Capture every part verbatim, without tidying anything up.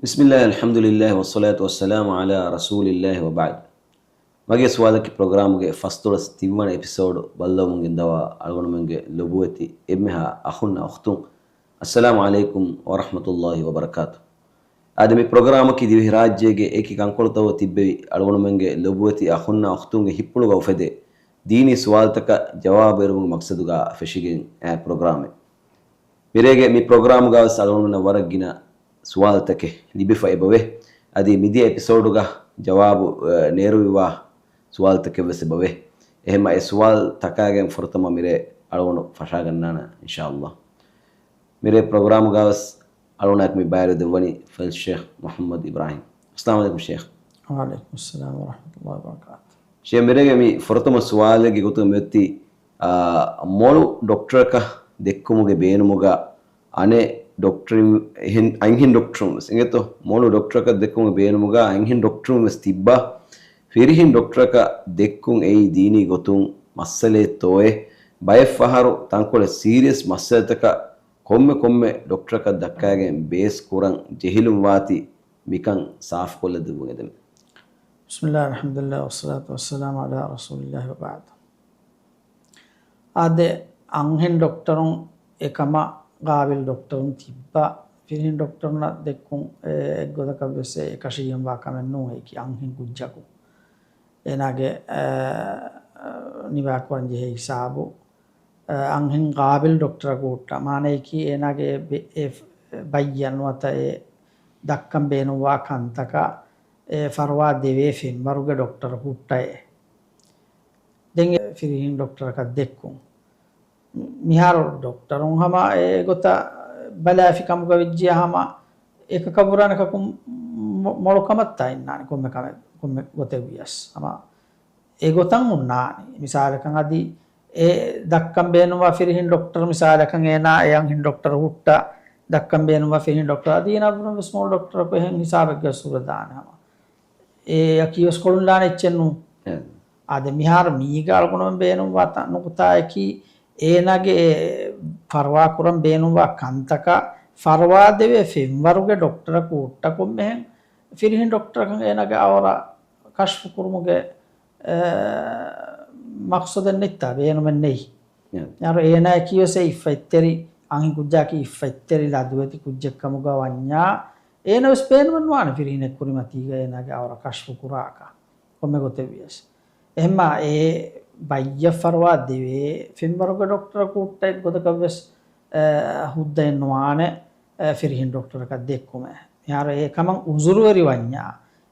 بسم الله، الحمد لله، والصلاة والسلام على رسول الله، وبعد. މަގޭ ސުވާލަކީ ޕްރޮގްރާމުގެ ފަސްދޮޅަސް ތިންވަނަ އެޕިސޯޑު ބައްލަވަމުން ގެންދަވާ އަޅުގަނޑުމެންގެ ލޮބުވެތި އެންމެހާ އަޚުންނާ އުޚްތުން، އައްސަލާމު ޢަލައިކުމް ވަރަޙްމަތުﷲި ވަބަރަކާތު. އާދެ، މި ޕްރޮގްރާމަކީ ދިވެހިރާއްޖޭގެ އެކި ކަންކޮޅުތަކުގަ ތިއްބެވި އަޅުގަނޑުމެންގެ ލޮބުވެތި އަޚުންނާ އުޚްތުންގެ ހިތްޕުޅުގަ އުފެދޭ ދީނީ ސުވާލުތަކަށް ޖަވާބު އެރުވުމުގެ މަޤްޞަދުގަ ފެށިގެން އައި ޕްރޮގްރާމެއް. މިރޭގެ މި ޕްރޮގްރާމުގަވެސް އަޅުގަނޑުމެންނަށް ވަރަށް ގިނަ ސުވާލުތަކެއް ލިބިފަ އެބަވޭ. އަދި މިދިޔަ އެޕިސޯޑުގަ ޖަވާބު، އަ، ނޭރުވިވާ ސުވާލުތަކެއްވެސް އެބަވޭ. އެހެންމަ އެ ސުވާލު ތަކާގެން ފުރަތަމަ މިރޭ އަޅުގަނޑު ފަށާގަންނާނަން، އިންޝާﷲ. މިރޭ ޕްރޮގްރާމުގަވެސް އަޅުގަނޑާއެކު މި ބައިވެރިވެދެއްވަނީ ފަޟީލަތު ޝޭޚް މުޙައްމަދު އިބްރާހީމް. އައްސަލާމު ޢަލައިކުމް ޝޭޚް. ވަޢަލައިކުމުއްސަލާމް ވަރަޙްމަތުﷲި ވަބަރަކާތު. ޝޭޚް، މިރޭގެ މި ފުރަތަމަ ސުވާލެއްގެ ގޮތުގަ މިއޮތީ، އާ، މޮޅު ޑޮކްޓަރަކަށް ދެއްކުމުގެ ބޭނުމުގަ އަނެއް ޑޮކްޓަރުން އެހެން، އަންހެން ޑޮކްޓަރުން ވެސް އިނގޭތޯ، މޮޅު ޑޮކްޓަރަކަށް ދެއްކުމުގެ ބޭނުމުގަ އަންހެން ޑޮކްޓަރުން ވެސް ތިއްބާ، ފިރިހެން ޑޮކްޓަރަކަށް ދެއްކުން އެއީ ދީނީ ގޮތުން މައްސަލައެއްތޯއޭ؟ ބައެއް ފަހަރު ތަންކޮޅެއް ސީރިއަސް މައްސަލަތަކަށް ކޮންމެ ކޮންމެ ޑޮކްޓަރަކަށް ދައްކައިގެން ބޭސް ކުރަން ޖެހިލުން ވާތީ، މިކަން ސާފުކޮށްލަދެއްވުން އެދެމެ. بسم الله، الحمد لله، والصلاة والسلام على رسول الله، وبعد. އާދެ، އަންހެން ޑޮކްޓަރުން އެކަމަށް ގާބިލް ޑޮކްޓަރުން ތިއްބާ، ފިރިހެން ޑޮކްޓަރުންނަށް ދެއްކުން އެއްގޮތަކަށް ވެސް އެކަށީގެންވާ ކަމެއް ނޫން އެކި އަންހެން ކުއްޖަކު. އޭނާގެ، އަ، ނިވާކުރަން ޖެހޭ ހިސާބު، އަ، އަންހެން ގާބިލް ޑޮކްޓަރަކު ހުއްޓާ. މާނައަކީ އޭނާގެ ބެ-، އެ ބައްޔަށް ނުވަތަ އެ ދައްކަން ބޭނުންވާ ކަންތަކަށް އެ ފަރުވާ ދެވޭ ފެންވަރުގެ ޑޮކްޓަރަކު ހުއްޓައޭ. ދެން އެ ފިރިހެން ޑޮކްޓަރަކަށް ދެއްކުން. މިހާރު ޑޮކްޓަރުން ހަމަ އެގޮތަށް ބަލާފި ކަމުގަ ވެއްޖިޔާ ހަމަ އެކަކަށް ވުރާނެ ކަކުން މޮ-، މޮޅު ކަމަށްތާ އިންނާނެ ކޮންމެ ކަމެއް، ކޮންމެ ގޮތެއް ވިޔަސް. ހަމަ އެގޮތަށް އޮންނާނީ. މިސާލަކަށް އަދި އެ ދައްކަން ބޭނުންވާ ފިރިހެން ޑޮކްޓަރު މިސާލަކަށް އޭނާ އެ އަންހެން ޑޮކްޓަރު ހުއްޓާ ދައްކަން ބޭނުންވާ ފިރިހެން ޑޮކްޓަރު އަދި އޭނާ ވުރެން ވެސް މޮޅު ޑޮކްޓަރަކު އެހެން ހިސާބެއްގަ ސުރަދާނެ ހަމަ. އެއަކީ ވެސް ކޮޅުން ލާނެ އެއްޗެއް ނޫން. އެ. އާދެ، މިހާރު މީގަ އަޅުގަނޑުމެން ބޭނުންވާ ތަ-، ނުކުތާއަކީ އޭނާގެ އެ ފަރުވާ ކުރަން ބޭނުންވާ ކަންތަކަށް ފަރުވާ ދެވޭ ފެންވަރުގެ ޑޮކްޓަރަކު ހުއްޓަ ކޮންމެހެން ފިރިހެން ޑޮކްޓަރަކަށް އޭނާގެ އަވަރަށް ކަޝްފު ކުރުމުގެ އެ، މަޤްޞަދެއް ނެތްތާ، ބޭނުމެއް ނެތް. އެ. އަރު އޭނާއަކީ ވެސް އެ އިއްފަތްތެރި، އަންހެން ކުއްޖާއަކީ އިއްފަތްތެރި ލަދުވެތި ކުއްޖެއް ކަމުގަ ވަންޏާ، އޭނަ ވެސް ބޭނުމެއް ނުވާނެ ފިރިހެނެއް ކުރިމަތީގަ އޭނާގެ އަވަރަށް ކަޝްފު ކުރާކަށް ކޮންމެ ގޮތެއް ވިޔަސް. އެހެންމާ އެ ބައްޔަށް ފަރުވާ ދެވޭ ފެންވަރުގެ ޑޮކްޓަރަކު ހުއްޓަ އެއްގޮތަކަށް ވެސް، އެ، ހުއްދައެއް ނުވާނެ، އެ، ފިރިހެން ޑޮކްޓަރަކަށް ދެއްކުމެއް. މިހާރު އެ ކަމަށް އުޒުރުވެރި ވަންޏާ،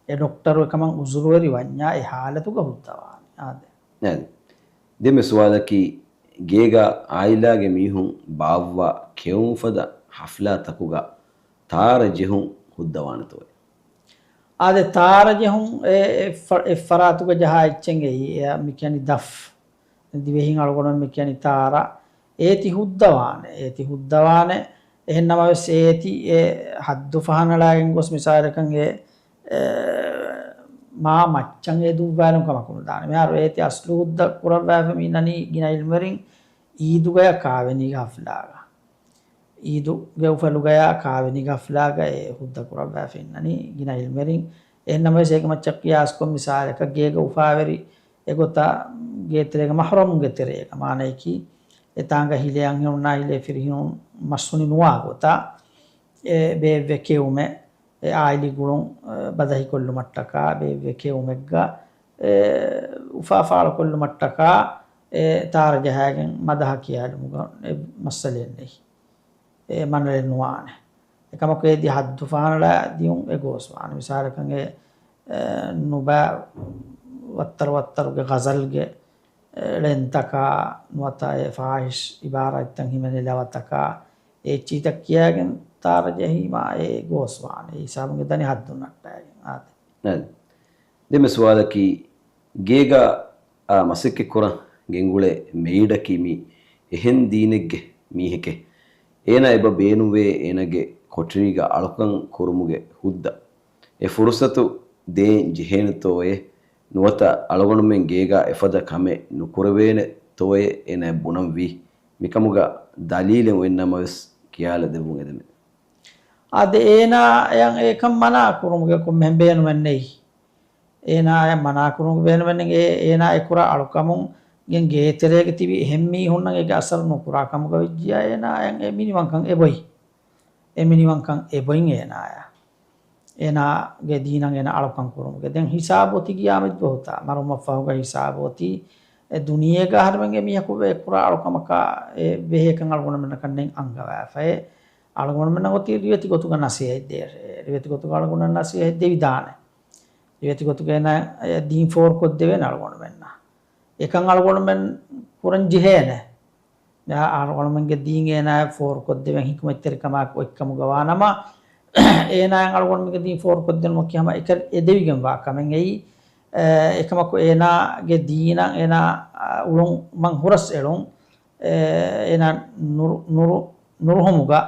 އެ ޑޮކްޓަރު އެކަމަށް އުޒުރުވެރި ވަންޏާ އެ ހާލަތުގަ ހުއްދަވާނެ. އާދެ. އެ. ދެންމެ ސުވާލަކީ، ގޭގަ އާއިލާގެ މީހުން ބާއްވާ ކެއުން ފަދަ ހަފްލާތަކުގަ ތާރަ ޖެހުން ހުއްދަވާނެތޯއޭ؟ އާދެ، ތާރަ ޖެހުން އެ، އެއްފަ-، އެއްފަރާތުގަ ޖަހާ އެއްޗެއް އެއީ، އެ މި ކިޔަނީ ދަފް. ދިވެހިން އަޅުގަނޑުމެން މި ކިޔަނީ ތާރަ. އޭތި ހުއްދަވާނެ، އޭތި ހުއްދަވާނެ. އެހެން ނަމަވެސް އޭތި އެ ހައްދު ފަހަނަޅާގެން ގޮސް މިސާލަކަށް އެ، އެ، މާ މައްޗަށް އެ ދުއްވާލުން ކަމަކު ނުދާނެ. މިހާރު އޭތި އަސްލު ހުއްދަ ކުރައްވާފަ މި އިންނަނީ ގިނަ އިލްމުވެރިން އީދުގަޔަށް ކާވެނީގެ ހަފްލާގަ. އީދުގެ އުފަލުގަޔާ ކާވެނީގެ ހަފްލާގަ އެ ހުއްދަ ކުރައްވާފަ އިންނަނީ ގިނަ އިލްމުވެރިން. އެހެން ނަމަވެސް އޭގެ މައްޗަށް ޤިޔާސްކޮށް މިސާލަކަށް ގޭގަ އުފާވެރި އެގޮތަށް ގޭތެރޭގަ މަޙްރަމުންގެ ތެރޭގަ، މާނައަކީ އެތާނގަ ހިލޭ އަންހެނުންނާ ހިލޭ ފިރިހެނުން މަސްހުނި ނުވާ ގޮތަށް އެ ބޭއްވޭ ކެއުމެއް، އެ އާއިލީ ގުޅުން، އެ، ބަދަހިކޮށްލުމަށްޓަކާ، ބޭއްވޭ ކެއުމެއްގަ، އެ، އުފާ ފާޅުކޮށްލުމަށްޓަކާ، އެ، ތާރަ ޖަހާގެން މަދަހަ ކިޔާލުމުގަ އެ މައްސަލައެއް ނެތް. އެ މަނަޅެއް ނުވާނެ. އެކަމަކު އޭތި ހައްދު ފަހަނަޅާ ދިޔުން އެ ގޯސްވާނެ. މިސާލަކަށް އެ، އެ، ނުބައި ވައްތަރު ވައްތަރުގެ ޣަޒަލްގެ، އެ، ޅެންތަކާ ނުވަތަ އެ ފާހިޝް އިބާރާތްތައް ހިމެނޭ ލަވަތަކާ އެ އެއްޗިތައް ކިޔާގެން ތާރަ ޖެހީމާ އެ ގޯސްވާނެ. އެ ހިސާބުން އެ ދަނީ ހައްދުން ނައްޓާގެން. އާދެ. އަދި ދެންމެ ސުވާލަކީ، ގޭގަ، އާ، މަސައްކަތްކުރަން ގެންގުޅޭ މެއިޑަކީ މީ އެހެން ދީނެއްގެ މީހެކޭ. އޭނާ އެބަ ބޭނުންވޭ އޭނާގެ ކޮޓަރީގަ އަޅުކަން ކުރުމުގެ ހުއްދަ. އެ ފުރުސަތު ދޭން ޖެހޭނެތޯއޭ؟ ނުވަތަ އަޅުގަނޑުމެން ގޭގަ އެފަދަ ކަމެއް ނުކުރެވޭނެތޯއޭ އޭނާ ބުނަންވީ؟ މިކަމުގަ ދަލީލެއް އޮތްނަމަވެސް ކިޔާލަދެއްވުން އެދެމެ. އާދެ، އޭނާއަށް އެކަން މަނާ ކުރުމުގެ ކޮންމެހެން ބޭނުމެއް ނެތް. އޭނާއަށް މަނާ ކުރުމުގެ ބޭނުމެއް ނެތް. އޭ، އޭނާ އެ ކުރާ އަޅުކަމުން ގޭތެރޭގަ ތިބި އެހެން މީހުންނަށް އޭގެ އަސަރު ނުކުރާ ކަމުގަ ވެއްޖިއްޔާ، އޭނާއަށް އެ މިނިވަންކަން އެބޮތް. އެ މިނިވަންކަން އެބޮތް އޭނާއަށް. އޭނާގެ ދީނަށް އޭނާ އަޅުކަން ކުރުމުގެ. ދެން ހިސާބު އޮތީ ގިޔާމަތް ދުވަހުތާ. މަރުވުމަށްފަހުގަ ހިސާބު އޮތީ. އެ ދުނިޔޭގަ އަހަރެމެންގެ މީހަކު އެ ކުރާ އަޅުކަމަކާ އެ ބެހޭކަން އަޅުގަނޑުމެންނަކަށް ނެތް އަންގަވާފައި. އަޅުގަނޑުމެންނަށް އޮތީ ރިވެތި ގޮތުގަ ނަސޭހަތް ދޭ. ރިވެތި ގޮތުގަ އަޅުގަނޑުމެން ނަސޭހަތް ދެވިދާނެ. ރިވެތި ގޮތުގަ އޭނާ އެ ދީން ފޯރުކޮށްދެވޭނެ އަޅުގަނޑުމެންނަށް. އެކަން އަޅުގަނޑުމެން ކުރަން ޖެހޭނެ. އަޅުގަނޑުމެންގެ ދީން އޭނާއަށް ފޯރުކޮށްދެވެން ހިކުމަތްތެރިކަމާއެކު އޮތްކަމުގަ ވާނަމަ، އޭނާއަށް އަޅުގަނޑުމެންގެ ދީން ފޯރުކޮށްދިނުމަކީ ހަމަ އެކަށް އެދެވިގެންވާ ކަމެއް. އެއީ، އެކަމަކު އޭނާގެ ދީނަށް އޭނާ އުޅުން މަން ހުރަސް އެޅުން، އޭނާ ނުރު-، ނުރު-، ނުރުހުމުގަ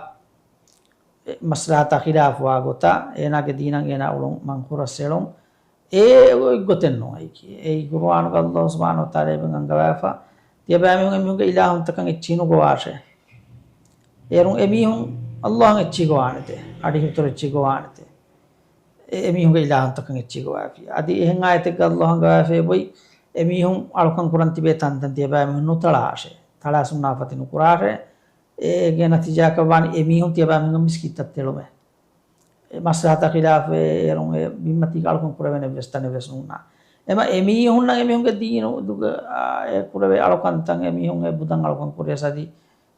މަސްލަހަތާ ޚިލާފުވާ ގޮތަށް އޭނާގެ ދީނަށް އޭނާ އުޅުން މަން ހުރަސް އެޅުން. އެ އޮތް ގޮތެއް ނޫން އެކީ. އެއީ ޤުރުއާނުގަ ﷲ ސުބްޙާނަހޫ ވަތަޢާލާ އެބަ އަންގަވާފަ، ތިޔަބައިމީހުން އެމީހުންގެ އިލާހުންތަކަށް އެއްޗިހި ނުގޮވާށޭ. އޭރުން އެމީހުން ﷲ އަށް އެއްޗިހި ގޮވާނެތޭ. އަޑިހުތުރު އެއްޗިހި ގޮވާނެތޭ. އެ-، އެމީހުންގެ އިލާހުންތަކަށް އެއްޗިހި ގޮވާފި. އަދި އެހެން އާޔަތެއްގަ ﷲ އަންގަވާފައި އެބައޮތް، އެމީހުން އަޅުކަން ކުރަން ތިބޭ ތަންތަން ތިޔަބައިމީހުން ނުތަޅާށޭ. ތަޅާ ސުންނާފަތި ނުކުރާށޭ. އޭގެ ނަތީޖާއަކަށް ވާނީ އެމީހުން ތިޔަބައިމީހުންގެ މިސްކިތްތައް ތެޅުމޭ. އެ މަސްލަހަތާ ޚިލާފަށް އޭރުން އެ ބިންމަތީގަ އަޅުކަން ކުރެވޭނެ ވެސް ތަނެއް ވެސް ނޫންނާ. އެމަ އެމީހުންނަށް އެމީހުންގެ ދީނު ދުގަ، އާ، އެ ކުރެވޭ އަޅުކަންތައް، އެމީހުން އެ ބުދަން އަޅުކަން ކުރިޔަސް އަދި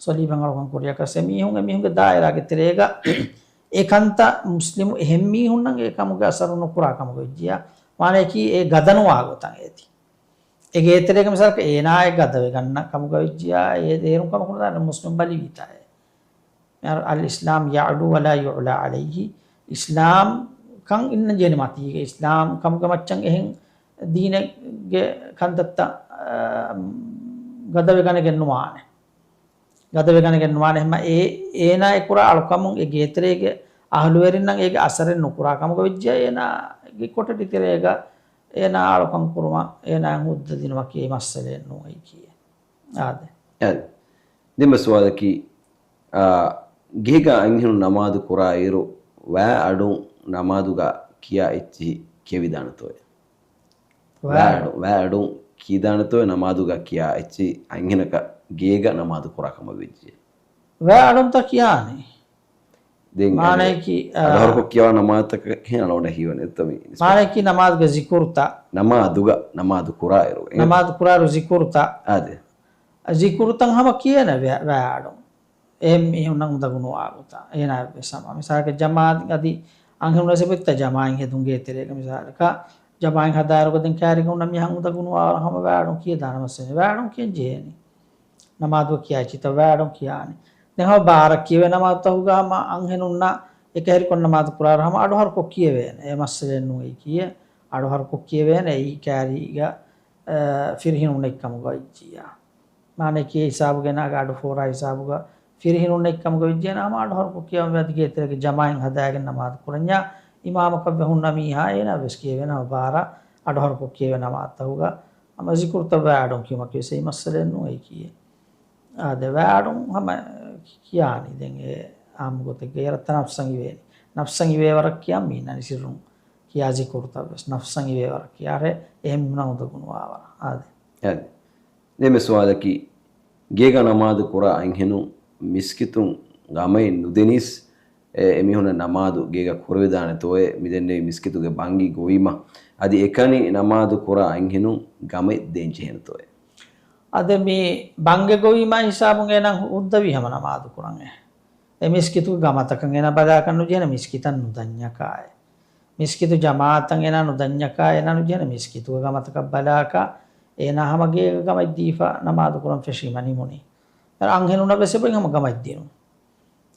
ސޮލީބަން އަޅުކަން ކުރިޔަކަސް އެމީހުން އެމީހުންގެ ދާއިރާގެ ތެރޭގަ އެ ކަންތައް މުސްލިމު އެހެން މީހުންނަށް އެ ކަމުގެ އަސަރު ނުކުރާ ކަމުގަ ވެއްޖިއްޔާ، މާނަޔަކީ އެ ގަދަނުވާ ގޮތަށް އޭތި. އެ ގޭތެރޭގަ މިސާލަކަށް އޭނާއެއް ގަދަވެގަންނަ ކަމުގަ ވެއްޖިއްޔާ، އޭ އޭރުން ކަމަކު ނުދާނެ މުސްލިމް ބަލިވީތާއޭ. މިހާރު الإسلام يعلو ولا يعلى عليه. އިސްލާމް ކަން އިންނަން ޖެހޭނެ މަތީގަ، އިސްލާމް ކަމުގެ މައްޗަށް އެހެން ދީނެއްގެ ކަންތައްތައް، އާ، ގަދަވެގަނެގެން ނުވާނެ. ގަދަވެގަނެގެން ނުވާނެ. ހަމަ އެ، އޭނާ އެ ކުރާ އަޅުކަމުން އެ ގޭތެރޭގެ އަހުލުވެރިންނަށް އޭގެ އަސަރެއް ނުކުރާ ކަމުގަ ވެއްޖެ، އޭނާގެ ކޮޓަރި ތެރޭގަ އޭނާ އަޅުކަން ކުރުމަށް އޭނާ ހުއްދަ ދިނުމަކީ މައްސަލައެއް ނޫން އެކީ. އާދެ. އަދި ދެން ސުވާލަކީ، އާ، ގޭގަ އަންހެނުން ނަމާދު ކުރާ އިރު، ވައި އަޑުން ނަމާދުގަ ކިޔާ އެއްޗިހި ކެވިދާނެތޯއޭ؟ ވައި ވައި އަޑުން، ވައި އަޑުން ކީދާނެތޯއޭ ނަމާދުގަ ކިޔާ އެއްޗިހި އަންހެނަކަށް ގޭގަ ނަމާދު ކުރާ ކަމަށް ވެއްޖެ؟ ވައި އަޑުންތަ ކިޔާނީ؟ ދެން މާނަޔަކީ، އަ، އަޑުހަރުކޮށް ކިޔަވާ ނަމާދުތަކަށް ހެން އަޅުގަނޑަށް ހީވަނީ އެއްތަ މި މާނަޔަކީ ނަމާދުގެ ޒިކުރުތައް. ނަމާދުގަ، ނަމާދު ކުރާއިރު. ނަމާދު ކުރާއިރު ޒިކުރުތައް. އާދެ. ޒިކުރުތައް ހަމަ ކިޔޭނެ ވައި، ވައި އަޑުން. އެހެން މީހުންނަށް އުނދަގޫ ނުވާ ގޮތަށް. އޭނާ ވެސް ހަމަ. މިސާލަކަށް ޖަމާ އަދި އަންހެނުން ވެސް އެބައޮތްތަ ޖަމާއިން ހެދުން ގޭތެރޭގަ މިސާލަކަށް ޖަމާއިން ހަދާއިރުގަ ދެން ކައިރިގަ ހުންނަ މީހަކަށް އުނދަގޫ ނުވާވަރަށް ހަމަ ވައި އަޑުން ކިޔަދާނަމަ ވައި އަޑުން ކިޔަން ޖެހޭނީ. ނަމާދު ކިޔާ އެއްޗިތައް ވައި އަޑުން ކިޔާނީ. ދެން ހަމަ ބާރަށް ކިޔެވޭ ނަމާދުތަކުގަ ހަމަ އަންހެނުންނަށް އެކަހެރިކޮށް ނަމާދު ކުރާއިރު ހަމަ އަޑުހަރުކޮށް ކިޔެވޭނެ. އެ މައްސަލައެއް ނޫން އެއީ ކިޔޭ. އަޑުހަރުކޮށް ކިޔެވޭނެ އެއީ ކައިރީގަ، އަ، ފިރިހެނުން ނެތް ކަމުގަ ވެއްޖިއްޔާ. މާނައަކީ އެ ހިސާބުގަ އޭނާގެ އަޑު ފޯރާ ހިސާބުގަ ފިރިހެނުން ނެތް ކަމުގަ ވެއްޖެ އޭނާ ހަމަ އަޑުހަރުކޮށް ކިޔަވަން ވޭ. އަދި ގޭތެރޭގެ ޖަމާއިން ހަދާގެން ނަމާދު ކުރަންޏާ އިމާމަކަށް ވެ ހުންނަ މީހާ އޭނާ ވެސް ކިޔެވޭނެ ހަމަ ބާރަށް އަޑުހަރުކޮށް ކިޔެވޭ ނަމާދުތަކުގަ. ހަމަ ޒިކުރުތައް ވައި އަޑުން ކިޔުމަކީ ވެސް އެއީ މައްސަލައެއް ނޫން އެއީ ކިޔޭ. އާދެ، ވައި އަޑުން ހަމަ ކިޔާނީ. ދެން އެ އާއްމު ގޮތެއްގަ އޭރަށްތަ ނަފްސަށް އިވޭނީ. ނަފްސަށް އިވޭ ވަރަށް ކިޔާ މީނަނީ ސިއްރުން ކިޔާ ޒިކުރުތައް ވެސް. ނަފްސަށް އިވޭ ވަރަށް ކިޔާ އެހެން މީހުންނަށް އުނދަގޫ ނުވާ ވަރަށް. އާދެ. އާދެ. ދެން މި ސުވާލަކީ، ގޭގަ ނަމާދު ކުރާ އަންހެނުން މިސްކިތުން ގަމައިން ނުދެނީސް، އެ، އެމީހުންނަށް ނަމާދު ގޭގަ ކުރެވިދާނެތޯއޭ؟ މިދެންނެވި މިސްކިތުގެ ބަންގި ގޮވީމަ، އަދި އެކަނި ނަމާދު ކުރާ އަންހެނުން ގަމައިން ދޭން ޖެހޭނެތޯއޭ؟ އަދެ މި ބަންގެ ގޮވީމާ ހިސާބުން އޭނާ ހުއްދަވީ ހަމަ ނަމާދު ކުރަން އެ. އެ މިސްކިތުގެ ގަމަތަކަށް އޭނާ ބަލާކަށް ނުޖެހޭނެ މިސްކިތަށް ނުދަންޏަކާއެ. މިސްކިތު ޖަމާއަތަށް އޭނާ ނުދަންޏަކާ އޭނާ ނުޖެހޭނެ މިސްކިތުގެ ގަމަތަކަށް ބަލާކަށް އޭނާ ހަމަ ގޭގަ ގަމައިދީފަ ނަމާދު ކުރަން ފެށީމަ ނިމުނީ. އަންހެނުންނަށް ވެސް އެބައި ހަމަ ގަމައިދިނުން.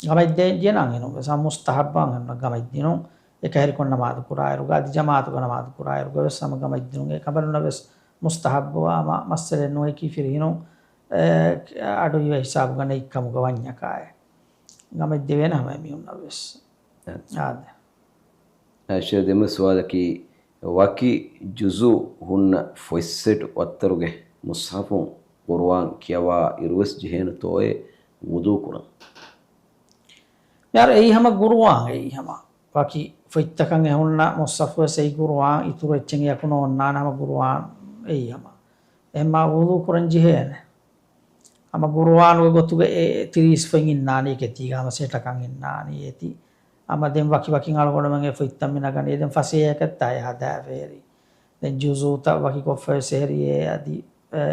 ގަމައިދޭން ޖެހޭނެ އަންހެނުން ވެސް. ހަމަ މުސްތަހައްބު އަންހެނުންނަށް ގަމައިދިނުން. އެކަހެރިކޮށް ނަމާދު ކުރާއިރުގަ އަދި ޖަމާއަތުގަ ނަމާދު ކުރާއިރުގަ ވެސް ހަމަ ގަމައިދިނުން. އެ ކަނބަލުންނަށް ވެސް މުސްތަހައްބުވާ ހަމަ މައްސަލައެއް ނުވެ ކީ ފިރިހެނުން، އެ، އަޑު އިވޭ ހިސާބުގަ ނެތް ކަމުގަ ވަންޏަކާއެ. ގަމައިދެވޭނެ ހަމަ އެމީހުންނަށް ވެސް. އެ. އާދެ. އައިޝާ ދެން ސުވާލަކީ، ވަކި ޖުޒު ހުންނަ ފޮތްސެޓް ވައްތަރުގެ މުޞްޙަފުން ޤުރުއާން ކިޔަވާ އިރުވެސް ޖެހޭނެތޯއޭ ވުޟޫ ކުރަން؟ ޔާރ، އެއީ ހަމަ ގުރުއާން، އެއީ ހަމަ. ވަކި ފޮތްތަކަށް އެ ހުންނަ މުޞްޙަފުވެސް އެއީ ގުރުއާން، އިތުރު އެއްޗެއް އެއަކު ނޯންނާނެ ހަމަ ގުރުއާން އެއީ ހަމަ. އެހެންމާ ވުޟޫ ކުރަން ޖެހޭނެ. ހަމަ ގުރުއާނުގެ ގޮތުގަ އެ ތިރީސް ފޮތް އިންނާނީ އެކެތީގަ ހަމަ ސެޓަކަށް އިންނާނީ އޭތި. ހަމަ ދެން ވަކި ވަކިން އަޅުގަނޑުމެން އެ ފޮތްތައް މި ނަގަނީ. ދެން ފަސޭހައަކަށްތާ އެ ހަދާފަ އެހެރީ. ދެން ޖުޒޫތައް ވަކިކޮށްފަވެސް އެހެރީ އެ އަދި، އެ،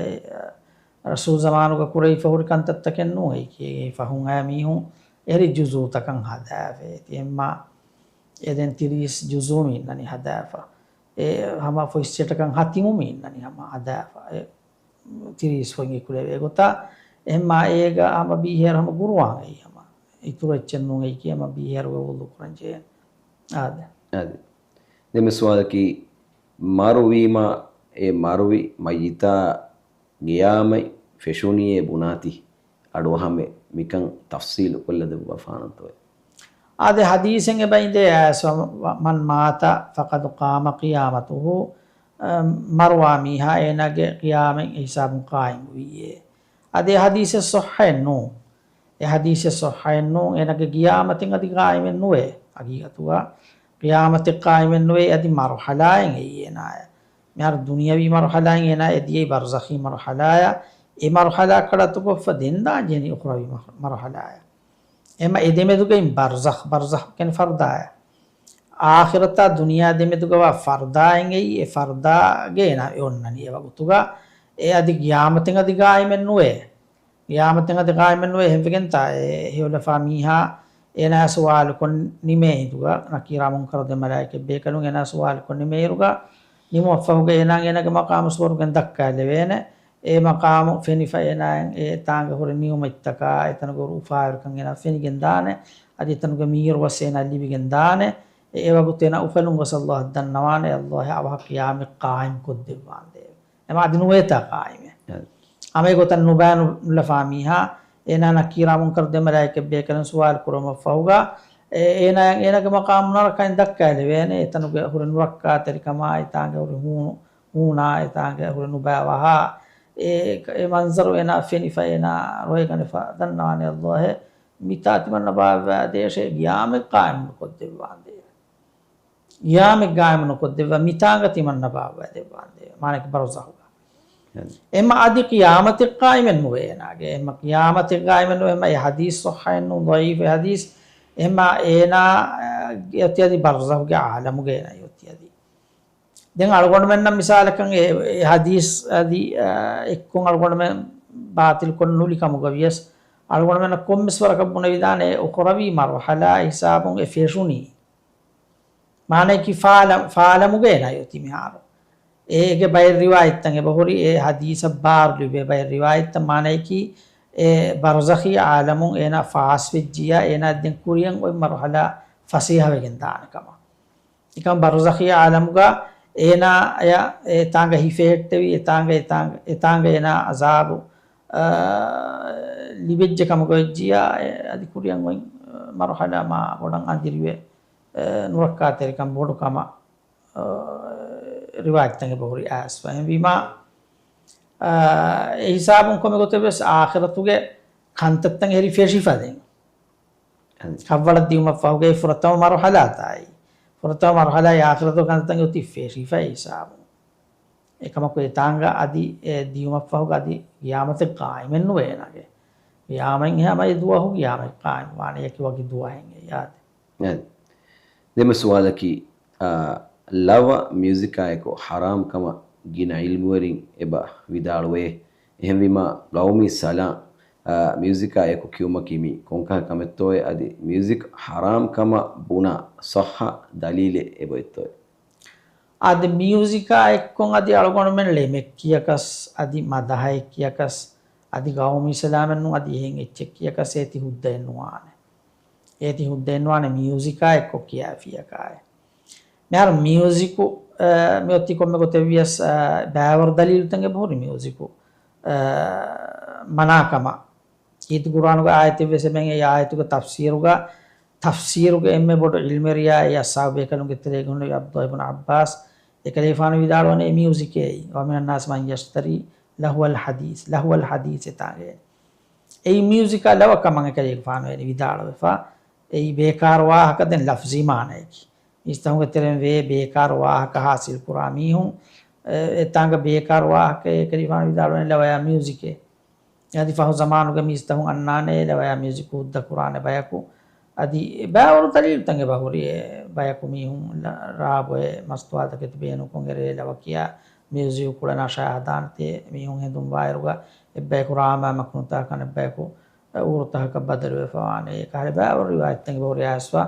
ރަސޫލް ޒަމާނުގަ ކުރެވިފަ ހުރި ކަންތައްތަކެއް ނޫން އެއީކީ. އެ ފަހުން އައި މީހުން އެހެރީ ޖުޒޫތަކަށް ހަދާފަ އޭތި. އެހެންމާ އެ ދެން ތިރީސް ޖުޒޫ މި އިންނަނީ ހަދާފަ. އެ ހަމަ ފޮތް ސެޓަކަށް ހަތިމު މި އިންނަނީ ހަމަ ހަދާފަ. އެ ތިރީސް ފޮތް އެކުލެވޭ ގޮތަށް. އެހެންމާ އޭގަ ހަމަ ބީހޭރު ހަމަ ގުރުއާން އެއީ ހަމަ. އިތުރު އެއްޗެއް ނޫން އެއީކީ ހަމަ ބީހޭރުގަ ވުޟޫ ކުރަން ޖެހޭނެ. އާދެ. އާދެ. ދެންމެ ސުވާލަކީ، މަރުވީމާ އެ މަރުވި މައްޔިތާ ގިޔާމަތް ފެށުނީއޭ ބުނާތި އަޑުއަހަމެއް މިކަން ތަފްސީލު ކޮށްލަދެއްވާފާނަންތޯއެ؟ އާދެ، ހަދީސެއް އެބައިނދޭ އައިސް، މަން މާތަ ފަޤަދު ޤާމަ ޤިޔާމަތުހު، މަރުވާ މީހާ އޭނާގެ ޤިޔާމަތް ހިސާބުން ޤާއިމްވީއޭ. އަދި އެ ހަދީސެއް ޞައްޙައެއް ނޫން. އެ ހަދީސެއް ޞައްޙައެއް ނޫން. އޭނާގެ ޤިޔާމަތެއް އަދި ޤާއިމެއް ނުވޭ. ހަގީގަތުގަ ޤިޔާމަތެއް ޤާއިމެއް ނުވޭ. އަދި މަރުޙަލާއެއް އެއީ އޭނާއަށް. މިހާރު ދުނިޔަވީ މަރުޙަލާއެއް އޭނާ އެ ދިޔައީ ބަރްޒަޚީ މަރުޙަލާއަށް. އެ މަރުޙަލާ ކަޑައްތުކޮށްފަ ދެން ދާން ޖެހެނީ އުޚްރަވީ މަރު-، މަރުޙަލާއަށް. އެމަ އެ ދެމެދުގައި ބަރްޒަޚް، ބަރްޒަޚް ކިޔަނީ ފަރުދާއަށް. އާޚިރަތާ ދުނިޔާ ދެމެދުގަ ވާ ފަރުދާއެއް އެއީ، އެ ފަރުދާގަ އޭނާ އޮންނަނީ އެ ވަގުތުގަ. އެ އަދި ޤިޔާމަތެއް އަދި ޤާއިމެއް ނުވޭ. ޤިޔާމަތެއް އަދި ޤާއިމެއް ނުވޭ. އެހެންވެގެންތާ އެ ހެޔޮލަފާ މީހާ އޭނާ ސުވާލުކޮށް ނިމޭ އިރުގަ، ނަކީރާ މުންކަރު ދެ މަލާއިކަ ބޭކަލުން އޭނާ ސުވާލުކޮށް ނިމޭ އިރުގަ، ނިމުމަށްފަހުގަ އޭނާ އޭނާގެ މަޤާމު ސުވަރުގެން ދައްކާލެވޭނެ. އެ މަޤާމު ފެނިފަ އޭނާއަށް އެ ތާނގަ ހުރި ނިޢުމަތްތަކާ، އެތަނުގަ ހުރި އުފާވެރިކަން އޭނާ ފެނިގެން ދާނެ. އަދި އެތަނުގެ މީރުވެސް އޭނާ ލިބިގެން ދާނެ. އެ، އެ ވަގުތު އޭނާ އުފެލުން ގޮސް ﷲ އަށް ދަންނަވާނެ، ﷲ އަށް އަވަހަށް ޤިޔާމަތް ޤާއިމް ކޮށްދެއްވާނދޭވެ. އެމަ އަދި ނުވޭތާ ޤާއިމެއް. އެ. ހަމަ އެގޮތަށް ނުބައި ނުލަފާ މީހާ، އޭނާ ނަކީރާ މުންކަރު ދެ މަލާއިކަ ބޭކަލުން ސުވާލު ކުރުމަށްފަހުގަ، އެ، އޭނާ، އޭނާގެ މަޤާމު ނަރަކައިން ދައްކާލެވޭނެ. އެތަނުގެ ހުރި ނުރައްކާތެރިކަމާ، އެތާނގެ ހުރި ހޫނު، ހޫނާ، އެތާނގެ ހުރި ނުބައި ވަހާ، އެ، އެ މަންޒަރު އޭނާ ފެނިފަ، އޭނާ ރޮއެގަނެފަ ދަންނަވާނެ ﷲ އޭ، މިތާ ތިމަންނަ ބާއްވާ ދޭށޭ ޤިޔާމަތް ޤާއިމް ނުކޮށްދެއްވާނދޭ. ޤިޔާމަތް ޤާއިމު ނުކޮށްދެއްވާ މިތާނގަ ތިމަންނަ ބާއްވައިދެއްވާނދޭ. މާނައަކީ ބަރުޒަޚުގަ. އެމަ އަދި ޤިޔާމަތެއް ޤާއިމެއް ނުވޭ އޭނާގެ. އެމަ ޤިޔާމަތެއް ޤާއިމެއް ނުވޭ. އެމަ އެ ޙަދީޘް ޞައްޙައެއް ނޫން، ޟަޢީފު އެ ޙަދީޘް. އެމަ އޭނާ، އެ، އޮތީ އަދި ބަރުޒަޚުގެ ޢާލަމުގަ އޭނާ އޮތީ އަދި. ދެން އަޅުގަނޑުމެންނަށް މިސާލަކަށް އެ، އެ ޙަދީޘް އަދި، އެ، އެއްކޮށް އަޅުގަނޑުމެން ބާޠިލްކޮށް ނުލި ކަމުގަ ވިޔަސް، އަޅުގަނޑުމެންނަށް ކޮންމެސް ވަރަކަށް ބުނެވިދާނެ އެ އުޚްރަވީ މަރުޙަލާ ހިސާބުން އެ ފެށުނީ. މާނައަކީ ފާލަ-، ފާލަމުގަ އޭނާ އޮތީ މިހާރު. އޭގެ ބައެއް ރިވާޔަތްތައް އެބަހުރި، އެ ޙަދީޘަށް ބާރު ލިބޭ ބައެއް ރިވާޔަތްތައް މާނައަކީ، އެ ބަރުޒަޚީ ޢާލަމުން އޭނާ ފާސްވެއްޖިއްޔާ، އޭނާ ދެން ކުރިއަށް އޮތް މަރުޙަލާ ފަސޭހަވެގެން ދާނެ ކަމަށް. ނިކަން ބަރުޒަޚީ ޢާލަމުގަ އޭނާ އެ، އެ ތާނގަ ހިފެހެއްޓެވި، އެ ތާނގަ، އެ ތާނގަ، އެ ތާނގަ އޭނާ ޢަޒާބު، އާ، ލިބެއްޖެ ކަމުގަ ވެއްޖިއްޔާ، އެ އަދި ކުރިއަށް އޮތް މަރުޙަލާ މާ ބޮޑަށް އަނދިރިވެ، އެ، ނުރައްކާތެރިކަން ބޮޑު ކަމަށް، އާ، ރިވާޔަތްތައް އެބަހުރި އައިސްފަ. އެހެންވީމާ، އާ، އެ ހިސާބުން ކޮންމެ ގޮތެއް ވެސް އާޚިރަތުގެ ކަންތައްތައް އެހެރީ ފެށިފަ ދެން. ހައްވަޅަށް ދިޔުމަށްފަހުގައި ފުރަތަމަ މަރުޙަލާތާއި، ފުރަތަމަ މަރުޙަލާއި އާޚިރަތު ކަންތައް އޮތީ ފެށިފަ ހިސާބުން. އެކަމަކު އެތާނގަ އަދި އެ ދިޔުމަށްފަހުގަ އަދި ޤިޔާމަތެއް ޤާއިމެއް ނުވޭ އޭނާގެ. ޤިޔާމަތް ހަމަ އެ ދުވަހު ޤިޔާމަތް ޤާއިމް ވާނެ އެކި ވަކި ދުވަހެއް އެއީ އާދެ. އެ. ދެންމެ ސުވާލަކީ، އާ، ލަވަ މިއުޒިކާއެކު ޙަރާމް ކަމަށް ގިނަ ޢިލްމުވެރިން އެބަ ވިދާޅުވޭ. އެހެންވީމާ، ޤައުމީ ސަލާ، އާ، މިއުޒިކާއެކު ކިޔުމަކީ މީ ކޮންކަހަލަ ކަމެއްތޯއޭ؟ އަދި މިއުޒިކް ޙަރާމް ކަމަށް ބުނާ ޞައްޙަ ދަލީލެއް އެބައޮތްތޯއޭ؟ އާދެ، މިއުޒިކާ އެއްކޮށް އަދި އަޅުގަނޑުމެން ޅެމެއް ކިޔަކަސް، އަދި މަދަޙައެއް ކިޔަކަސް، އަދި ޤައުމީ ސަލާމެއް ނޫން، އަދި އެހެން އެއްޗެއް ކިޔަކަސް އޭތި ހުއްދައެއް ނުވާނެ. އޭތި ހުއްދައެއް ނުވާނެ މިއުޒިކާ އެއްކޮށް ކިޔާފިޔަކާއެ. މިހާރު މިއުޒިކު، އަ، މިއޮތީ ކޮންމެ ގޮތެއް ވިޔަސް، އަ، ބައިވަރު ދަލީލުތައް އެބަހުރި މިއުޒިކު، އަ، މަނާކަމަށް. ކީރިތި ޤުރްއާނުގެ އާޔަތެއް ވެސް އެބައިން އެ އާޔަތުގެ ތަފްސީރުގަ، ތަފްސީރުގެ އެންމެ ބޮޑު ޢިލްމުވެރިޔާ އެ އަޞްޙާބު ބޭކަލުންގެ ތެރޭގަ ހުންނެވި ޢަބްދުﷲ ބިން ޢައްބާސް، އެކަލޭގެފާނު ވިދާޅުވަނީ އެ މިއުޒިކޭ، "ومن الناس من يشتري لهو الحديث"، ލަހުވަލް ޙަދީޘް އެތާނގެ. އެއީ މިއުޒިކާ ލަވަ ކަމަށް އެކަލޭގެފާނު ވިދާޅުވެފަ. އެއީ ބޭކާރު ވާހަކަ ދެން ލަފްޒީ މާނަޔަކީ. މީސްތަހުންގެ ތެރެއިން ވޭ ބޭކާރު ވާހަކަ ހާސިލް ކުރާ މީހުން، އެ، އެތާނގަ ބޭކާރު ވާހަކަ އެކަލިފާނު ވިދާޅުވަނީ ލަވަޔާ މިއުޒިކޭ. އަދި ފަހު ޒަމާނުގެ މީސްތަހުން އަންނާނެ ލަވަޔާ މިއުޒިކު ހުއްދަ ކުރާނެ ބަޔަކު. އަދި ބައިވަރު ދަލީލުތައް އެބަ ހުރި އެ ބަޔަކު މީހުން ރާބޮއެ މަސްތުވާތަކެތި ބޭނުންކޮށް އެރޭ ލަވަކިޔާ މިއުޒިކު ކުޅެ ނަޝާ ހަދާނެތޭ މީހުން ހެނދުން ވާއިރުގަ އެއްބަޔަކު ރާމާ މަކުނުތާ ކަން އެއްބަޔަކު އުރުތަހަކަށް ބަދަލުވެފަވާނެ. އެކަހަލަ ބައިވަރު ރިވާޔަތްތައް އެބަހުރި އައިސްފަ.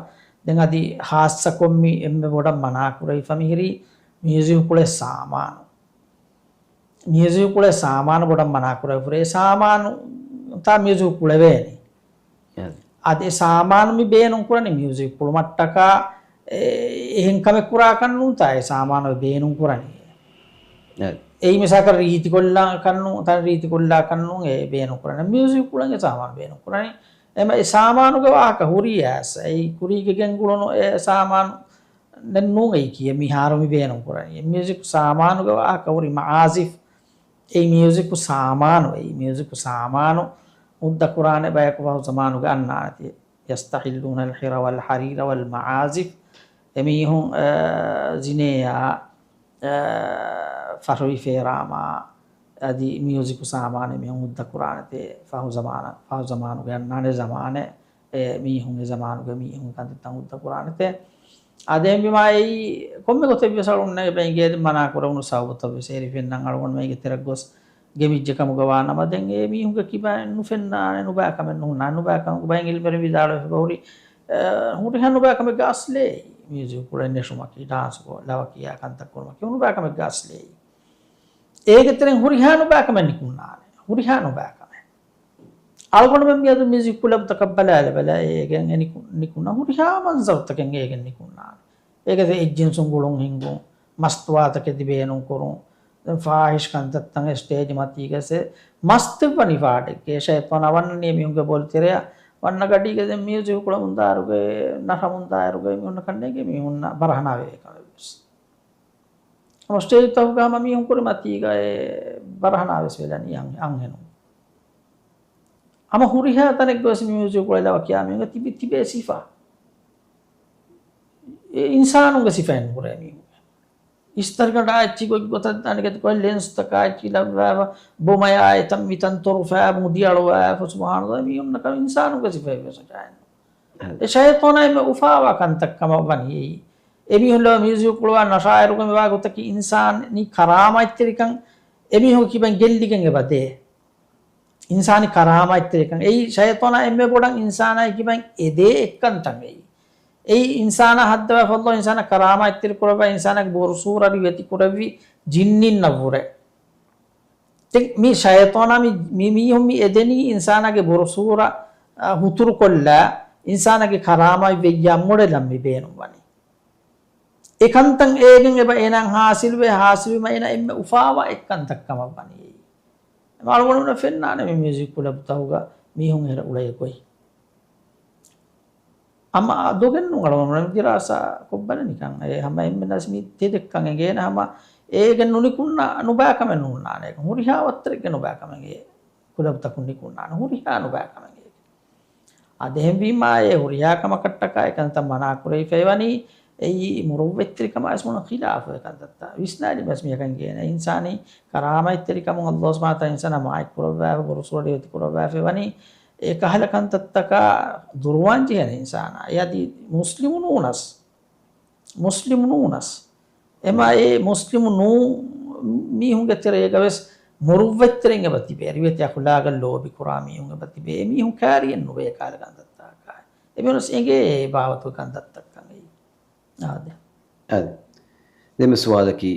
ދެން އަދި ހާއްސަކޮށް މި އެންމެ ބޮޑަށް މަނާކުރެވިފަ މިހިރީ މިއުޒިކު ކުޅޭ ސާމާނު. މިއުޒިކު ކުޅޭ ސާމާނު ބޮޑަށް މަނާކުރެވިފަ ހުރޭ. އެ ސާމާނު ތާ މިއުޒިކު ކުޅެވޭނީ. އަދި އެ ސާމާނު މި ބޭނުން ކުރަނީ މިއުޒިކު ކުޅުމަށްޓަކާ އެ، އެހެން ކަމެއް ކުރާކަށް ނޫންތާ އެ ސާމާނު ބޭނުން ކުރަނީ. އެއީ މިސާކަށް ރީތިކޮށްލާކަށް ނޫން، ތަން ރީތިކޮށްލާކަށް ނޫން އެ ބޭނުން ކުރަނީ. މިއުޒިކު ކުޅަން އެ ސާމާނު ބޭނުން ކުރަނީ. އެމަ އެ ސާމާނުގެ ވާހަކަ ހުރީ އައިސް. އެއީ ކުރީގެ ގެންގުޅުނު އެ ސާމާނު ނެއް ނޫން އެއީކީ މިހާރު މި ބޭނުން ކުރަނީ. އެ މިއުޒިކު ސާމާނުގެ ވާހަކަ ހުރީ މައާޒިފް. އެއީ މިއުޒިކު ސާމާނު، އެއީ މިއުޒިކު ސާމާނު ހުއްދަ ކުރާނެ ބަޔަކު ފަހު ޒަމާނުގެ އަންނާނެތީ. يستحلون الحر والحرير والمعازف. އެމީހުން، އަ، ޒިނޭއާ، އަ، ފަށުވި ފޭރާމާ، އަދި މިއުޒިކު ސާމާނެއް މީހުން ހުއްދަ ކުރާނެތޭ ފަހު ޒަމާނަށް، ފަހު ޒަމާނުގެ އަންނާނެ ޒަމާނެއް، އެ މީހުން، އެ ޒަމާނުގެ މީހުން ކަންތައްތައް ހުއްދަ ކުރާނެތޭ. އާދެ، އެހެންވީމާ އެއީ ކޮންމެ ގޮތެއްވެސް އަޅުގަނޑުމެން އެބަ އެނގޭ މަނާ ކުރެވުނު ސަބަބުތައްވެސް އެރި ފެންނަން އަޅުގަނޑުމެންގެ ތެރެއަށް ގޮސް ގެ މިއްޖެ ކަމުގަ ވާ ނަމަ، ދެން އެ މީހުންގެ ކިބައިން ނުފެންނާނެ، ނުބައި ކަމެއް ނުހުންނާނެ، ނުބައި ކަމަކު ބައެއް އިލްމުވެރިން ވިދާޅުވެފަ ހުރި، އަ، ހުރިހާ ނުބައި ކަމެއްގެ އަސްލޭ މިއުޒިކު ކުޅެން ނެށުމަކީ، ޑާންސްކޮށް، ލަވަކިޔާ ކަންތައް ކުރުމަކީ ނުބައި ކަމެއްގެ އަސްލޭ. އޭގެ ތެރެއިން ހުރިހާ ނުބައި ކަމެއް ނިކުންނާނެ، ހުރިހާ ނުބައި ކަމެއް. އަޅުގަނޑުމެން މިއަދު މިއުޒިކް ކުލަބުތަކަށް ބަލާލަ ބަލާ އޭގެން އެ ނިކު-، ނިކުންނަ ހުރިހާ މަންޒަރުތަކެއް އޭގެން ނިކުންނާނެ. އޭގެ އެއްޖިންސުން ގުޅުން ހިންގުން، މަސްތުވާތަކެތި ބޭނުން ކުރުން، ދެން ފާހިޝް ކަންތައްތައް ސްޓޭޖް މަތީގަސް މަސްތެއް ވަނީ ފާޑެއްގެ. ޝައިޠާނާ ވަންނަނީ މީހުންގެ ބޮލުތެރެއަށް ވަންނަ ގަޑީގަ ދެން މިއުޒިކް ކުޅަމުންދާއިރުގައި، ނަށަމުންދާއިރުގައި މީހުންނަށް ކަންނޭނގެ މީހުންނަށް ބަރަހަނާވޭ ކަމެއްވެސް. ހަމަ ސްޓޭޖްތަކުގަ ހަމަ މީހުން ކުރިމަތީގަ އެ ބަރަހަނާވެސް ވެލަނީ އަން-، އަންހެނުން. ހަމަ ހުރިހާ ތަނެއްގަވެސް މިއުޒިކް ކުޅެލަވަ ކިޔާ މީހުންގެ ތިބި-، ތިބޭ ސިފަ. އެ އިންސާނުންގެ ސިފައެއް ނުހުރޭ މީހުންގެ. އިސްތަށިގަނޑާ އެއްޗި ގޮތްގޮތަށް ދާނެ ގެތި ކޮއި ލެންސްތަކާ އެއްޗި ލައްވާފަ، ބޮމަޔާ އެތަން މިތަން ތޮރުފަ، މުދި އަޅުވާފަ، ސުބްހާނަﷲ މީހުންނަކަށް އިންސާނުންގެ ސިފައެއްވެސް ނުޖާން. އެ ޝައިޠާނާ އެންމެ އުފާވާ ކަންތައް ކަމަށް ވަނީ އެއީ. އެމީހުން ލޯ މިއުޒިކް ކުޅުވާ ނަޝާއިރުގެ މިވާ ގޮތަކީ އިންސާނީ ކަރާމާތްތެރިކަން އެމީހުން ކިބަން ގެއްލިގެން އެބަ ދޭ. އިންސާނީ ކަރާމާތްތެރިކަން. އެއީ ޝައިޠާނާ އެންމެ ބޮޑަށް އިންސާނާއި ކިބަން އެދޭ އެއްކަންތައް އެއީ. އެއީ އިންސާނާ ހައްދަވާފަ އަﷲ އިންސާނާ ކަރާމާތްތެރި ކުރައްވާ އިންސާނާގެ ބުރުސޫރަ ރިވެތި ކުރެއްވި ޖިންނިންނަށްވުރެ. ދެން މި ޝައިޠާނާ މި، މި މީހުން މި އެދެނީ އިންސާނާގެ ބުރުސޫރަ، އަ، ހުތުރުކޮށްލާ، އިންސާނާގެ ކަރާމާތް ވެއްޔާ މޮޑެލަށް މި ބޭނުންވަނީ. އެކަންތައް އޭގެން އެބަ އޭނާ ހާސިލުވެ، ހާސިލުވީމަ އޭނާ އެންމެ އުފާވާ އެއްކަންތައް ކަމަށް ވަނީ. އެމަ އަޅުގަނޑުމެން ފެންނާނެ މި މިއުޒިކް ކުލަބުތަކުގަ މީހުން އެހެރަ އުޅޭ ގޮތް. ހަމަ ދޮގެއް ނޫން އަޅުގަނޑުމެން ދިރާސާ ކޮށްބަލަނިކަން. އެ ހަމަ އެންމެންނަސް މި ތެދެއްކަން އެނގޭނެ ހަމަ އޭގެން ނުނިކުންނަ ނުބައިކަމެއް ނޫންނާނެ. ހުރިހާ ވައްތަރެއްގެ ނުބައިކަމެއް އެ ކުލަބުތަކުން ނިކުންނާނެ. ހުރިހާ ނުބައިކަމެއް އޭގެ. އާދެ، އެހެންވީމާ އެ ހުރިހާ ކަމަކަށްޓަކާ އެކަންތައް މަނާ ކުރެވިފައިވަނީ، އެއީ މުރުއްވަތްތެރިކަމާ ވެސް ބުނަން ޚިލާފު އެކަންތައްތައް. ވިސްނާލީމަސް މިޔަކަން ގޭނެ. އިންސާނީ ކަރާމަތްތެރިކަމުން އަﷲ ސުބްޙާނަހޫ ވަތަޢާލާ އިންސާނާ މާތް ކުރައްވާފަ، ބުރުސޫރަ ރިވެތި ކުރައްވާފައިވަނީ، އެކަހަލަ ކަންތައްތަކާ ދުރުވާން ޖެހޭނެ އިންސާނާ. އެ އަދި މުސްލިމު ނޫނަސް. މުސްލިމު ނޫނަސް. އެމާ އެ މުސްލިމު ނޫން މީހުންގެ ތެރޭގަވެސް މުރުއްވަތްތެރިން އެބަ ތިބޭ. ރިވެތި އަޚުލާގަށް ލޯބިކުރާ މީހުން އެބަ ތިބޭ. އެ މީހުން ކާރިއެއް ނުވޭ ކާލަ ކަންތައްތަކާ. އެމީހުން އެނގޭ އެ ބާވަތު ކަންތައްތައްކަން އެއީ. އާދެ. އަދި. ދެމެ ސުވާލަކީ،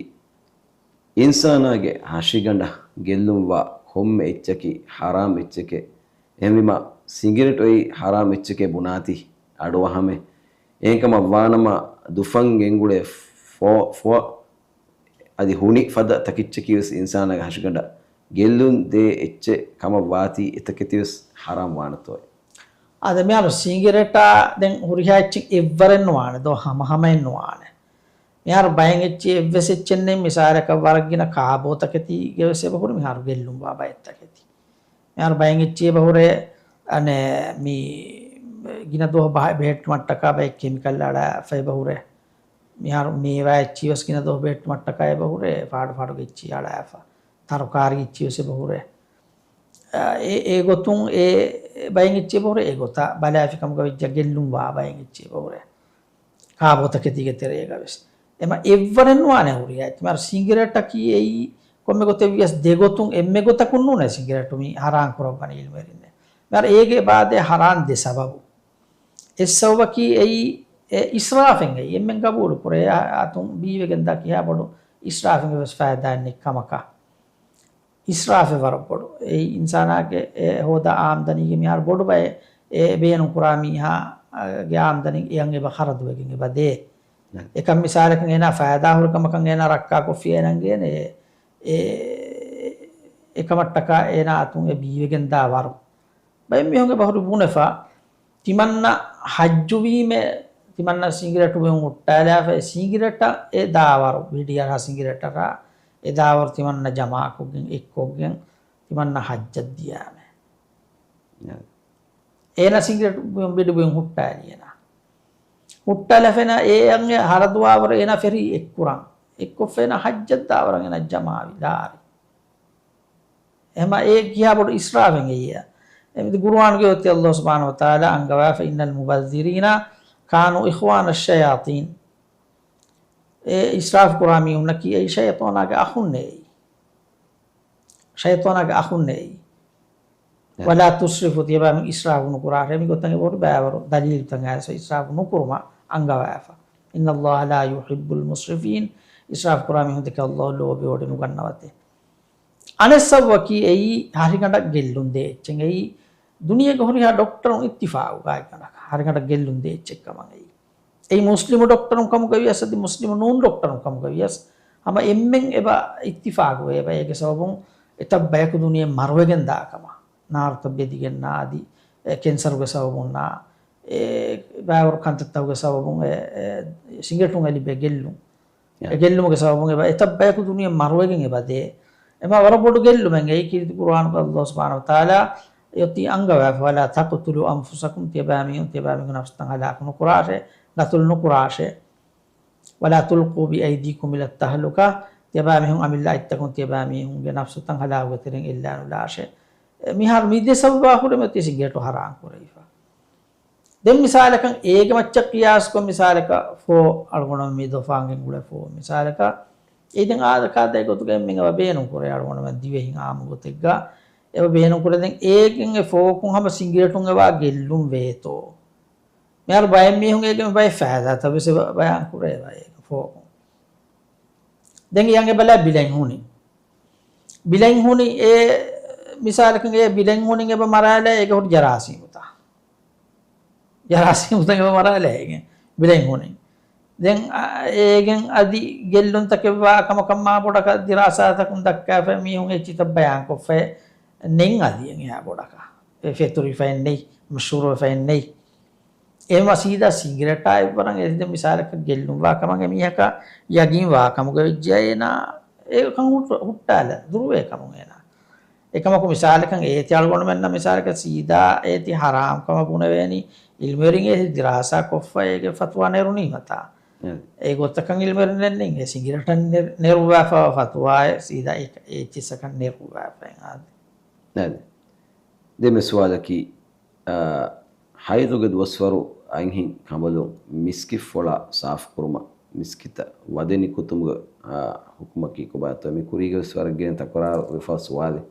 އިންސާނާގެ ހަށިގަނޑަށް ގެއްލުންވާ ކޮންމެ އެއްޗަކީ ޙަރާމް އެއްޗެކޭ. އެހެންވީމާ، ސިނގިރޭޓު އެއީ ޙަރާމް އެއްޗެކޭ ބުނާތީ އަޑުއަހަމޭ. އެހެންކަމަށް ވާނަމަ، ދުފަން ގެންގުޅޭ ފޯ-، ފޮއަށް އަދި ހުނި ފަދަ ތަކިއްޗަކީވެސް އިންސާނާގެ ހަށިގަނޑަށް ގެއްލުން ދޭ އެއްޗެއް ކަމަށް ވާތީ، އެތަކެތިވެސް ޙަރާމް ވާނެތޯއޭ؟ އާދެ، މިހާރު ސިނގިރޭޓާ ދެން ހުރިހާ އެއްޗެއް އެއްވަރެއް ނުވާނެ ދޯ، ހަމަހަމައެއް ނުވާނެ. މިހާރު ބައެއް އެއްޗެއް އެއްވެސް އެއްޗެއް ނެތް، މިސާލަކަށް ވަރަށް ގިނަ ކާބޯ ތަކެތީގެވެސް އެބަހުރި މިހާރު ގެއްލުންވާ ބައެއް ތަކެތި. މިހާރު ބައެއް އެއްޗެއް އެބަހުރޭ، އަނެއް، މި ގިނަ ދުވަހު ބަހަ-، ބެހެއްޓުމަށްޓަކާ ބައެއް ކެމިކަލް އަޅާފަ އެބަ ހުރޭ. މިހާރު މޭވާ އެއްޗި ވެސް ގިނަ ދުވަހު ބެހެއްޓުމަށްޓަކާ އެބަ ހުރޭ، ފާޑު ފާޑުގެ އެއްޗި އަޅާފަ، ތަރުކާރީ އެއްޗި ވެސް އެބަ ހުރޭ. އެ، އެ ގޮތުން އެ ބައެއް އެއްޗި އެބަ ހުރޭ، އެ ގޮތަށް ބަލާފި ކަމުގަ ވެއްޖެ ގެއްލުން ވާ ބައެއް އެއްޗި އެބަ ހުރޭ. ކާބޯތަކެތީގެ ތެރޭގަ ވެސް. އެމަ އެއްވަރެއް ނުވާނެ ހުރިހާ އެއްޗެއް. މިހާރު ސިނގިރޭޓަކީ އެއީ ކޮންމެ ގޮތެއް ވިޔަސް ދެ ގޮތުން އެންމެ ގޮތަކުން ނޫނޭ ސިނގިރޭޓު މި ހަރާން ކުރައްވަނީ އިލްމުވެރިންނޭ. މިހާރު އޭގެ އެބައާދޭ ހަރާން ދެ ސަބަބު. އެއް ސަބަބަކީ އެއީ، އެ އިސްރާފެއް އެއީ. އެންމެން ގަބޫލު ކުރޭ، އަ-، އަތުން ބީވެގެން ދާ ކިހާ ބޮޑު އިސްރާފެއް ވެސް ފައިދާއެއް ނެތް ކަމަކަށް. އިސްރާފެއް ވަރަށް ބޮޑު. އެއީ އިންސާނާގެ އެ ހޯދާ އާމްދަނީގެ މިހާރު ބޮޑު ބައެއް އެ ބޭނުން ކުރާ މީހާގެ އާމްދަނީ އެޔަށް އެބަ ޚަރަދުވެގެން އެބަ ދޭ. ނަ. އެކަން މިސާލަކަށް އޭނާ ފައިދާ ހުރި ކަމަކަށް އޭނާ ރައްކާކޮށްފި އޭނަން ގޭނެ އެ، އެ، އެކަމަށްޓަކާ އޭނާ އަތުން އެ ބީވެގެން ދާ ވަރު. ބައެއް މީހުން އެބަހުރި ބުނެފަ، ތިމަންނަ ހައްޖުވީމެ، ތިމަންނަ ސިނގިރޭޓު ބުއިން ހުއްޓާލާފަ، އެ ސިނގިރޭޓަށް އެ ދާވަރު، ބިޑި އަރާ ސިނގިރޭޓަށާ އެ ދާވަރު ތިމަންނަ ޖަމާކޮށްގެން އެއްކޮށްގެން ތިމަންނަ ހައްޖަށް ދިޔާމެ. އެ. އޭނަ ސިނގިރޭޓު ބުއިން ބިޑި ބުއިން ހުއްޓާލި އޭނަ. ހުއްޓާލަފެނަ އޭ އަނގެ ހަރަދުވާވަރު އޭނަ ފެރީ އެއްކުރަން. އެއްކޮށްފަ އޭނަ ހައްޖަށް ދާވަރަށް އޭނަ ޖަމާވި ލާރި. އެހެމަ އޭ ކިހާ ބޮޑު އިސްރާފެއް އެއީ. އެމިދި ގުރުއާނުގެ އޮތީ ﷲ ސުބްޙާނަހޫ ވަތަޢާލާ އަންގަވާފަ، إن المبذرين كانوا إخوان الشياطين. އެ އިސްރާފް ކުރާ މީހުންނަކީ އެއީ ޝައިޠާނާގެ އަޚުންނޭ އެއީ. ޝައިޠާނާގެ އަޚުންނޭ އެއީ. ނަ. ولا تسرفوا، ތިޔަބައިމީހުން އިސްރާފު ނުކުރާށޭ. މި ގޮތަށް އެބަހުރި ބައިވަރު ދަލީލުތައް އައިސް އިސްރާފު ނުކުރުމަށް އަންގަވާފަ. إن الله لا يحب المسرفين. އިސްރާފް ކުރާ މީހުން ދެކެ ﷲ ލޯބިވޮޑި ނުގަންނަވަތޭ. އަނެއް ސަބަބަކީ އެއީ ހަރިގަނޑަށް ގެއްލުން ދޭ އެއްޗެއް. އެއީ ދުނިޔޭގެ ހުރިހާ ޑޮކްޓަރުން އިއްތިފާގު ގާތްގަނޑަކަށް ހަރިގަނޑަށް ގެއްލުން ދޭ އެއްޗެއް ކަމަށް އެއީ. އެއީ މުސްލިމު ޑޮކްޓަރުން ކަމުގަ ވިޔަސް އަދި މުސްލިމު ނޫން ޑޮކްޓަރުން ކަމުގަ ވިޔަސް ހަމަ އެންމެން އެބަ އިއްތިފާގުވޭ އެބަ އޭގެ ސަބަބުން އެތައް ބަޔަކު ދުނިޔެ މަރުވެގެން ދާ ކަމަށް. ނާރުތައް ބެދިގެންނާ އަދި އެ ކެންސަރުގެ ސަބަބުންނާ އެ ބައިވަރު ކަންތައްތަކުގެ ސަބަބުން އެ، އެ ސިނގެޓުން އެ ލިބޭ ގެއްލުން. ޔާ. އެ ގެއްލުމުގެ ސަބަބުން އެބަ އެތައް ބަޔަކު ދުނިޔެ މަރުވެގެން އެބަ ދޭ. އެމާ ވަރަށް ބޮޑު ގެއްލުމެއް އެއީ ކީރިތި ޤުރުއާނުގަ ﷲ ސުބްޙާނަހޫ ވަތަޢާލާ އެއޮތީ އަންގަވާފަ، ولا تقتلوا أنفسكم، ތިޔަބައިމީހުން ތިޔަބައިމީހުން ނަފްސުތައް ހަލާކު ނުކުރާށޭ، ގަތުލު ނުކުރާށޭ. ولا تلقوا بأيديكم إلى التهلكة، ތިޔަބައިމީހުން އަމިއްލަ އަތްތަކުން ތިޔަބައިމީހުންގެ ނަފްސުތައް ހަލާކުގެ ތެރެއިން އެއްލާނުލާށޭ. މިހާރު މި ދެ ސަބަބާ ހުރެ މިއޮތީ ސިނގޭޓު ހަރާން ކުރެވިފަ. ދެން މިސާލަކަށް އޭގެ މައްޗަށް ޤިޔާސްކޮށް މިސާލަކަށް ފޯ އަޅުގަނޑު މި ދޮފާނގެން އުޅޭ ފޯ މިސާލަކަށް އެ ދެން އާދަކާދައި ގޮތުގަ އެންމެން އެބަ ބޭނުން ކުރޭ އަޅުގަނޑުމެން ދިވެހިން އާއްމު ގޮތެއްގަ އެބަ ބޭނުން ކުރޭ. ދެން އޭގެން އެ ފޯކުން ހަމަ ސިނގޭޓުން އެބަ ގެއްލުން ވޭތޯ؟ މިހާރު ބައެއް މީހުން އޭގެ ބައެއް ފައިދާތައް ވެސް އެބަ ބަޔާން ކުރޭ އެބަ އޭގެ ފޯކުން. ދެން އެ އަނގެ ބަލާ ބިލެން ހުނި. ބިލެން ހުނި އެ މިސާލަކަށް އެ ބިލެން ހުނި އެބަ މަރާލާ އޭގެ ހުރި ޖަރާސީމުތައް. ޖަރާސީމުތައް އެބަ މަރާލާ އޭގެން ބިލެން ހުނި. ދެން އަ، އޭގެން އަދި ގެއްލުންތަކެއް ވާ ކަމަކަށް މާ ބޮޑަކަށް ދިރާސާތަކުން ދައްކާފަ މީހުން އެއްޗިތައް ބަޔާންކޮށްފައެއް ނެތް އަދި އެހާ ބޮޑަކަށް. އެ ފެތުރިފައެއް ނެތް، މަޝްހޫރުވެފައެއް ނެތް. އެހެންވީމަ ސީދާ ސިނގިރޭޓާ އެއްވަރަށް އެ މިސާލަކަށް ގެއްލުން ވާ ކަމަށް އެ މީހަކަށް ޔަގީން ވާ ކަމުގަ ވެއްޖެއްޔާ އޭނާ އެކަން ހުއްޓު-، ހުއްޓާލަ ދުރުވޭ ކަމުން އޭނާ. އެކަމަކު މިސާލަކަށް އޭތި އަޅުގަނޑުމެންނަށް މިސާލަކަށް ސީދާ އޭތި ހަރާމް ކަމަށް ބުނެވޭނީ އިލްމުވެރިން އޭތި ދިރާސާ ކޮށްފަ އޭގެ ފަތުވާ ނެރުނީމަތާ. އެ. އެ ގޮތަކަށް އިލްމުވެރިން ނެއްނެތް އެ ސިނގިރޭޓަށް ނެރު-، ނެރުއްވާފަ ފަތުވާއެއް ސީދާ އެ، އެ އެއްޗިއްސަކަށް ނެރުއްވާފައި އާދެ. އާދެ. ދެން މި ސުވާލަކީ، އާ، ހައިޟުގެ ދުވަސްވަރު އަންހެން ކަނބަލުން މިސްކިތްފޮޅާ ސާފުކުރުމަށް މިސްކިތަށް ވަދެ ނިކުތުމުގެ، އާ، ޙުކުމަކީ ކޮބާތޯ؟ މި ކުރީގެ ވެސް ވަރަށް ގިނަ ތަކުރާރު ވެފަ ސުވާލެއް.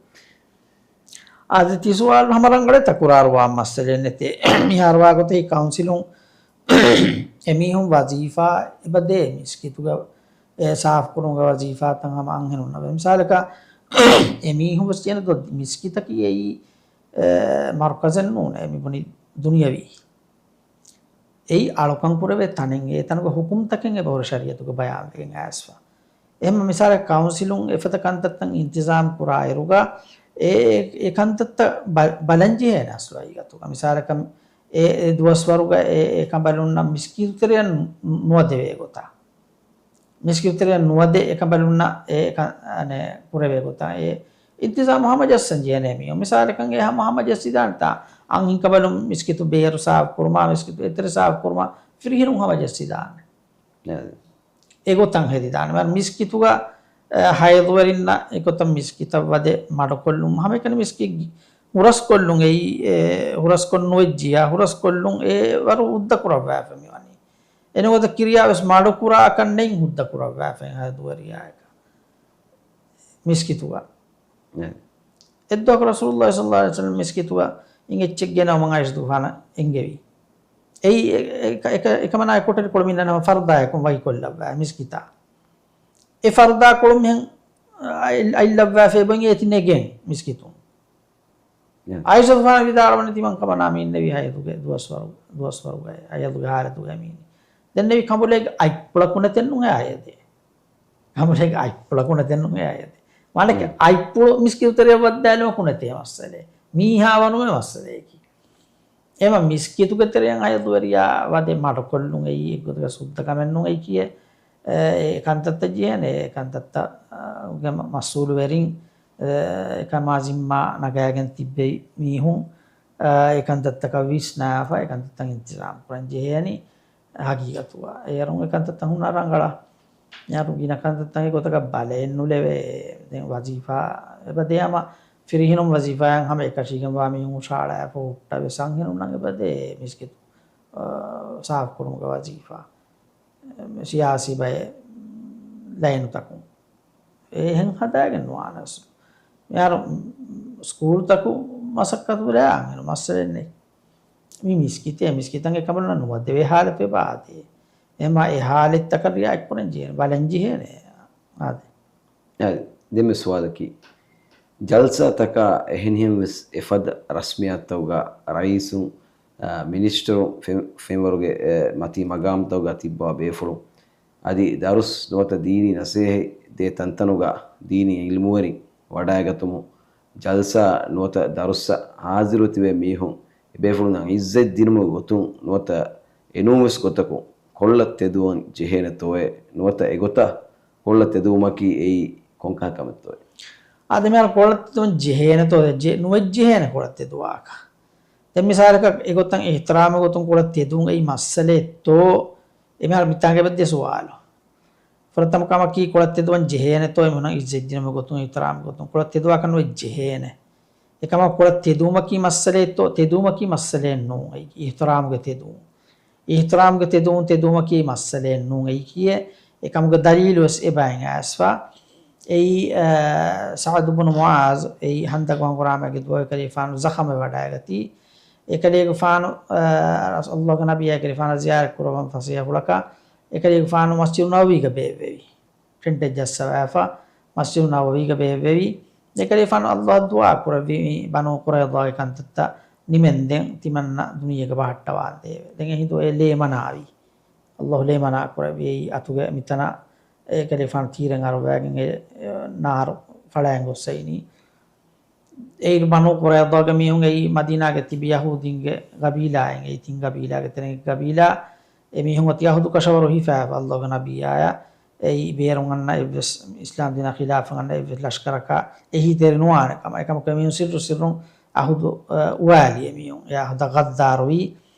އާދެ، ތި ސުވާލު ހަމަ ރަނގަޅެއް، ތަކުރާރުވާ މައްސަލައެއް ނެތޭ. މިހާރު ވާގޮތަކީ ކައުންސިލުން އެމީހުން ވަޒީފާ އެބަދޭ މިސްކިތުގަ އެ ސާފުކުރުމުގެ ވަޒީފާތައް ހަމަ އަންހެނުންނަށް ވޭ. މިސާލަކަށް އެމީހުން ވެސް ޖެނެދޯ މިސްކިތަކީ އެއީ އެ، މަރުކަޒެއް ނޫނޭ، މި ބުނި ދުނިޔަވީ. އެއީ އަޅުކަން ކުރެވޭ ތަނެއް، އެ ތަނުގެ ޙުކުމްތަކެއް އެބަހުރި ޝަރީޢަތުގަ ބަޔާންވެގެން އައިސްފަ. އެހެން މިސާލަކަށް ކައުންސިލުން އެފަދަ ކަންތައްތައް އިންތިޒާމް ކުރާ އިރުގަ އެ، އެ، އެ ކަންތައްތައް ބަ-، ބަލަންޖެހޭނެ އަސްލު ހަގީގަތުގަ. މިސާލަކަށް އެ، އެ ދުވަސްވަރުގަ އެ، އެ ކަނބަލުންނަށް މިސްކިތު ތެރެއަށް ނުވަދެވޭ ގޮތަށް. މިސްކިތު ތެރެއަށް ނުވަދެ އެކަނބަލުންނަށް އެ ކަ-، އަނެ، ކުރެވޭ ގޮތަށް އެ އިންތިޒާމު ހަމަޖައްސަން ޖެހޭނެ މީހުން. މިސާލަކަށް އެ ހަމަ ހަމަޖައްސިދާނެތާ އަންހެންކަނބަލުން މިސްކިތު ބޭރު ސާފުކުރުމާ، މިސްކިތު އެތެރެ ސާފުކުރުމާ، ފިރިހެނުން ހަމަޖައްސިދާނެ. އެގޮތަށް ހެދިދާނެ. މިސްކިތުގަ، އެ، ހައިޟުވެރިންނަށް އެގޮތަށް މިސްކިތަށް ވަދެ މަޑުކޮށްލުން، ހަމައެކަނި މިސްކިތް ހުރަސްކޮށްލުން އެއީ، އެ، ހުރަސްކޮށް ނުވެއްޖިޔާ، ހުރަސްކޮށްލުން އެ ވަރު ހުއްދަ ކުރައްވާފަ މިވަނީ. އެނެގޮތަށް ކިރިޔާވެސް މަޑުކުރާކަށް ނެތް ހުއްދަ ކުރައްވާފައި ހައިޟުވެރިޔާއެކަށް މިސްކިތުގަ. އެއްދުވަހަކު ރަސޫލުﷲ ޞައްލަﷲ ޢަލައިހި ވަސައްލަމް މިސްކިތުގަ އިން އެއްޗެއް ގެނައުމަށް ޢާއިޝަތުގެފާނަށް އެންގެވި. އެއީ އެ-، އެ-، އެކަ-، އެކަމަނާ ކޮޓަރިކޮޅު މިންނަނަމަ ފަރުދާއަކުން ވަކިކޮށްލައްވާ މިސްކިތާ. އެ ފަރުދާކޮޅު މިހެން އައި-، އައިލައްވާފައި ބޮއިން އޭތި ނެގެން މިސްކިތުން. އާއިޝަތުގެފާނު ވިދާޅުވަނީ ތިމަން ކަމަނާ މި އިންނެވި ހައިޟުގެ ދުވަސްވަރު-، ދުވަސްވަރުގައި، ހައިޟުގެ ހާލަތުގައި މި އިންނެވި. ދެންނެވި ކަނބުލޭގެ އަތްޕުޅަކު ނެތެއްނު އެ އަޔަދޭ. ކަނބުލޭގެ އަތްޕުޅަކު ނެތެއްނު އެ އަޔަދޭ. މާނަކެ އަތްޕުޅު މިސްކިތު ތެރެއަށް ވައްދާލުމަކު ނެތޭ މައްސަލައެއް. މީހާ ވަނުމެ މައްސަލައަކީ. އެމަ މިސްކިތުގެ ތެރެއަށް ހައިޟުވެރިޔާ ވަދެ މަޑުކޮށްލުން އެއީ އެއްގޮތަކަށް ސުއްދަ ކަމެއްނޫން އެއީ ކިޔޭ. އެ، އެ ކަންތައްތައް ޖެހޭނެ، އެ ކަންތައްތައް، އާ، ގެ މަ-، މަސްއޫލުވެރިން، އެ، އެކަމާ ޒިންމާ ނަގާގެން ތިއްބެވި މީހުން، އާ، އެ ކަންތައްތަކަށް ވިސްނާފަ، އެ ކަންތައްތައް އިންތިޒާމް ކުރަން ޖެހޭނީ ހަގީގަތުގަ. އޭރުން އެ ކަންތައްތައް ހުންނަ ރަނގަޅަށް. އޭރު ގިނަ ކަންތައްތަކެއް ގޮތަކަށް ބަލައެއް ނުލެވޭ. ދެން ވަޒީފާ އެބަދޭ ހަމަ ފިރިހެނުން ވަޒީފާއަށް ހަމަ އެކަށީގެންވާ މީހުން ހުށަހަޅާފަ ހުއްޓަވެސް އަންހެނުންނަށް އެބަދޭ މިސްކިތު، އާ، ސާފުކުރުމުގެ ވަޒީފާ. ސިޔާސީ ބައެއް ލައިނުތަކުން އެހެން ހަދާގެން ނުވާނެ. މިހާރު ސްކޫލްތަކު މަސައްކަތު ކުރާ އަންހެނު މައްސަލައެއް ނެތް. މި މިސްކިތޭ، މިސްކިތަށް އެކަމަނާ ނުވަދެވޭ ހާލަތެއް އެބަ އާދޭ. އެމާ އެ ހާލަތްތަކަށް ރިއާއެކް ކުރަން ޖެހޭނެ، ބަލަން ޖެހޭނެ. އާދެ. އާދެ. ދެންމެ ސުވާލަކީ، ޖަލްސާތަކާ އެހެނިހެން ވެސް އެފަދަ ރަސްމިއްޔާތުތަކުގަ ރައީސުން، އާ، މިނިސްޓަރުން ފެ-، ފެންވަރުގެ، އެ، މަތީ މަގާމްތަކުގަ ތިއްބަވާ ބޭފުޅުން އަދި ދަރުސް ނުވަތަ ދީނީ ނަސޭހަތް ދޭ ތަންތަނުގަ ދީނީ ޢިލްމުވެރިން ވަޑައިގަތުމުން، ޖަލްސާ ނުވަތަ ދަރުއްސަށް ހާޒިރުވެ ތިބޭ މީހުން އެބޭފުޅުންނަށް ޢިއްޒަތް ދިނުމުގެ ގޮތުން ނުވަތަ އެނޫންވެސް ގޮތަކުން ކޮޅަށް ތެދުވަން ޖެހޭނެތޯއޭ؟ ނުވަތަ އެގޮތަށް ކޮޅަށް ތެދުވުމަކީ އެއީ ކޮންކަހަލަ ކަމެއްތޯއޭ؟ އާދެ، މިހާރު ކޮޅަށް ތެދުވަން ޖެހޭނެތޯ؟ ޖެ-، ނުވެއްޖެހޭނެ ކޮޅަށް ތެދުވާކަށް. ދެން މިސާލަކަށް އެގޮތަށް އިޙްތިރާމުގެ ގޮތުން ކޮޅަށް ތެދުވުން އެއީ މައްސަލައެއްތޯ؟ އެ މިހާރު މިތާނގަ އެބަ ދެ ސުވާލު. ފުރަތަމަ ކަމަކީ ކޮޅަށް ތެދުވަން ޖެހޭނެތޯ އެމީހުންނަށް ޢިއްޒަތް ދިނުމުގެ ގޮތުން، އިޙްތިރާމުގެ ގޮތުން ކޮޅަށް ތެދުވާކަށް ނުވެއްޖެހޭނެ. އެކަމަކު ކޮޅަށް ތެދުވުމަކީ މައްސަލައެއްތޯ؟ ތެދުވުމަކީ މައްސަލައެއް ނޫން. އެއީ އިޙްތިރާމުގެ ތެދުވުން. އިޙްތިރާމުގެ ތެދުވުން، ތެދުވުމަކީ މައްސަލައެއް ނޫން. އެއީ ކިޔޭ، އެކަމުގެ ދަލީލު ވެސް އެބައިން އައިސްފަ. އެއީ، އަ، ސަޢުދު ބުނު މުޢާޛު، އެއީ ހަންދަގު ހަނގުރާމައިގެ ދުވަހު އެކަލޭގެފާނު ޒަޚަމެއް ވަޑައިގަތީ. އެކަލޭގެފާނު، އަ، ﷲ ގެ ނަބިއްޔާ އެކަލޭގެފާނަށް ޒިޔާރަތް ކުރައްވަން ފަސޭހަފުޅަކަށް އެކަލޭގެފާނު މަސްޖިދު ނަބަވީގަ ބޭއްވެވި. ޓެންޓެއް ޖައްސަވާފަ، މަސްޖިދު ނަބަވީގަ ބޭއްވެވި. އެކަލޭގެފާނު ﷲ އަށް ދުޢާ ކުރެއްވި، މި ބަނޫ ޤުރައިޟާގެ ކަންތައްތައް ނިމެންދެން ތިމަންނަ ދުނިޔޭގަ ބަހައްޓަވާނދޭވެ. ދެން އެހިނދު އެ ލޭ މަނާވި. ﷲ ލޭ މަނާ ކުރެއްވި. އެއީ އަތުގެ މިތަނަށް އެކަލޭގެފާނު ތީރެއް އަރުވައިގެން އެ، އެ، ނާރު ފަޅައިގެން ގޮސް އައިނީ. އެއިރު ބަނޫ ޤުރައިޟާގެ މީހުން އެއީ މަދީނާގެ ތިބި ޔަހޫދީންގެ ގަބީލާއެއް، އެއީ ތިން ގަބީލާގެ ތެރެއިން ގަބީލާ. އެމީހުން އޮތީ އަހުދު ކަށަވަރު ހިފާފަ ﷲ ގެ ނަބިއްޔާއާ. އެއީ ބޭރުން އަންނަ އެއްވެސް އިސްލާމް ދީނާ ޚިލާފަށް އަންނަ އެއްވެސް ލަޝްކަރަކާ އެހީތެރި ނުވާނެ ކަމަށް. އެކަމަކު އެމީހުން ސިއްރު ސިއްރުން އަހުދު، އަ، އުވާލި އެމީހުން. އެ އަހުދަށް ޣައްދާރުވީ.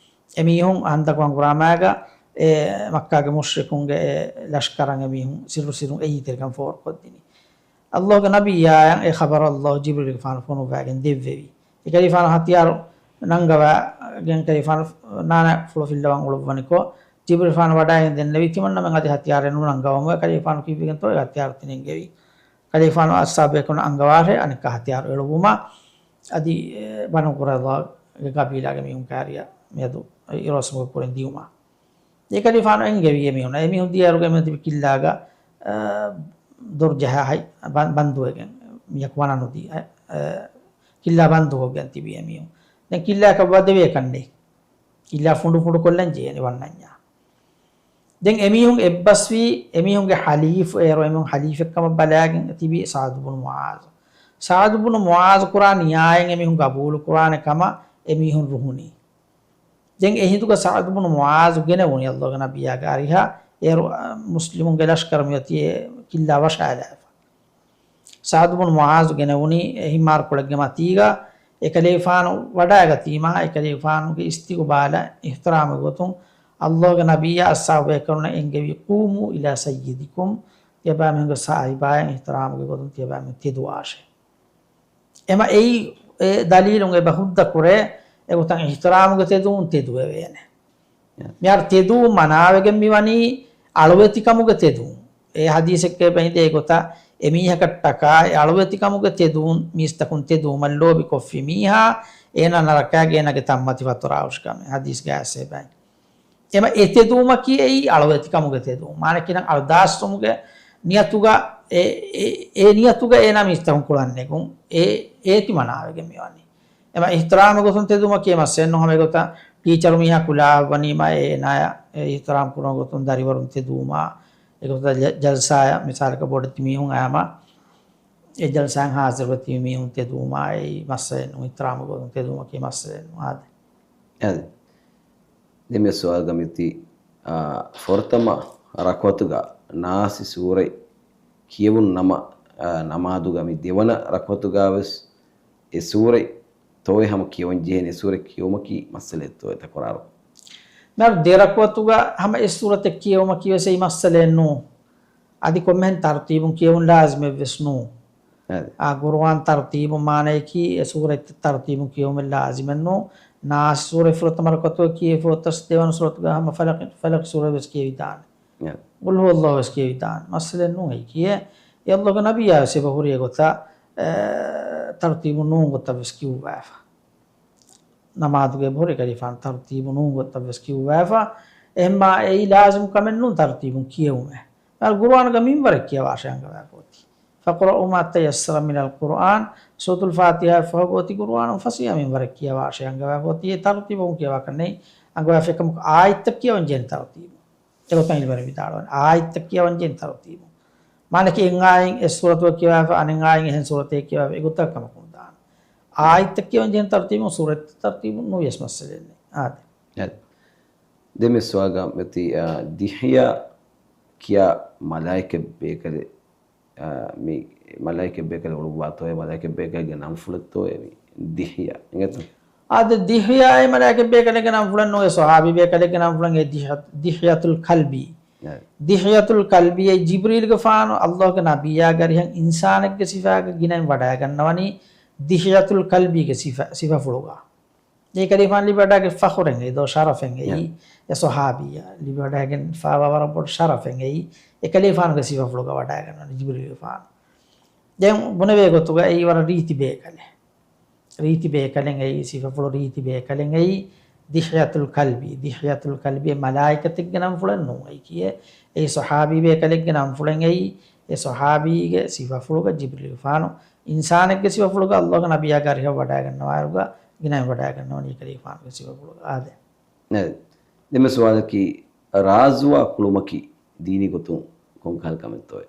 އެމީހުން ހަންދަގު ހަނގުރާމާގަ އެ މައްކާގެ މުޝްރިކުންގެ އެ ލަޝްކަރަށް އެމީހުން ސިއްރު ސިއްރުން އެހީތެރިކަން ފޯރުކޮށްދިނީ. ﷲ ގެ ނަބިއްޔާއަށް އެ ޚަބަރު ﷲ ޖިބްރީލުގެފާނަށް ފޮނުއްވައިގެން ދެއްވެވި. އެކަލޭގެފާނު ހަތިޔާރު ނަންގަވާގެން ކަލޭގެފާނު ނާނާ ފުޅު ފިއްލަވަން އުޅުއްވަނިކޮށް، ޖިބްރީލުގެފާނު ވަޑައިގެން ދެންނެވި ތިމަންނަމެން އަދި ހަތިޔާރެއް ނުނަންގަވަމު. އެކަލޭގެފާނު ކިއްވެގެންތޯ އެ ހަތިޔާރު ތިނެންގެވި. ކަލޭގެފާނު އަސްހާބު އެކަން އަންގަވާށޭ އަނެއްކާ ހަތިޔާރު އެޅުއްވުމަށް. އަދި، އެ، ބަނޫ ޤުރައިޟާގެ ގަބީލާގެ މީހުން ކާރިޔަށް މިއަދު އިރުއޮއްސުމުގެ ކުރިން ދިޔުމަށް. އެކަލޭގެފާނު އެންގެވި އެމީހުން. އެމީހުން ދިޔައިރުގަ އެމީހުން ތިބި ކިއްލާގަ، އަ، ދޮރު ޖަހާ ހަތް ބަން-، ބަންދުވެގެން މިޔަކު ވަނަނުދީ، އަ، އަ، ކިއްލާ ބަންދުކޮށްގެން ތިބި އެމީހުން. ދެން ކިއްލާއަކަށް ވަދެވޭކަށް ނެތް. ކިއްލާ ފުނޑު ފުނޑު ކޮށްލަން ޖެހޭނެ ވަންނަންޏާ. ދެން އެމީހުން އެއްބަސްވީ، އެމީހުންގެ ޙަލީފު އޭރު އެމީހުން ޙަލީފެއްކަމަށް ބަލާގެން ތިބީ ސަޢުދު ބުނު މުޢާޛު. ސަޢުދު ބުނު މުޢާޛު ކުރާ ނިޔާއެއް އެމީހުން ގަބޫލު ކުރާނެ ކަމަށް އެމީހުން ރުހުނީ. ދެން އެހިނދުގަ ސަޢުދު ބުނު މުޢާޛު ގެނެވުނީ ﷲ ގެ ނަބިއްޔާގެ އަރިހަށް. އޭރު، އަ، މުސްލިމުންގެ ލަޝްކަރު މިއޮތީ އެ ކިއްލާ ވަށާލާފަ. ސަޢުދު ބުނު މުޢާޛު ގެނެވުނީ އެ ހިމާރުކޮޅެއްގެ މަތީގަ. އެކަލޭފާނު ވަޑައިގަތީމާ، އެކަލޭފާނުގެ އިސްތިގުބާލަށް އިޙްތިރާމުގެ ގޮތުން ﷲގެ ނަބިއްޔާ އަޞްޙާބުބޭކަލުންނަށް އެންގެވީ، "قوموا إلى سيدكم." ތިޔަބައިމީހުންގެ ސާހިބާއަށް އިޙްތިރާމުގެ ގޮތުން ތިޔަބައިމީހުން ތެދުވާށޭ. އެމަ އެއީ، އެ ދަލީލުން އެބަ ހުއްދަ ކުރޭ، އެގޮތަށް އިޙްތިރާމުގެ ތެދުވުން ތެދުވެވޭނެ. މިހާރު ތެދުވުން މަނާވެގެން މިވަނީ އަޅުވެތިކަމުގެ ތެދުވުން. އެ ހަދީސެއްގައި ބައިންދޭ ގޮތަށް އެމީހަކަށްޓަކާ އެ އަޅުވެތިކަމުގެ ތެދުވުން، މީސްތަކުން ތެދުވުމަށް ލޯބިކޮށްފި މީހާ، އޭނާ ނަރަކައިގެ އޭނާގެ ތަންމަތި ފަތުރާ ހުށިކަމެއް ހަދީސްގައި އައިސް ބައި. އެމަ އެ ތެދުވުމަކީ އެއީ އަޅުވެތިކަމުގެ ތެދުވުން. މާނައަކީ އަޅުދާސްވުމުގެ ނިޔަތުގަ އެ، އެ، އެ ނިޔަތުގަ އޭނާ މީސްތަކުން ކުޅަން ނެގުން. އެ، އޭތި މަނާވެގެން މިވަނީ. އެމަ އިޙްތިރާމުގެ ގޮތުން ތެދުވުމަކީ މައްސަލައެއް ނޫން. ހަމަ އެގޮތަށް ޓީޗަރު މީހާ ކުލާ ވަނީމާ އޭނާޔަށް އެ އިޙްތިރާމް ކުރުމުގެ ގޮތުން ދަރިވަރުން ތެދުވުމާ، އެގޮތަށް ޖަ-، ޖަލްސާއަށް މިސާލަކަށް ބޮޑެތި މީހުން އައީމާ އެ ޖަލްސާއިން ހާޒިރުވެ ތިބި މީހުން ތެދުވުމާ އެއީ މައްސަލައެއް ނޫން. އިޙްތިރާމުގެ ގޮތުން ތެދުވުމަކީ މައްސަލައެއް ނޫން. އާދެ. އާދެ. ދެން މި ސުވާލުގަ މިތި، އާ، ފުރަތަމަ ރަކުޢަތުގަ ނާސް ސޫރަތް ކިޔެވުނު ނަމަ، އާ، ނަމާދުގަ މި ދެވަނަ ރަކުޢަތުގަވެސް އެ ސޫރަތް ތޯއެ ހަމަ ކިޔަވަން ޖެހޭނެ، އެ ސޫރަތް ކިޔެވުމަކީ މައްސަލައެއްތޯއެ ތަކުރާރު؟ މިހާރު ދެ ރަކުޢަތުގަ ހަމަ އެއް ސޫރަތެއް ކިޔެވުމަކީ ވެސް އެއީ މައްސަލައެއް ނޫން. އަދި ކޮންމެހެން ތަރުތީބުން ކިޔެވުން ލާޒިމެއް ވެސް ނޫން. އާދެ. އާ، ޤުރުއާން ތަރުތީބު މާނަޔަކީ އެ ސޫރަތް ތަރުތީބުން ކިޔެވުމެއް ލާޒިމެއް ނޫން. ނާސް ސޫރަތް ފުރަތަމަ ރަކުޢަތުގަ ކިޔެފަ އޮތަސް ދެވަނަ ސޫރަތުގަ ހަމަ ފަލަޤް، ފަލަޤް ސޫރަތް ވެސް ކިޔެވިދާނެ. އާދެ. ޤުލް ހުވައްލާހު ވެސް ކިޔެވިދާނެ. މައްސަލައެއް ނޫން އެއީ ކިޔޭ. އެ ﷲގެ ނަބިއްޔާ ވެސް އެބަ ހުރި އެގޮތަށް، އެ، ތަރުތީބު ނޫން ގޮތަށް ވެސް ކިޔުއްވައިފަ. ނަމާދުގެ އެބަހުރި ކަލޭފާނު ތަރުތީބު ނޫން ގޮތަށް ވެސް ކިޔުއްވައިފަ. އެހެންމާ އެއީ ލާޒިމް ކަމެއް ނޫން ތަރުތީބުން ކިޔެވުމެއް. މިހާރު ޤުރުއާނުގަ މިންވަރެއް ކިޔަވާށޭ އަންގަވާފަ އޮތީ. فاقرؤوا ما تيسر من القرآن. ސޫރަތުލް ފާތިޙާއަށް ފަހުގަ އޮތީ ޤުރުއާނުން ފަސޭހަ މިންވަރެއް ކިޔަވާށޭ އަންގަވާފަ އޮތީ. އެ ތަރުތީބުން ކިޔަވާކަށް ނެތް. އަންގަވާފަ އެކަމަކު އާޔަތްތައް ކިޔަވަން ޖެހޭނެ ތަރުތީބުން. އެގޮތަށް ޢިލްމުވެރިން ވިދާޅުވަނީ އާޔަތްތައް ކިޔަވަން ޖެހޭނެ ތަރުތީބުން. މާނައަކީ އެއް އާޔަތް އެއް ސޫރަތުގަ ކިޔަވާފަ، އަނެއް އާޔަތް އެހެން ސޫރަތެއް ކިޔަވާފަ، އެގޮތަށް ކަމަކު ނުދާނެ. އާޔަތްތައް ކިޔަވަން ޖެހޭނެ ތަރުތީބުން، ސޫރަތްތައް ތަރުތީބުން ނުވިޔަސް މައްސަލައެއް ނެތް. އާދެ. އެ. ދެން މި ސުވާލުގަ މިތި، އާ، ދިޙްޔާ ކިޔާ މަލާއިކަ ބޭކަލެއް، އާ، މި މަލާއިކަ ބޭކަލެއް އުޅުއްވާތޯއޭ، މަލާއިކަ ބޭކަލެއްގެ ނަންފުޅެއްތޯއޭ މި ދިޙްޔާ؟ އިނގޭތަ؟ އާދެ، ދިޙްޔާ އެ މަލާއިކަ ބޭކަލެއްގެ ނަންފުޅެއް ނޫން، އެ ޞަޙާބީ ބޭކަލެއްގެ ނަންފުޅެއް އެ ދިޙްޔާ، ދިޙްޔަތުލް ކަލްބީ. އެ. ދިޙްޔަތުލް ކަލްބީ އެ ޖިބްރީލްގެފާނު ﷲގެ ނަބިއްޔާގެ އަރިހަށް އިންސާނެއްގެ ސިފާގަ ގިނައިން ވަޑައިގަންނަވަނީ ދިޙްޔަތުލް ކަލްބީގެ ސިފަ، ސިފަފުޅުގަ. އެކަލޭފާނު ލިބިވަޑައިގެން ފަޚުރެއް އެއީ ދޯ، ޝަރަފެއް އެއީ، ޔާ. އެ ޞަޙާބީއަށް ލިބިވަޑައިގެންފަވާ ވަރަށް ބޮޑު ޝަރަފެއް އެއީ، އެކަލޭފާނުގެ ސިފަފުޅުގަ ވަޑައިގަންނަވަނީ ޖިބްރީލްގެފާނު. ދެން ބުނެވޭ ގޮތުގަ އެއީ ވަރަށް ރީތި ބޭކަލެއް. ރީތި ބޭކަލެއް އެއީ، ސިފަފުޅު ރީތި ބޭކަލެއް އެއީ، ދިޙްޔަތުލް ކަލްބީ. ދިޙްޔަތުލް ކަލްބީ އެ މަލާއިކަތެއްގެ ނަންފުޅެއް ނޫން އެއީ ކިޔޭ. އެއީ ޞަޙާބީ ބޭކަލެއްގެ ނަންފުޅެއް އެއީ، އެ ޞަޙާބީގެ ސިފަފުޅުގަ ޖިބްރީލްގެފާނު އިންސާނެއްގެ ސިފަފުޅުގަ ﷲގެ ނަބިއްޔާގެ އަރިހަށް ވަޑައިގަންނަވާއިރުގަ ގިނައިން ވަޑައިގަންނަވަނީ އެކަލޭފާނުގެ ސިފަފުޅުގަ. އާދެ. އެ، ދެން މި ސުވާލަކީ، ރާޒުވާ ކުޅުމަކީ ދީނީ ގޮތުން ކޮންކަހަލަ ކަމެއްތޯއޭ؟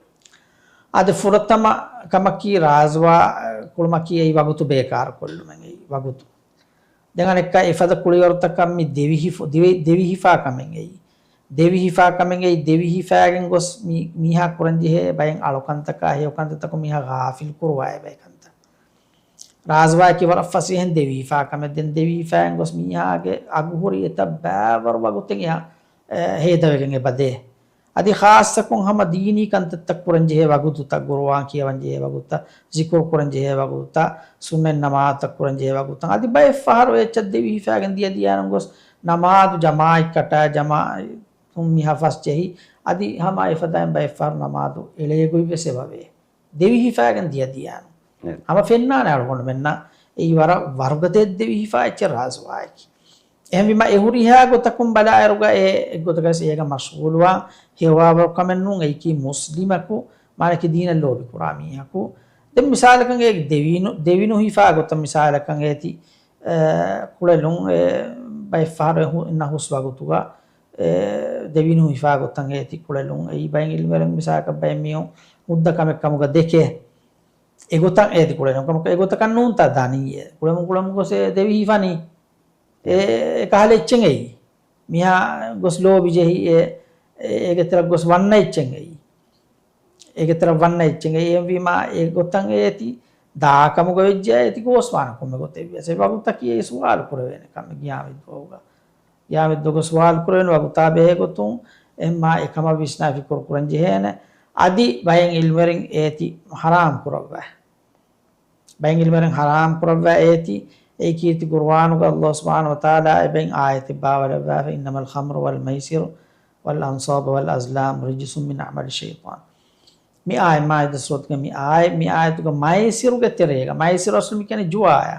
އާދެ، ފުރަތަމަ ކަމަކީ ރާޒުވާ ކުޅުމަކީ އެއީ ވަގުތު ބޭކާރުކޮށްލުމެއް އެއީ ވަގުތު. ދެން އަނެއްކާ އެފަދަ ކުޅިވަރުތަކަށް މި ދެވިހިފު-، ދިވެ-، ދެވިހިފާ ކަމެއް އެއީ. ދެވިހިފާ ކަމެއް އެއީ، ދެވިހިފައިގެން ގޮސް މި-، މީހާ ކުރަންޖެހޭ ބައެއް އަޅުކަންތަކާ ހެޔޮކަންތައްތަކުން މީހާ ޣާފިލް ކުރުވާ އެބައި ކަންތައް. ރާޒުވާއަކީ ވަރަށް ފަސޭހައިން ދެވިހިފާ ކަމެއް. ދެން ދެވިހިފައިގެން ގޮސް މީހާގެ އަގުހުރި އެތައް ބައިވަރު ވަގުތެއް އެއާ، އެ، ހޭދަވެގެން އެބަ ދޭ. އަދި ޚާއްޞަކޮށް ހަމަ ދީނީ ކަންތައްތައް ކުރަންޖެހޭ ވަގުތުތައް، ޤުރުއާން ކިޔަވަންޖެހޭ ވަގުތުތައް، ޒިކުރު ކުރަންޖެހޭ ވަގުތުތައް، ސުންނަތް ނަމާދުތައް ކުރަންޖެހޭ ވަގުތުތައް. އަދި ބައެއް ފަހަރު އެއްޗެއް ދެވިހިފައިގެން ދިޔަ ދިޔައިން ގޮސް ނަމާދު ޖަމާޢަތްކަޓާ ޖަމާޢަތުން މިހާ ފަސް ޖެހި، އަދި ހަމަ އެފަދައިން ބައެއް ފަހަރު ނަމާދު އެޅޭ ގޮތްވެސް އެބަވޭ. ދެވިހިފައިގެން ދިޔަ ދިޔައިން. އެ. ހަމަ ފެންނާނެ އަޅުގަނޑުމެންނަށް އެއީ ވަރަށް ވަރުގަދަ ދެވިހިފާ އެއްޗެއް ރާޒުވާއަކީ. އެހެންވީމަ އެ ހުރިހާ ގޮތަކުން ބަލާއިރުގަ އެ އެއްގޮތަކަށް އޭގަ މަޝްޣޫލުވާ ހެޔޮވާވަރު ކަމެއް ނޫން އެއީކީ މުސްލިމަކު، މާނައަކީ ދީނަށް ލޯބިކުރާ މީހަކު. ދެން މިސާލަކަށް އެ ދެވިނު-، ދެވިނުހިފާ ގޮތަށް މިސާލަކަށް އޭތި، އެ، ކުޅެލުން އެ ބައެއް ފަހަރު އެ ހު-، އިންނަ ހުސް ވަގުތުގަ އެ ދެވިނު ހިފާ ގޮތަށް އޭތި ކުޅެލުން. އެއީ ބައެއް އިލްމުވެރިން މިސާލަކަށް ބައެއް މީހުން ހުއްދަ ކަމެއް ކަމުގަ ދެކޭ. އެގޮތަށް އޭތި ކުޅެލުން. ކަމަކަށް އެގޮތަކަށް ނޫންތާ ދަނީ އެ. ކުޅެމުން ކުޅެމުން ގޮސް އެ ދެވި ހިފަނީ. އެ އެކަހަލަ އެއްޗެއް އެއީ. މިހާ ގޮސް ލޯބި ޖެހި އެ، އެ، އޭގެ ތެރަށް ގޮސް ވަންނަ އެއްޗެއް އެއީ. އޭގެ ތެރަށް ވަންނަ އެއްޗެއް އެއީ. އެހެންވީމާ އެގޮތަށް އޭތި ދާކަމުގަ ވެއްޖެއާ އޭތި ގޯސްވާނެ ކޮންމެ ގޮތެއްވިޔަސް. އެ ވަގުތަކީ އެ ސުވާލު ކުރެވޭނެ ކަމެއް ގިޔާމަތްދުވަހުގަ. ގިޔާމަތްދުވަހުގަ ސުވާލު ކުރެވޭނެ ވަގުތާ ބެހޭ ގޮތުން އެހެންމާ އެކަމަށް ވިސްނާ ފިކުރު ކުރަން ޖެހޭނެ. އަދި ބައެއް އިލްމުވެރިން އޭތި ޙަރާމް ކުރައްވާ. ބައެއް އިލްމުވެރިން ޙަރާމް ކުރައްވާ އޭތި، އެއީ ކީރިތި ޤުރުއާނުގަ ﷲ ސުބްޙާނަހޫ ވަތަޢާލާ އެބައިން އާޔަތެއް ބާވައިލައްވާފަ، إنما الخمر والميسر والأنصاب والأزلام رجس من عمل الشيطان. މި އާޔަތް މާއިދާ ސޫރަތުގެ މި އާޔަތް، މި އާޔަތުގަ މައިސިރުގެ ތެރޭގަ، މައިސިރު އަސްލު މި ކިޔަނީ ޖުވާއާ.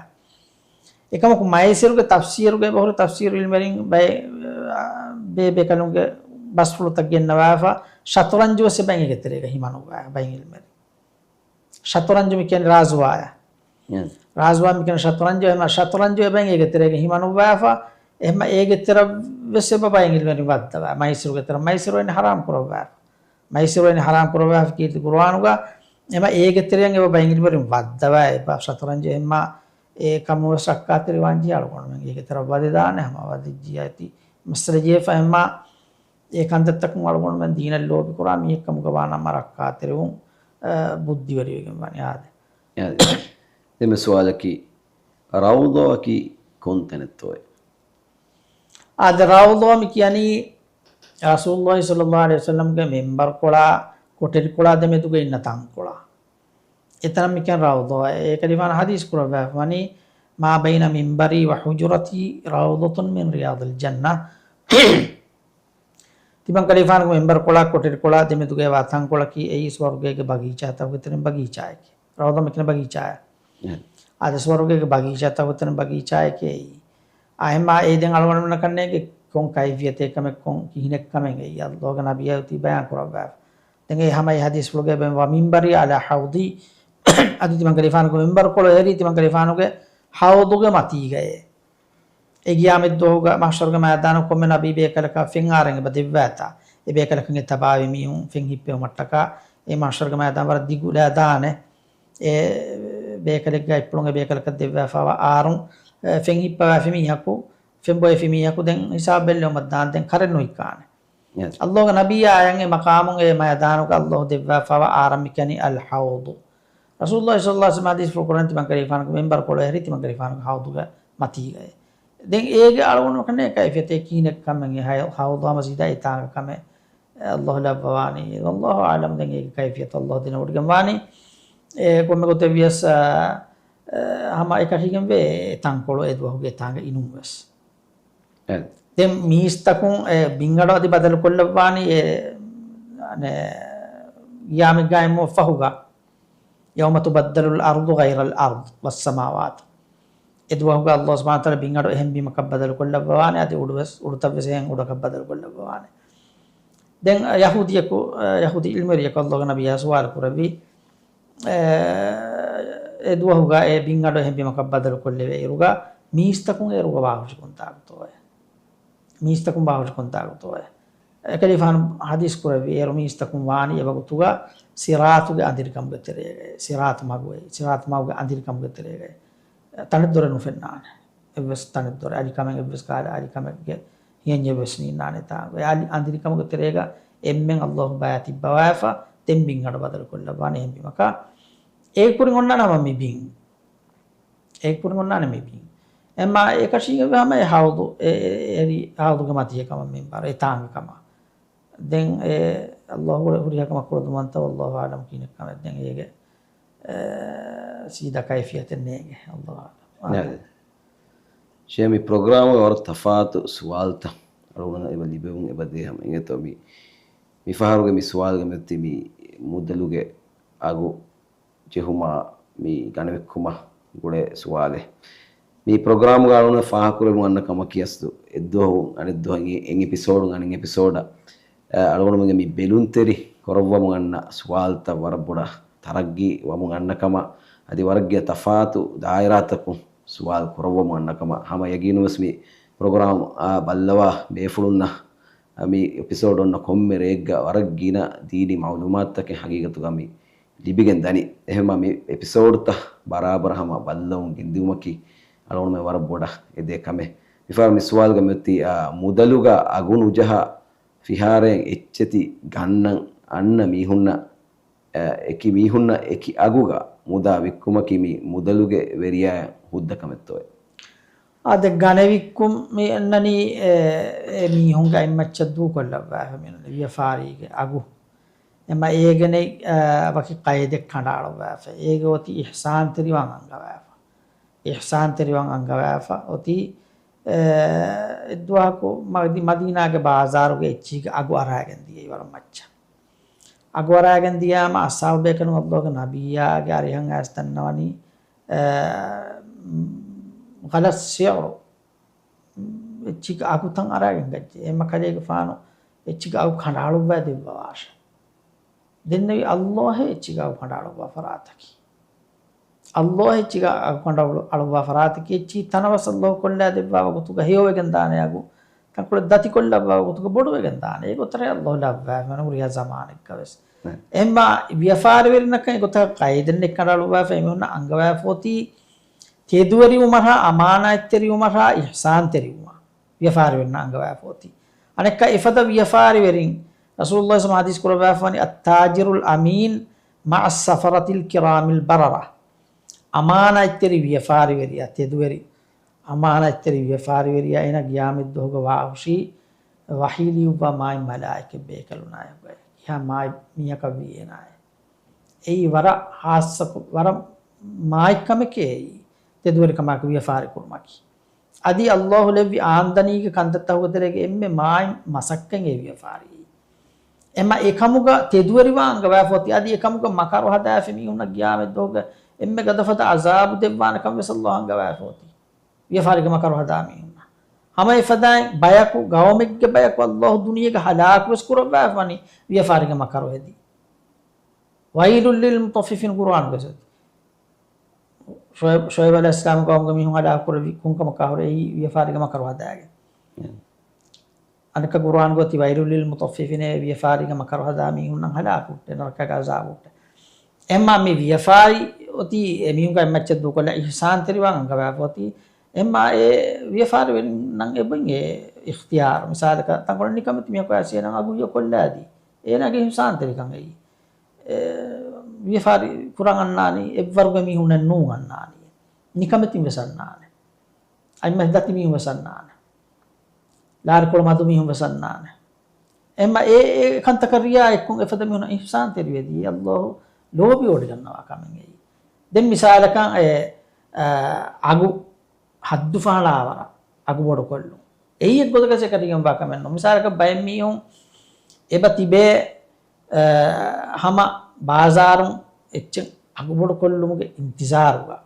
އެކަމަކު މައިސިރުގެ ތަފްސީރުގަ ބަހުރި ތަފްސީރު އިލްމުވެރިން ބައެއް، އާ، ބޭބޭކަލުންގެ ބަސްފުޅުތައް ގެންނަވާފަ، ޝަތުރަންޖު ވެސް އެބައިން އޭގެ ތެރޭގަ ހިމަނުއްވާ ބައެއް އިލްމުވެރިން. ޝަތުރަންޖު މި ކިޔަނީ ރާޒުވާޔަ. ޔަސް. ރާޒުވާ މި ކިޔަނީ ޝަތުރަންޖު، އެހެންމާ ޝަތުރަންޖު އެބައިން އޭގެ ތެރޭގަ ހިމަނުއްވާފަ، އެހެންމާ އޭގެ ތެރަށް ވެސް އެބަ ބައެއް އިލްމުވެރިން ވައްދަވާ. މައިސިރުގެ ތެރަށް، މައިސިރު އެން ޙަރާމް ކުރައްވާފަ. މައިސިރު އެން ޙަރާމް ކުރައްވާފަ ކީރިތި ޤުރުއާނުގަ، އެހެންމާ އޭގެ ތެރެއަށް އެބަ ބައެއް އިލްމުވެރިން ވައްދަވާ. އެބަ ޝަތުރަންޖު އެހެންމާ އެ ކަމުން ވެސް ރައްކާތެރިވާން ޖެހޭ އަޅުގަނޑުމެން އޭގެ ތެރަށް ވަދެދާނެ، ހަމަ ވަދެއްޖިއްޔާ އޭތި މައްސަލަ ޖެހިފަ އެހެންމާ އެ ކަންތައްތަކުން އަޅުގަނޑުމެން ދީނަށް ލޯބިކުރާ މީހެއްކަމުގަ ވާނަމަ ރައްކާތެރިވުން، އަ، ބުއްދިވެރިވެގެން ވާނެ އާދެ. އާދެ. ދެންމެ ސުވާލަކީ، ރައުޟާއަކީ ކޮން ތަނެއްތޯއޭ؟ އާދެ، ރައުޟާ މި ކިޔަނީ ރަސޫލުﷲ ޞައްލަﷲ ޢަލައިހި ވަސައްލަމްގެ މިންބަރުކޮޅާ ކޮޓަރިކޮޅާ ދެމެދުގަ އިންނަ ތަންކޮޅާ. އެތަނަށް މި ކިޔަން ރައުޟާ. އެކަލޭގެފާނު ޙަދީޘް ކުރައްވާފަ ވަނީ، ما بين منبري وحجرتي روضة من رياض الجنة. ތިމަންކަލޭގެފާނުގެ މިންބަރުކޮޅާ ކޮޓަރިކޮޅާ ދެމެދުގައިވާ ތަންކޮޅަކީ އެއީ ސުވަރުގޭގެ ބަގީޗާތަކުގެ ތެރެއިން ބަގީޗާއެކޭ. ރައުޟާ މި ކިޔަނީ ބަގީޗާއަށް. އެ. އާދެ، ސުވަރުގޭގެ ބަގީޗާތަކުގެ ތެރެއިން ބަގީޗާއެކޭ އެއީ. އާ، އެހެންމާ އެއީ ދެން އަޅުގަނޑުމެންނަކަށް ނޭނގެ ކޮން ކައިފިޔަތެއް ކަމެއް ކޮން ކިހިނެއް ކަމެއް އެއީ ﷲގެ ނަބިއްޔާ އޮތީ ބަޔާން ކުރައްވާފަ. ދެން އެ ހަމަ އެ ޙަދީޘްފުޅުގައި ވަމިންބަރީ ޢަލާ ޙައުޟީ. އަދި ތިމަންކަލޭގެފާނުގެ މިންބަރުކޮޅު އެހެރީ ތިމަންކަލޭގެފާނުގެ ޙައުޟުގެ މަތީގައޭ. އެ ޤިޔާމަތްދުވަހުގަ މަޙްޝަރުގެ މައިދާނަށް ކޮންމެ ނަބީ ބޭކަލަކަށް ފެން އަހަރެން އެބަ ދެއްވާތާ، އެ ބޭކަލަކަށް އެ ތަބާވި މީހުން ފެން ހިއްޕެވުމަށްޓަކާ، އެ މަޙްޝަރުގެ މައިދާން ވަރަށް ދިގު ލަދާނެ. އެ ބޭކަލެއްގެ އަތްޕުޅުން އެ ބޭކަލަކަށް ދެއްވާފައިވާ އަހަރުން، އެ، ފެން ހިއްޕަވާފި މީހަކު، ފެން ބޮއެފި މީހަކު ދެން ހިސާބު ބެއްލެވުމަށް ދާން ދެން ކަރެއް ނުހިއްކާނެ. ޔަސް. ﷲގެ ނަބިއްޔާ އަޔަން އެ މަޤާމުން އެ މައިދާނުގަ ﷲ ދެއްވާފައިވާ އަހަރަށް މި ކިޔަނީ އަލް ޙައުޟު. ރަސޫލުﷲ ޞައްލަﷲ ޢަލައިހި ވަސައްލަމަ ޙަދީޘްފުޅު ކުރަނީ ތިމަންކަލޭގެފާނުގެ މިންބަރުކޮޅު އެހެރީ ތިމަންކަލޭގެފާނުގެ ޙައުޟުގެ މަތީގައޭ. ދެން އޭގެ އަޅުގަނޑުމެންނަކަށް ނޭނގޭ ކައިފިޔަތެއް ކިހިނެއްކަމެއް އެ ޙައު-، ޙައުޟު ހަމަ ސީދާ އެތާނގަ ކަމެއް ﷲ ލައްވަވާނީ. ވައްލާހު އަޢުލަމް ދެން އޭގެ ކައިފިޔަތު ﷲ ދެނެވޮޑިގެން ވާނީ. އެ ކޮންމެ ގޮތެއް ވިޔަސް، އާ، އާ، ހަމަ އެކަށީގެންވޭ އެ ތަންކޮޅު އެ ދުވަހުގެ އެތާނގަ އިނުން ވެސް. އެ. ދެން މީސްތަކުން އެ ބިންއަޑު އަދި ބަދަލުކޮށްލައްވާނީ އެ، އަނެ، ޤިޔާމަތް ގާއިމްވުމަށް ފަހުގަ. يوم تبدل الأرض غير الأرض والسماوات. އެ ދުވަހުގަ ﷲ ސުބްޙާނަހޫ ވަތަޢާލާ ބިންއަޑު އެހެން ބިމަކަށް ބަދަލުކޮށްލައްވަވާނެ، އަދި އުޑުވެސް، އުޑުތައްވެސް އެހެން އުޑަކަށް ބަދަލުކޮށްލައްވަވާނެ. ދެން ޔަހޫދިޔަކު، ޔަހޫދީ ޢިލްމުވެރިޔަކު ﷲގެ ނަބިއްޔާ ސުވާލު ކުރެއްވި، އެ، އެ ދުވަހުގަ އެ ބިންއަޑު އެހެން ބިމަކަށް ބަދަލުކޮށްލެވޭ އިރުގަ، މީސްތަކުން އޭރުގަ ވާހުށި ކޮންތާކުތޯއޭ؟ މީސްތަކުން ވާހުށި ކޮންތާކުތޯއޭ؟ އެކަލޭގެފާނު ޙަދީޘް ކުރެއްވި އޭރު މީސްތަކުން ވާނީ އެވަގުތުގަ ޞިރާޠުގެ އަނދިރިކަމުގެ ތެރޭގައޭ. ޞިރާޠު މަގު އެއީ. ޞިރާޠު މަގުގެ އަނދިރިކަމުގެ ތެރޭގައޭ. ތަނެއްދޮރެއް ނުފެންނާނެ. އެއްވެސް ތަނެއްދޮރެއް، އަލިކަމެއް އެއްވެސް ކަހަލަ އަލިކަމެއްގެ ހިޔަންޏެއް ވެސް ނީންނާނެތާ. އެ އަލި އަނދިރިކަމުގެ ތެރޭގަ އެންމެން ﷲ ބަޔާ ތިއްބަވާފަ، ދެން ބިން އަޑު ބަދަލު ކޮށްލައްވާނެ އެހެން ބިމަކަށް. އޭގެ ކުރިން އޮންނާނެ ހަމަ މި ބިން. އޭގެ ކުރިން އޮންނާނެ މި ބިން. އެމާ އެކަށީގެން ހަމަ އެ ޙައުޟު، އެ، އެ، އެ ހައުޟުގެ މަތީގެ ކަމަށް މިންވަރު އެ ތާނގެ ކަމަށް. ދެން އެ ﷲ ހުރި-، ހުރިހާ ކަމަށް ކުޅަދުންވަންތަ، ވައްލާހު އަޢުލަމް ކިހިނެއް ކަމެއް ދެން އޭގެ، އެ، ސީދާ ކައިފިޔަތެއް ނޭނގެ. ވައްލާހު އަޢުލަމް. ނައް. ޝޭ، މި ޕްރޮގްރާމުގަ ވަރަށް ތަފާތު ސުވާލުތައް އަޅުގަނޑަށް އެބަ ލިބެވުން އެބަ ދޭ ހަމަ އިނގޭތޯ މި، މި ފަހަރުގެ މި ސުވާލުގެ މެއްތި މި މުދަލުގެ އަގު ޖެހުމާ މި ގަނެވެއްކުމަށް ގުޅޭ ސުވާލެއް. މި ޕްރޮގްރާމުގަ އަޅުގަނޑު ފާހަގަކުރެއްވި އަންނަ ކަމަކީ އަސްލު އެއްދުވަހު އަނެއްދުވަހަށް އެ-، އެއް އެޕިސޯޑުން އަނެއް އެޕިސޯޑަށް، އަ، އަޅުގަނޑުމެންގެ މި ބެލުންތެރި ކުރައްވަމުން އަންނަ ސުވާލުތައް ވަރަށް ބޮޑަށް ތަރައްގީ ވަމުން އަންނަ ކަމަށް، އަދި ވަރަށް ގިނަ ތަފާތު ދާއިރާތަކުން ސުވާލު ކުރައްވަމުން އަންނަ ކަމަށް ހަމަ ޔަގީނުންވެސް މި ޕްރޮގްރާމް، އާ، ބައްލަވާ ބޭފުޅުންނަށް، އާ، މި އެޕިސޯޑް އޮންނަ ކޮންމެ ރެއެއްގަ ވަރަށް ގިނަ ދީނީ މަޢުލޫމާތުތަކެއް ހަގީގަތުގަ މި ލިބިގެން ދަނީ. އެހެންމާ މި އެޕިސޯޑްތައް ބަރާބަރަށް ހަމަ ބައްލަވަމުން ގެންދިއުމަކީ އަޅުގަނޑުމެން ވަރަށް ބޮޑަށް އެދޭ ކަމެއް. މިފަހަރު މި ސުވާލުގެ މެއްތި، އާ، މުދަލުގަ އަގު ނުޖަހާ ފިހާރައިން އެއްޗެތި ގަންނަން އަންނަ މީހުންނަށް އެކި މީހުންނަށް އެކި އަގުގަ މުދާ ވިއްކުމަކީ މި މުދަލުގެ ވެރިޔާއަށް ހުއްދަ ކަމެއްތޯއޭ؟ އާދެ، ގަނެ ވިއްކުން މި އަންނަނީ، އެ، އެ މީހުންގެ އަތްމައްޗަށް ދޫކޮށްލައްވާފަ މި އަންނަނީ ވިޔަފާރީގެ އަގު. އެމަ އޭގެނެއް، އަ، ވަކި ޤައިދެއް ކަނޑައަޅުއްވާފަ. އޭގެ އޮތީ އިޙްސާންތެރިވާން އަންގަވާފަ. އިޙްސާންތެރިވާން އަންގަވާފަ އޮތީ، އެ، އެއްދުވަހަކު މަދީ-، މަދީނާގެ ބާޒާރުގެ އެއްޗީގެ އަގު އަރާގެން ދިޔައީ ވަރަށް މައްޗަށް. އަގު އަރާގެން ދިޔާމަ އަޞްޙާބު ބޭކަލުން ﷲގެ ނަބިއްޔާގެ އަރިހަށް އައިސް ދަންނަވަނީ، އެ، ޣަލައް ސިޢުރު، އެއްޗިގެ އަގުތައް އަރާގެން ގައްޖެ. އެ މަ ކަލޭގެފާނު އެއްޗިގެ އަގު ކަނޑައަޅުއްވާ ދެއްވަވާށޭ. ދެންނެވި ﷲ އެއްޗިގެ އަގު ކަނޑައަޅުއްވާ ފަރާތަކީ. ﷲ އެއްޗިގެ އަގު ކަނޑައަޅު-، އަޅުއްވާ ފަރާތަކީ އެއްޗިހި ތަނަވަސް ﷲ ކޮށްލާ ދެއްވާ ވަގުތުގަ ހެޔޮވެގެން ދާނެ އަގު. ތަންކޮޅެއް ދަތިކޮށްލައްވާ ވަގުތުގަ ބޮޑުވެގެން ދާނެ. އެ ގޮތަށް ﷲ ލައްވާފަ ހުރިހާ ޒަމާނެއްގަ ވެސް. ނަ. އެހެންމާ ވިޔަފާރިވެރިންނަކަށް އެގޮތަށް ޤައިދެއް ނެއްކަނޑައަޅުއްވާފަ އެމީހުންނަށް އަންގަވާފަ އޮތީ ތެދުވެރިވުމަށާ، އަމާނާތްތެރިވުމަށާ، އިޙްސާންތެރިވުމަށް ވިޔަފާރިވެރިންނަށް އަންގަވާފަ އޮތީ. އަނެއްކާ އެފަދަ ވިޔަފާރިވެރިން ރަސޫލުﷲ ޞައްލަﷲު ޢަލައިހި ވަސައްލަމަ ޙަދީޘް ކުރައްވާފަވަނީ، "التاجر الأمين مع السفرة الكرام البررة." އަމާނާތްތެރި ވިޔަފާރިވެރިޔާ ތެދުވެރި، އަމާނާތްތެރި ވިޔަފާރިވެރިޔާ އޭނާ ޤިޔާމަތްދުވަހުގަ ވާހުށީ ވަޙީ ލިޔުއްވާ މާތް މަލާއިކަ ބޭކަލުނާއެކުގައި. ކިހާ މާތް މީހަކަށްވީ އޭނާއެއް. އެއީ ވަރަށް ހާއްސަކޮށް، ވަރަށް މާތް ކަމެކޭ އެއީ، ތެދުވެރިކަމާއެކު ވިޔަފާރި ކުރުމަކީ. އަދި ﷲ ލެއްވި އާމްދަނީގެ ކަންތައްތަކުގެ ތެރޭގަ އެންމެ މާތް މަސައްކަތް އެ ވިޔަފާރި. އެމަ އެކަމުގަ ތެދުވެރިވާ އަންގަވާފަ އޮތީ، އަދި އެކަމުގަ މަކަރު ހަދާފި މީހުންނަށް ޤިޔާމަތްދުވަހުގަ އެންމެ ގަދަފަދަ ޢަޒާބު ދެއްވާނެ ކަމަށް ވެސް ﷲ އަންގަވާފަ އޮތީ. ވިޔަފާރީގެ މަކަރު ހަދާ މީހުންނަށް. ހަމަ އެފަދައިން ބަޔަކު، ޤައުމެއްގެ ބަޔަކު ﷲ ދުނިޔޭގަ ހަލާކު ވެސް ކުރައްވާފަ ވަނީ ވިޔަފާރީގެ މަކަރު ހެދީ. "ويل للمطففين" ޤުރުއާނުގައި ޝުޢައިބު، ޝުޢައިބު ޢަލައިހިއްސަލާމް ޤައުމުގެ މީހުން ހަލާކު ކުރެއްވި ކޮންކަމަކާ ހުރެ އެއީ ވިޔަފާރީގެ މަކަރު ހަދާގެން. އެ. އަނެއްކާ ޤުރުއާނުގައި އޮތީ "ويل للمطففين" ވިޔަފާރީގެ މަކަރު ހަދާ މީހުންނަށް ހަލާކު ހުއްޓޭ، ނަރަކަގެ ޢަޒާބު ހުއްޓޭ. އެހެންމާ މި ވިޔަފާރި އޮތީ އެމީހުންގެ އަތްމައްޗަށް ދޫކޮށްލާ އިޙްސާންތެރިވާން އަންގަވާފަ އޮތީ. އެހެންމާ އެ ވިޔަފާރިވެރިންނަށް އެބައިން އެ އިޚްތިޔާރު. މިސާލަކަށް ތަންކޮޅެއް ނިކަމެތި މީހަކު އައިސް އޭނަ އަގު ހެޔޮކޮށްލާދީ. އޭނާގެ އިޙްސާންތެރިކަން އެއީ. އެ، ވިޔަފާރި ކުރަން އަންނާނީ އެއްވަރުގެ މީހުންނެއް ނޫން އަންނާނީ. ނިކަމެތިން ވެސް އަންނާނެ. އަތްމަތި ދަތި މީހުން ވެސް އަންނާނެ. ލާރިކޮޅު މަދު މީހުން ވެސް އަންނާނެ. އެމަ އެ، އެ ކަންތަކަށް ރިޔާ އެއްކޮށް އެފަދަ މީހުންނަށް އިޙްސާންތެރިވެދީ، ﷲ ލޯބިވޮޑިގަންނަވާ ކަމެއް އެއީ. ދެން މިސާލަކަށް އެ، އަ، އަގު ހައްދު ފަހަޅާވަރަށް އަގުބޮޑުކޮށްލުން. އެއީ އެއްގޮތަކަށް އެކަށީގެންވާ ކަމެއް ނޫން. މިސާލަކަށް ބައެއް މީހުން އެބަ ތިބޭ، އަ، ހަމަ ބާޒާރުން އެއްޗެއް އަގުބޮޑުކޮށްލުމުގެ އިންތިޒާރުގަ.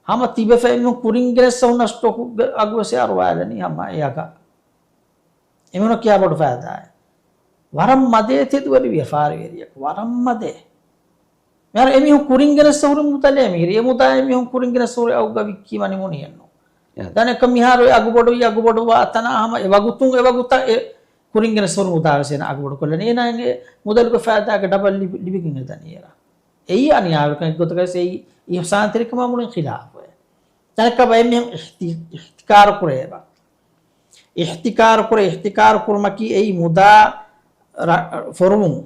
ހަމަ ތިބެފަ އެމީހުން ކުރިން ގެނެއްސަ ހުންނަ ސްޓޮކުގެ އަގުވެސް އަރުވާލަނީ ހަމަ އެ އަގަށް. އެމީހުނަށް ކިހާ ބޮޑު ފައިދާއެއް؟ ވަރަށް މަދޭ ތެދުވެރި ވިޔަފާރިވެރިޔަކު. ވަރަށް މަދޭ. މިހާރު އެމީހުން ކުރިން ގެނެއްސަ ހުރި މުދަލޭ މިހިރީ. އެ މުދާ އެމީހުން ކުރިން ގެނެއްސަ ހުރި އަގުގަ ވިއްކީމަ ނިމުނީއެއްނު. އެ. ދަނެއްކަ މިހާރު އެ އަގުބޮޑުވީ، އަގުބޮޑުވާ ތަނާ ހަމަ އެ ވަގުތުން އެ ވަގުތަށް އެ ކުރިން ގެނެއްސަ ހުރި މުދާ ވެސް އޭނަ އަގުބޮޑުކޮށްލަނީ. އޭނާ އެނގޭ މުދަލުގެ ފައިދާގެ ޑަބަލް ލިބި-، ލިބިގެން އެދަނީ އޭރަށް. އެއީ އަނިޔާވެރިކަން އެއްގޮތަކަށް ވެސް އެއީ އިޙްސާންތެރިކަމާ މުޅިން ޚިލާފުވޭ. ދަނެއްކަ ބައެއް މީހުން އިޙްތި-، އިޙްތިކާރު ކުރޭ އެބަ. އިޙްތިކާރު ކުރޭ، އިޙްތިކާރު ކުރުމަކީ އެއީ މުދާ ރަ-، ފޮރުވުން.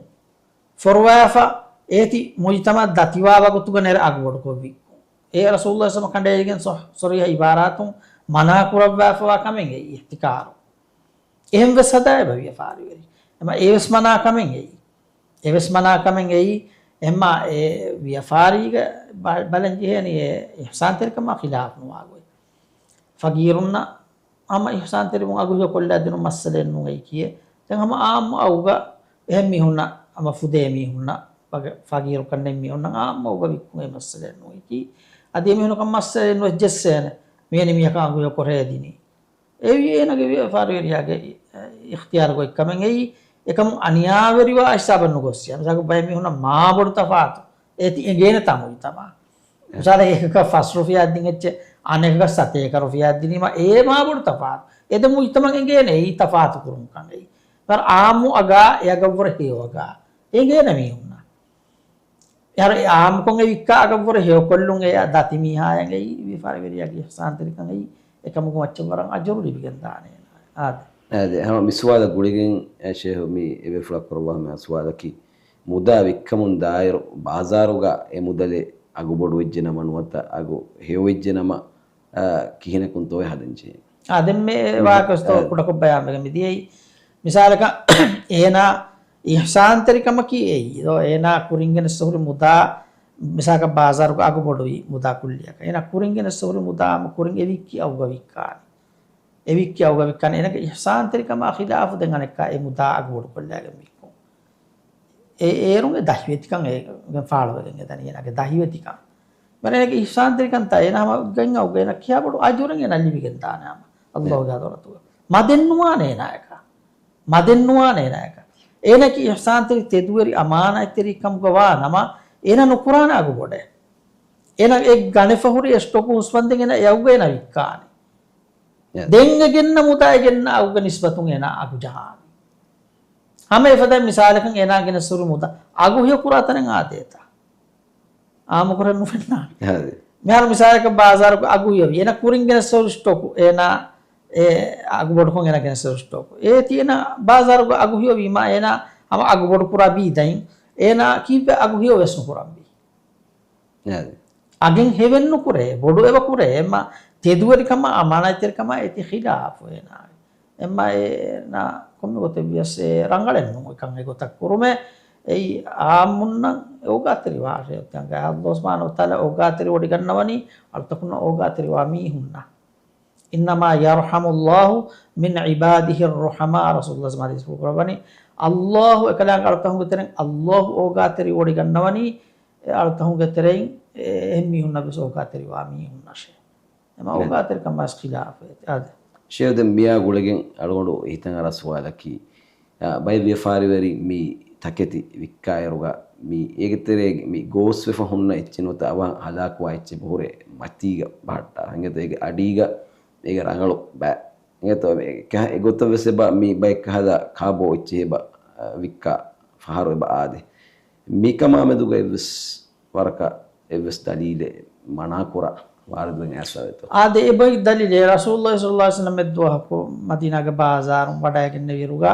ފޮރުވާފަ އޭތި މުޖްތަމަޢަށް ދަތިވާ ވަގުތުގަ ނެރެ އަގުބޮޑުކޮށްވި. އެ ރަސޫލުﷲ ސަމަ ކަނޑައެޅިގެން ސޮ-، ޞަރީޙަ ޢިބާރާތުން މަނާ ކުރައްވާފަވާ ކަމެއް އެއީ އިޙްތިކާރު. އެހެން ވެސް ހަދާ އެބަ ވިޔަފާރިވެރި. އެމަ އެ ވެސް މަނާ ކަމެއް އެއީ. އެ ވެސް މަނާ ކަމެއް އެއީ. އެމަ އެ ވިޔަފާރީގަ ބަ-، ބަލަން ޖެހޭނީ އެ އިޙްސާންތެރިކަމާ ޚިލާފު ނުވާ ގޮތް. ފަގީރުންނަށް ހަމަ އިޙްސާންތެރިވުން އަގު ހެޔޮކޮށްލާ ދިނުން މައްސަލައެއް ނޫން އެއީކީ. ދެން ހަމަ އާއްމު އަގުގަ އެހެން މީހުންނަށް، ހަމަ ފުދޭ މީހުންނަށް، ފަގ-، ފަގީރުކަންނެތް މީހުންނަށް އާއްމު އަގުގަ ވިއްކުން އެއީ މައްސަލައެއް ނޫން އެއީކީ. އަދި އެމީހުންނަކަށް މައްސަލައެއް ނުވެސް ޖެއްސޭނެ. މިވެނި މީހަކަށް އަގު ހެޔޮކޮށް ދިނީ. އެއީ އޭނާގެ ވިޔަފާރިވެރިޔާގެ އިޚްތިޔާރުގައި ކަމެއް އެއީ. އެކަމު އަނިޔާވެރިވާ ހިސާބަށް ނުގޮއްސި. މިސާލަކަށް ބައެއް މީހުންނަށް މާބޮޑު ތަފާތު އޭތި އެނގޭނެތާ މުޖްތަމަޢަށް. އެ. މިސާލަކަށް އެކަކަށް ފަސް ރުފިޔާ ދިން އެއްޗެއް އަނެކަކަށް ސަތޭކަ ރުފިޔާ ދިނީމަ އެ މާބޮޑު ތަފާތު. އެ ދެ މުޖްތަމަޢަށް އެނގޭނެ އެއީ ތަފާތު ކުރުން ކަން އެއީ. އާއްމު އަގާ އެ އަގަށްވުރެ ހެޔޮ އަގާ އެނގޭނެ މީހުންނަށް. އެހާރު އެ އާއްމުކޮށް އެ ވިއްކާ އަގަށްވުރެ ހެޔޮކޮށްލުން އެ ދަތި މީހާއަށް އެއީ ވިޔަފާރިވެރިޔާގެ އިޙްސާންތެރިކަން އެއީ. އެކަމުގެ މައްޗަށް ވަރަށް އަޖުރު ލިބިގެން ދާނެ އޭނާއަށް. އާދެ. އާދެ، ހަމަ މި ސުވާލަށް ގުޅިގެން، އެ، ޝޭހު މި އެބޭފުޅާ ކުރައްވާ ހަމަ ސުވާލަކީ، މުދާ ވިއްކަމުން ދާއިރު ބާޒާރުގަ އެ މުދަލެއް އަގުބޮޑުވެއްޖެ ނަމަ ނުވަތަ އަގު ހެޔޮވެއްޖެ ނަމަ، އާ، ކިހިނަކުންތޯއެ ހަދަންޖެހޭ؟ އާ، ދެންމެ މި-، ވާހަކަވެސް ތޯ އާ. ކުޑަކޮށް ބަޔާންވެގެން މިދިޔައީ. މިސާލަކަށް އޭނާ އިޙްސާންތެރިކަމަކީ އެއީ. ދޯ، އޭނާ ކުރިން ގެނެސް ހުރި މުދާ، މިސާލަކަށް ބާޒާރުގަ އަގު ބޮޑުވި މުދާ ކުއްލިއަކަށް. އޭނާ ކުރިން ގެނެސް ހުރި މުދާ ހަމަ ކުރިން އެ ވިއްކި އަގުގަ ވިއްކާނެ. އެ ވިއްކި އަގުގަ ވިއްކާނެ. އޭނާގެ އިޙްސާންތެރިކަމާ ޚިލާފު ދެން އަނެއްކާ އެ މުދާ އަގު ބޮޑުކޮށްލާގެން ވިއްކުން. އެ، އޭރުން އެ ދަހިވެތިކަން އޭގެން ފާޅުވެގެން އެދަނީ އޭނާގެ ދަހިވެތިކަން. މަރޭނަގެ އިޙްސާންތެރިކަންތާ އޭނާ ހަމަ ގަތް އަގުގަ އޭނާ ކިހާ ބޮޑު އަޖުރެއް އޭނާ ލިބިގެން ދާނެ ހަމަ އައްލާހުގެ ޙަޟްރަތުގަ. މަދެއް ނުވާނެ އޭނާއަކަށް. މަދެއް ނުވާނެ އޭނާއަކަށް. އޭނާއަކީ އިޙްސާންތެރި ތެދުވެރި އަމާނާތްތެރި ކަމުގަ ވާ ނަމަ، އޭނާ ނުކުރާނެ އަގު ބޮޑެއް. އޭނާ އެ ގަނެފަ ހުރި އެ ސްޓޮކު ހުސްވަންދެން އޭނާ އެ އަގުގަ އޭނާ ވިއްކާނެ. އެ. ދެން އެ ގެންނަ މުދާ އެ ގެންނަ އަގުގެ ނިސްބަތުން އޭނާ އަގު ޖަހާނެ. ހަމަ އެފަދަ މިސާލަކަށް އޭނާ ގެނެސް ހުރި މުދާ އަގު ހެޔޮ ކުރާ ތަނެއް އާދޭތަ؟ އާއްމުކުރެއް ނުފެންނާނެ. ހައި. މިހާރު މިސާލަކަށް ބާޒާރުގަ އަގު ހެޔޮވި. އޭނާ ކުރިން ގެނެސް ހުރި ސްޓޮކު އޭނާ އެ އަގު ބޮޑުކޮށް އޭނާ ގެނެސް ހުރި ސްޓޮކު. އޭތި އޭނާ ބާޒާރުގަ އަގު ހެޔޮވީމާ އޭނާ ހަމަ އަގު ބޮޑު ކުރާ ބީދައިން އޭނާ ކީއްވެ އަގު ހެޔޮ ވެސް ނުކުރަންވީ؟ އާދެ. އަގެއް ހެވެއްނުކުރޭ، ބޮޑު އެބަ ކުރޭ، އެމަ ތެދުވެރިކަމާ އަމާނާތްތެރިކަމާ އޭތި ޚިލާފު އޭނާގެ. އެމަ އޭނާ ކޮންމެ ގޮތެއް ވިޔަސް އެ ރަނގަޅެއް ނޫން އެކަން އެގޮތަށް ކުރުމެއް. އެއީ އާއްމުންނަށް އޯގާތެރިވާށޭ. އޮތީ އަނގަ އައްލާހު ސުބްޙާނަހޫ ވަތަޢާލާ އޯގާތެރިވޮޑިގަންނަވަނީ އަޅުތަކުންނަށް އޯގާތެރިވާ މީހުންނަށް. إنما يرحم الله من عباده الرحماء، ރަސޫލުﷲ ޙަދީޘްފުޅު ކުރައްވަނީ، އައްލާހު އެކަލާނގެ އަޅުތަކުންގެ ތެރެއިން އައްލާހު އޯގާތެރިވޮޑިގަންނަވަނީ، އެ އަޅުތަކުންގެ ތެރެއިން އެ އެހެން މީހުންނަށް ވެސް އޯގާތެރިވާ މީހުންނަށޭ. އެމަ ނެ. އޯގާތެރިކަމާސް ޚިލާފު އެތި. އާދެ. ޝޭޚް ދެން މިއާ ގުޅިގެން އަޅުގަނޑު ހިތަށް އަރާ ސުވާލަކީ، އާ، ބައެއް ވިޔަފާރިވެރިން މި ތަކެތި ވިއްކާއިރުގަ މި އޭގެ ތެރޭގެ މި ގޯސްވެފަ ހުންނަ އެއްޗެއް ނުވަތަ އަވަހަށް ހަލާކުވާ އެއްޗެއް ބަހުރޭ މަތީގަ ބަހައްޓާ. އިނގޭތޯ އޭގެ އަޑީގަ އޭގެ ރަނގަޅު ބައި. އިނގޭތޯ އެ ކަހަ-، އެގޮތަށް ވެސް އެބަ މި ބައެއް ކަހަލަ ކާބޯ އެއްޗެއް އެބަ، އަ، ވިއްކާ ފަހަރު އެބަ އާދޭ. މިކަމާ މެދުގަ އެއްވެސް ވަރަކަށް އެއްވެސް ދަލީލެއް މަނާކުރާ ވާރިދުވެގެން އައިސްފަވޭތޯ؟ އާދެ، އެބައި ދަލީލެއް ރަސޫލުﷲ ޞައްލަﷲ ޢަލައިހި ވަސައްލަމް އެއްދުވަހަކު މަދީނާގެ ބާޒާރުން ވަޑައިގެންނެވިއިރުގަ،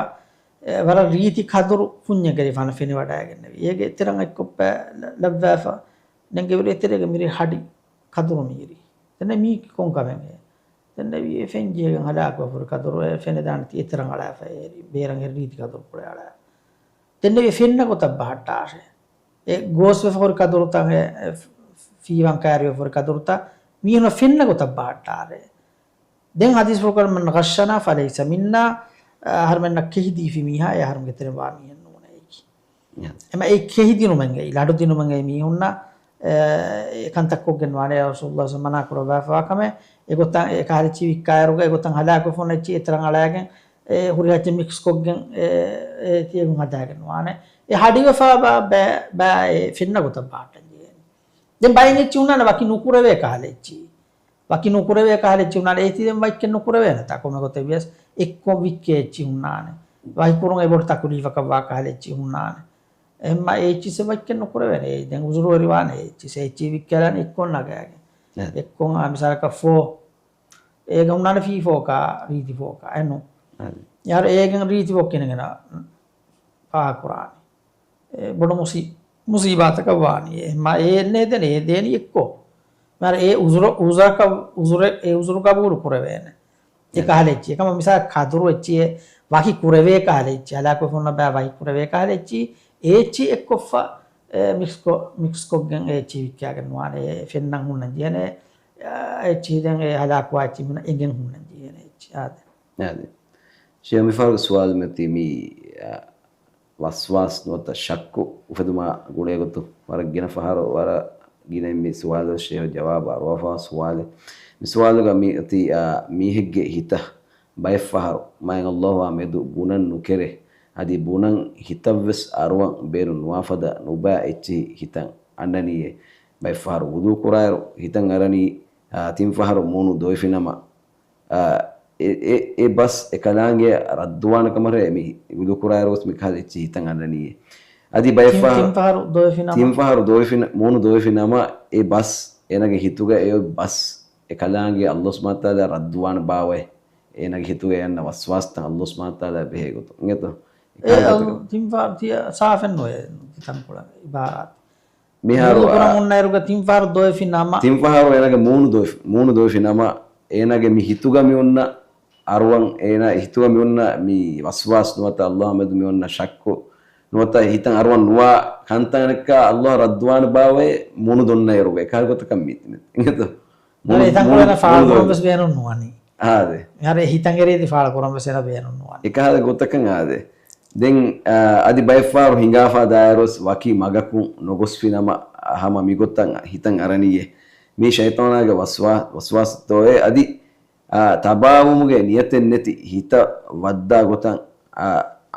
އެ، ވަރަށް ރީތި ކަދުރު ކުންޏެއްގަ ފަނަ ފެނިވަޑައިގެންނެވި. އޭގެ އެތެރަށް އެއްކޮށް ލައްވާފަ ނެންގެވިއިރު އެތެރޭގަ މިރޭ ހަޑި ކަދުރު މީރި. ދެން މީ ކޮން ކަމެއް؟ ދެން އެ ފެން ޖެހިގެން ހަލާކުވެފަ ހުރި ކަދުރު، އެ ފެނެދާނެތީ އެތެރަށް އަޅާފަ އޭރި. ބޭރަށް އެ ރީތި ކަދުރު ކުޅެ އަޅާ. ދެން އެ ފެންނަ ގޮތަށް ބަހައްޓާށޭ. އެ ގޯސްވެފަ ހުރި ކަދުރުތައް، އެ، އެ ފީވަން ކައިރިވެފަ ހުރި ކަދުރުތައް މީހުންނަށް ފެންނަ ގޮތަށް ބަހައްޓާށޭ. ދެން ޙަދީޘްފުޅުކުރަން، من غشنا فليس منا، އަހަރުމެންނަށް ކެހިދީފި މީހާ އެ އަހަރުމެންގެ ތެރެއިން ވާ މީހެއް ނޫނޭ އެއީ. އެމަ އެ ކެހިދިނުމެއްގައި، ލަޑުދިނުމެއްގައި މީހުންނަށް، އެ، އެކަންތައް ކޮށްގެން ވާނެ، ރަސޫލުﷲ މަނާ ކުރައްވާފަވާ ކަމެއް. އެގޮތަށް އެ ކަހަލަ އެއްޗިހި ވިއްކާއިރުގަ އެގޮތަށް ހަލާކުވެފަ ހުންނަ އެއްޗިހި އެތެރަށް އަޅައިގެން، އެ ހުރިހާ އެއްޗެއް މިކްސް ކޮށްގެން، އެ، އެ ތިޔަގުން ހަދާގެން ވާނެ. އެ ހަޑިވެފަ ބާ، ބާ، ބާ އެ ފެންނަ ގޮތަށް ބަހައްޓަން ޖެހޭނެ. ދެން ބައެއް އެއްޗިހި ހުންނާނެ ވަކި ނުކުރެވޭ ކަހަލަ އެއްޗިހި. ވަކި ނުކުރެވޭ ކަހަލަ އެއްޗިހި ހުންނާނެ. އޭތި ދެން ވައްކެއް ނުކުރެވޭނެތާ ކޮންމެ ގޮތެއް ވިޔަސް އެއްކޮށް ވިއްކޭ އެއްޗިހި ހުންނާނެ. ވަކި ކުރުން އެބޮޑު ތަކުލީފަކަށް ވާ ކަހަލަ އެއްޗިހި ހުންނާނެ. އެހެންމާ އެ އެއްޗިސް ވައްކެއް ނުކުރެވޭނެ. އެ ދެން އުޒުރުވެރިވާނެ އެ އެއްޗިސް. އެ އެއްޗިހި ވިއްކާލާނެ އެއްކޮށް ނަގާގެން. އެ. އެއްކޮށް އާ މިސާލަކަށް ފޯ. އޭގަ ހުންނާނެ ފީ ފޯކާ، ރީތި ފޯކާ. އެންނު. އަދި. ޔާރު އޭގެން ރީތި ފޯ ކިނެގެނަ ފާހަގަކުރާނެ. އެ ބޮޑު މުސީ-، މުސީބާތަކަށް ވާނީ. އެ މަ-، އެ އެންނޭ ދޭނީ، އެ ދޭނީ އެއްކޮށް. މާރަ އެ އުޒުރު، އުޒުރަކަށް، އުޒުރެ-، އެ އުޒުރު ގަބޫލު ކުރެވޭނެ. އެ އެ. ކަހަލަ އެއްޗި. އެކަމަ މިސާ ކަދުރު އެއްޗިއެއް، ވަކި ކުރެވޭ ކަހަލަ އެއްޗި. ހަލާކުވެފަ ހުންނަ ބައި ވަކި ކުރެވޭ ކަހަލަ އެއްޗި. އެ އެއްޗި އެއްކޮށްފަ، އެ މިކްސް ކޮ-، މިކްސް ކޮށްގެން އެ އެއްޗި ވިއްކާގެން ނުވާނެ. އެ ފެންނަން ހުންނަން ޖެހޭނެ. އެ އެއްޗި ދެން އެ ހަލާކުވާ އެއްޗި ހުންނަ އެނގެން ހުންނަން ޖެހޭނެ އެއްޗި. އާދެ. އާދެ. ޝޭޚް މިފަހަރުގެ ސުވާލު މެތި މި، އަ، ވަސްވާސް ނުވަތަ ޝައްކު އުފެދުމާ ގުޅޭގޮތު ވަރަށް ގިނަ ފަހަރު ވަރަށް ގިނައިން މި ސުވާލު ޝޭޚް ޖަވާބު އަރުވާފަ ސުވާލެއް. މި ސުވާލުގަ މި އޮތީ، އާ، މީހެއްގެ ހިތަށް ބައެއް ފަހަރު މާތް ﷲ އާ މެދު ބުނަން ނުކެރޭ. އަދި ބުނަން ހިތަށްވެސް އަރުވަން ބޭނުން ނުވާފަދަ ނުބައި އެއްޗިހި ހިތަށް އަންނަނީއޭ. ބައެއް ފަހަރު ވުޟޫ ކުރާއިރު ހިތަށް އަރަނީ، އާ، ތިން ފަހަރު މޫނު ދޮވެފިނަމަ، އާ، އެ، އެ، އެ ބަސް އެކަލާނގެ ރައްދުވާނެ ކަމަށް މި ވުޟޫ ކުރާއިރު ވެސް މިކަހަލަ އެއްޗިހި ހިތަށް އަންނަނީއޭ. އަދި ބައެއް ތިން، ފަ-، ތިން ފަހަރު ދޮވެފިނަމަ. ތިން ފަހަރު ދޮވެފިނަ-، މޫނު ދޮވެފިނަމަ އެ ބަސް އޭނަގެ ހިތުގަ އެ ބަސް އެކަލާނގެ ﷲ ސުބްޙާނަހޫ ވަތަޢާލާ ރައްދުވާނެ ބާވައޭ. އޭނަގެ ހިތުގަ އެ އަންނަ ވަސްވާސްތައް ﷲ ސުބްޙާނަހޫ ވަތަޢާލާ ބެހޭ ގޮތުން. އިނގޭތޯ؟ އެ ތިންފާރު ތިޔަ ސާފެއް ނުވޭ ތަންކޮޅެއް އިބާރާތު. މިހާރު ވުޟޫ ކުރަން އާ، އޮންނައިރުގަ ތިންފާރު ދޮވެފި ނަމަ. ތިންފަހަރު އޭނަގެ މޫނު ދޮވެފި، މޫނު ދޮވެފި ނަމަ، އޭނަގެ މި ހިތުގަ މި އޮންނަ އަރުވަން، އޭނަ ހިތުގަ މި އޮންނަ މި ވަސްވާސް ނުވަތަ ﷲ މެދު މި އޮންނަ ޝައްކު ނުވަތަ ހިތަށް އަރުވަން ނުވާ ކަންތައް އަނެއްކާ ﷲ ރައްދުވާނެ ބާވައޭ މޫނު ދޮންނައިރުގަ އެކަހަލަ ގޮތަކަށް މީތި އިނގޭތޯ؟ މޫނު، އެ ތަންކޮޅެއް މޫނު، ފާޅު މޫނު ކުރަން ދޮން. ވެސް ބޭނުން ނުވަނީ. އާދެ. އަރެ ހިތަށް އެރީތި ފާޅު ކުރަން ވެސް އޭނަ ބޭނުން ނުވަނީ. އެކަހަލަ ގޮތަކަށް އާދެ. ދެން، އާ، އަދި ބައެއްފަހަރު ހިނގާފާ ދާއިރުވެސް ވަކި މަގަކުން ނޮގޮސްފި ނަމަ، ހަމަ މިގޮތަށް ހިތަށް އަރަނީއޭ. މީ ޝައިޠާނާގެ ވަސްވާ، ވަސްވާސްތޯއޭ. އަދި، އާ، ތަބާވުމުގެ ނިޔަތެއް ނެތި ހިތަށް ވައްދާ ގޮތަށް، އާ،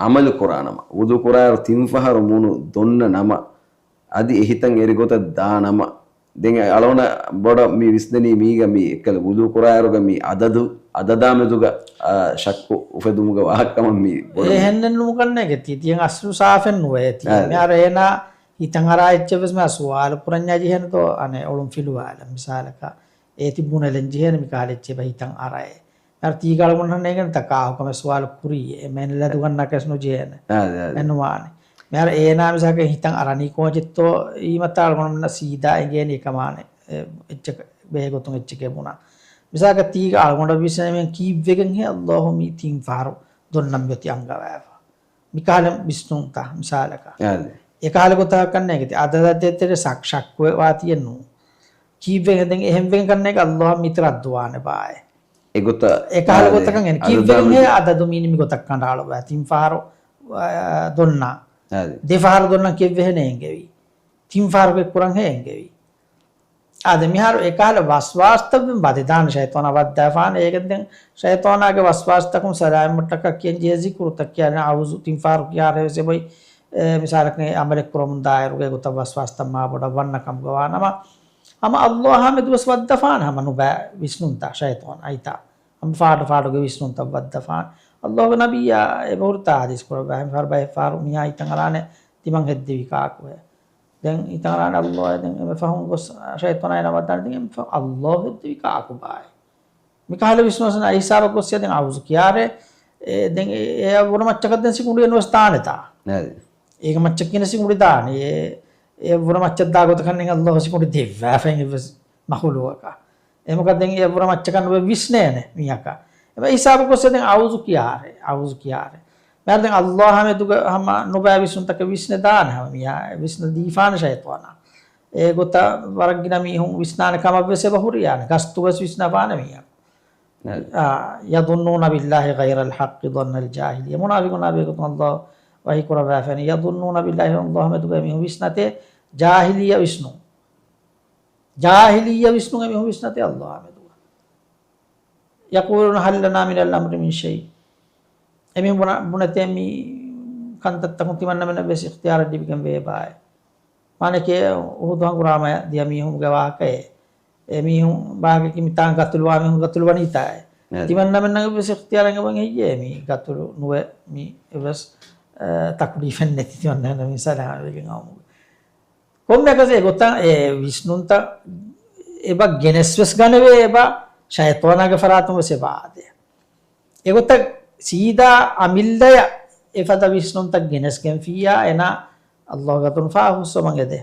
އަމަލު ކުރާ ނަމަ، ވުޟޫ ކުރާއިރު ތިންފަހަރު މޫނު ދޮންނަ ނަމަ، އަދި އެހިތަށް އެރި ގޮތަށް ދާ ނަމަ، ދެން އަޅުގަނޑަށް ބޮޑަށް މި ވިސްނެނީ މީގަ މި އެއްކަލަ ވުޟޫ ކުރާއިރުގަ މި އަދަދު، އަދަދާ މެދުގަ، އާ، ޝައްކު އުފެދުމުގަ ވާހަކަ ކަމަށް މި ބޮޑަށް މި. އެހެންނެއް ނުކަންނޭގެ ތި، ތިޔަން އަސްލު ސާފެއް ނުވޭ ތި. އާ، މިހާރު އޭނާ ހިތަށް އަރާ އެއްޗެއް ވެސް މި ސުވާލު ކުރަންޏާ ޖެހޭނެތޯ އަނެއް އޮޅުން ފިލުވާލަން. މިސާލަކަށް އޭތި ބުނެލަން ޖެހޭނެ މި ކަހަލަ އެއްޗެއް ބަ ހިތަށް އަރައޭ. މިހާރު ތީގަ އަޅުގަނޑަށް ނޭނގެންތަ ކާކު ކަމެއް ސުވާލު ކުރީ އެ މޭނަލަ ދުގަންނަކަސް ނުޖޭނެ. އާ، އާ، އާ. އެންނުވާނެ. މިހާރު އޭނާ މިސާކަށް ހިތަށް އަރަނީ ކޯޗެއްތޯ އީމަތާ އަޅުގަނޑުމެންނަށް ސީދާ އެނގޭނީ އެކަމާނެ. އެ، އެއްޗެއް ބޭގޮތުން އެއްޗެކޭ ބުނާ. މިސާކަށް ތީގަ އަޅުގަނޑަށް ވިސްނޭމެން ކީއްވެގެންހޭ ﷲ މީ ތިން ފަހަރު ދޮންނަން މިއޮތީ އަންގަވާފަ. މިކަހަލަ ވިސްނުންތަ މިސާލަކަށް. އާދެ. އެކަހަލަ ގޮތަކަށް ނޭނގެތި. އަދަދަށް ދޭތެރޭ ޝައް، ޝައްކު ވާތީއެއް ނޫން. ކީއްވެގެން ދެން އެހެންވެގެން ކަންނޭގެ ﷲ މިތި ރައްދުވާނެ ބާއޭ. އެގޮތަށް އެކަހަލަ އާދެ. ގޮތަކަށް އެން. އަދަދާ ކީއްވެގެން ހޭ މެދު. އަދަދު މީނި މި ގޮތަށް ކަނޑައަޅުވާ. ތިން ފަހަރު، އާ، ދޮންނާ. އާދެ. ދެ ފަހަރު ދޮންނަން ކެއްވެހެނެއް އެނގެވީ. ތިން ފަހަރު ކެއްކުރަން ހޭ އެނގެވީ. އާދެ، މިހާރު އެކަހަލަ ވަސްވާސްތައް ވަދެދާނެ ޝައިޠާނާ ވައްދާފާނެ. އޭގެން ދެން ޝައިޠާނާގެ ވަސްވާސްތަކުން ސަލާމަތްވުމަށްޓަކާ ކިޔަން ޖެހޭ ޒިކުރުތައް ކިޔާނެ، އައޫޒު ތިން ފަހަރު ކިޔާރޭ ވެސް އެބޮތް، އެ، މިސާލަކަށް އެ އަމަލެއް ކުރަމުން ދާއިރުގަ އެގޮތަށް ވަސްވާސްތައް މާ ބޮޑަށް ވަންނަ ކަމުގަ ވާނަމަ، ހަމަ ﷲ އާ މެދު ވެސް ވައްދަފާނެ ހަމަ ނުބައި ވިސްނުންތައް ޝައިޠާނާ އައިތާ. ހަމަ ފާޑު ފާޑުގެ ވިސްނުންތައް ވައްދަފާނެ. ﷲ ގެ ނަބިއްޔާ އެބަހުރިތާ ހަދީސް ކުރައްވާ، ހަމަ ފަހަރު ބައެއް ފަހަރު މީހާ ހިތަށް އަރާނެ ތިމަން ހެއްދެވި ކާކުހޭ. ދެން ހިތަށް އަރާނެ ﷲ އޭ، ދެން އެންމެ ފަހުން ގޮސް ޝައިޠާނާ އޭނާ ވައްދާނެ، ދެން އެންމެ ފަހުން ﷲ ހެއްދެވި ކާކު ބާއޭ. މިކަހަލަ ވިސްނުން އައިސާބަ ގޮސް ދެން އައޫޒު ކިޔާރޭ، އެ، ދެން އެ، އެ ވުރެ މައްޗަކަށް ދެން ސިކުނޑި އެންނަވަސް ދާނެތާ. އާދެ. އޭގެ މައްޗަށް ކިޔަނީ ސިކުނޑި ދާނީ. އެ، އެ ވުރެ މައްޗަށް ދާ ގޮތަކަށް އައްލާހު ސިކުނޑި ދެއްވާފައި އެއްވެސް މަޚުލޫގަކަށް. އެހެންކަމުން ދެން އެ ވުރެ މައްޗަކަށް ނުބެ ވިސްނޭނެ މީހަކަށް. އެބަ ހިސާބު ގޮސް ދެން އައޫޒު ކިޔާރެ، އައޫޒު ކިޔާރެ. މިހާރު ދެން އައްލާހާ މެދުގަ ހަމަ ނުބައި ވިސްނުންތަކެއް ވިސްނެދާނެ ހަމަ މީހާ ވިސްނަދީފާނެ ޝައިޠާނާ. އެގޮތަށް ވަރަށް ގިނަ މީހުން ވިސްނާނެ ކަމަށް ވެސް އެބަ ހުރި ޔާނެ. ގަސްތު ވެސް ވިސްނާފާނެ މީހަކު. އާ، يظنون بالله غير الحق ظن الجاهلية. މުނާފިޤުންނާ ބެހޭގޮތުން އައްލާހު ވަޙީ ކުރައްވާފައި، يظنون بالله، އައްލާހު މެދުގައި މީހުން ވިސްނަތޭ ޖާހިލިއްޔަ ވިސްނުން. ޖާހިލިއްޔަ ވިސްނުން އެމީހުން ވިސްނަތޭ އައްލާހު މެދުގަ. يقولون هل لنا من الأمر من شيء. އެމީހުން ބުނަ، ބުނެތޭ މި ކަންތައްތަކުން ތިމަންނަމެންނަށް ވެސް އިޚްތިޔާރެއް ލިބިގެން ވޭބާއޭ. މާނައަކީ އުޙުދު ހަނގުރާމަޔަށް ދިޔަ މީހުންގެ ވާހަކައޭ. އެމީހުން ބާކަކީ މިތާން ގަތުލުވާ މީހުން ގަތުލުވަނީތާއޭ. އެ. ތިމަންނަމެންނަށް ވެސް އިޚްތިޔާރެއް އެބަ ހެއްޔޭ މި ގަތުލު ނުވެ މި އެއްވެސް، އަ، ތަކުލީފެއް ނެތި ތިމަންނަމެންނަށް މި ސަލާމަތްވެގެން އައުމުގެ. ކޮންމެއަކަސް އެގޮތަށް އެ ވިސްނުންތައް އެބަ ގެނެސް ވެސް ގަނެވޭ، އެބަ ޝައިޠާނާގެ ފަރާތުން ވެސް އެބަ އާދޭ. އެގޮތަށް ސީދާ އަމިއްލަޔަށް އެފަދަ ވިސްނުންތައް ގެނެސްގެންފިއްޔާ އޭނާ އައްލާހުގެ އަތުން ފާފަ ފުއްސަވަން އެދޭ.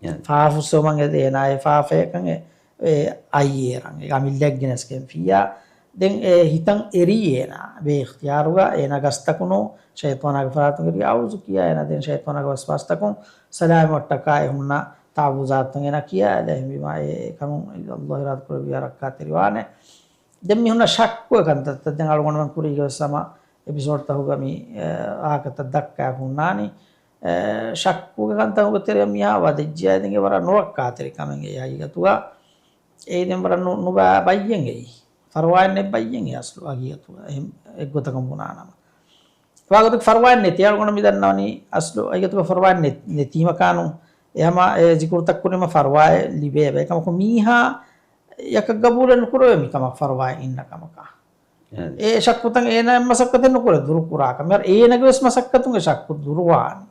ޔާން. ފާފަ ފުއްސަވަން އެދޭ އޭނާ އެ ފާފަޔަކަށް އެ، އެ އައީ އޭރަށް. އެ އަމިއްލަޔަށް ގެނެސްގެންފިއްޔާ. ދެން އެ ހިތަށް އެރީ އޭނާ ބޭ އިޚްތިޔާރުގަ އޭނާ ގަސްތަކުނު ޝައިޠާނާގެ ފަރާތުން އެރީ އައޫޒު ކިޔާ އޭނާ ދެން ޝައިޠާނާގެ ވަސްވާސްތަކުން ސަލާމަތްވުމަށްޓަކާ އެ ހުންނަ ތަޢައްވުޒާތުތައް އޭނާ ކިޔާ އެ ހެންވީމާ އެ ކަމުން އައްލާހު އިރާދަ ކުރެއްވިޔާ ރައްކާތެރިވާނެ. ދެން މި ހުންނަ ޝައްކުގެ ކަންތައްތައް ދެން އަޅުގަނޑުމެން ކުރީގެ ވެސް ހަމަ އެޕިސޯޑްތަކުގަ މި، އެ، ވާހަކަތައް ދައްކާ ހުންނާނީ. އެ، ޝައްކުގެ ކަންތަކުގެ ތެރެއަށް މިހާ ވަދެއްޖެޔާ ދެން އެ ވަރަށް ނުރައްކާތެރި ކަމެއް އެ ހަގީގަތުގަ. އެއީ ދެން ވަރަށް ނު، ނުބައި ބައްޔެއް އެއީ. ފަރުވާއެއް ނެތް ބައްޔެއް އެ އަސްލު ހަގީގަތުގަ. އެހެން އެއްގޮތަކަށް ބުނާނަމަ. ވާގޮތަކީ ފަރުވާއެއް ނެތި އަޅުގަނޑު މި ދަންނަވަނީ އަސްލު ހަގީގަތުގަ ފަރުވާއެއް ނެތް، ނެތީމަ ކާނު. އެ ހަމަ އެ ޒިކުރުތައް ކުރީމަ ފަރުވާއެއް ލިބޭ. އެކަމަކު މީހާ ޔަކަށް ގަބޫލެއް ނުކުރެވޭ މިކަމަށް ފަރުވާއެއް އިންނަ ކަމަކަށް. އެ ޝައްކުތައް އޭނާ މަސައްކަތެއް ނުކުރޭ ދުރުކުރާކަށް. މިހާރު އޭނަގެ ވެސް މަސައްކަތުން އެ ޝައްކު ދުރުވާނެ.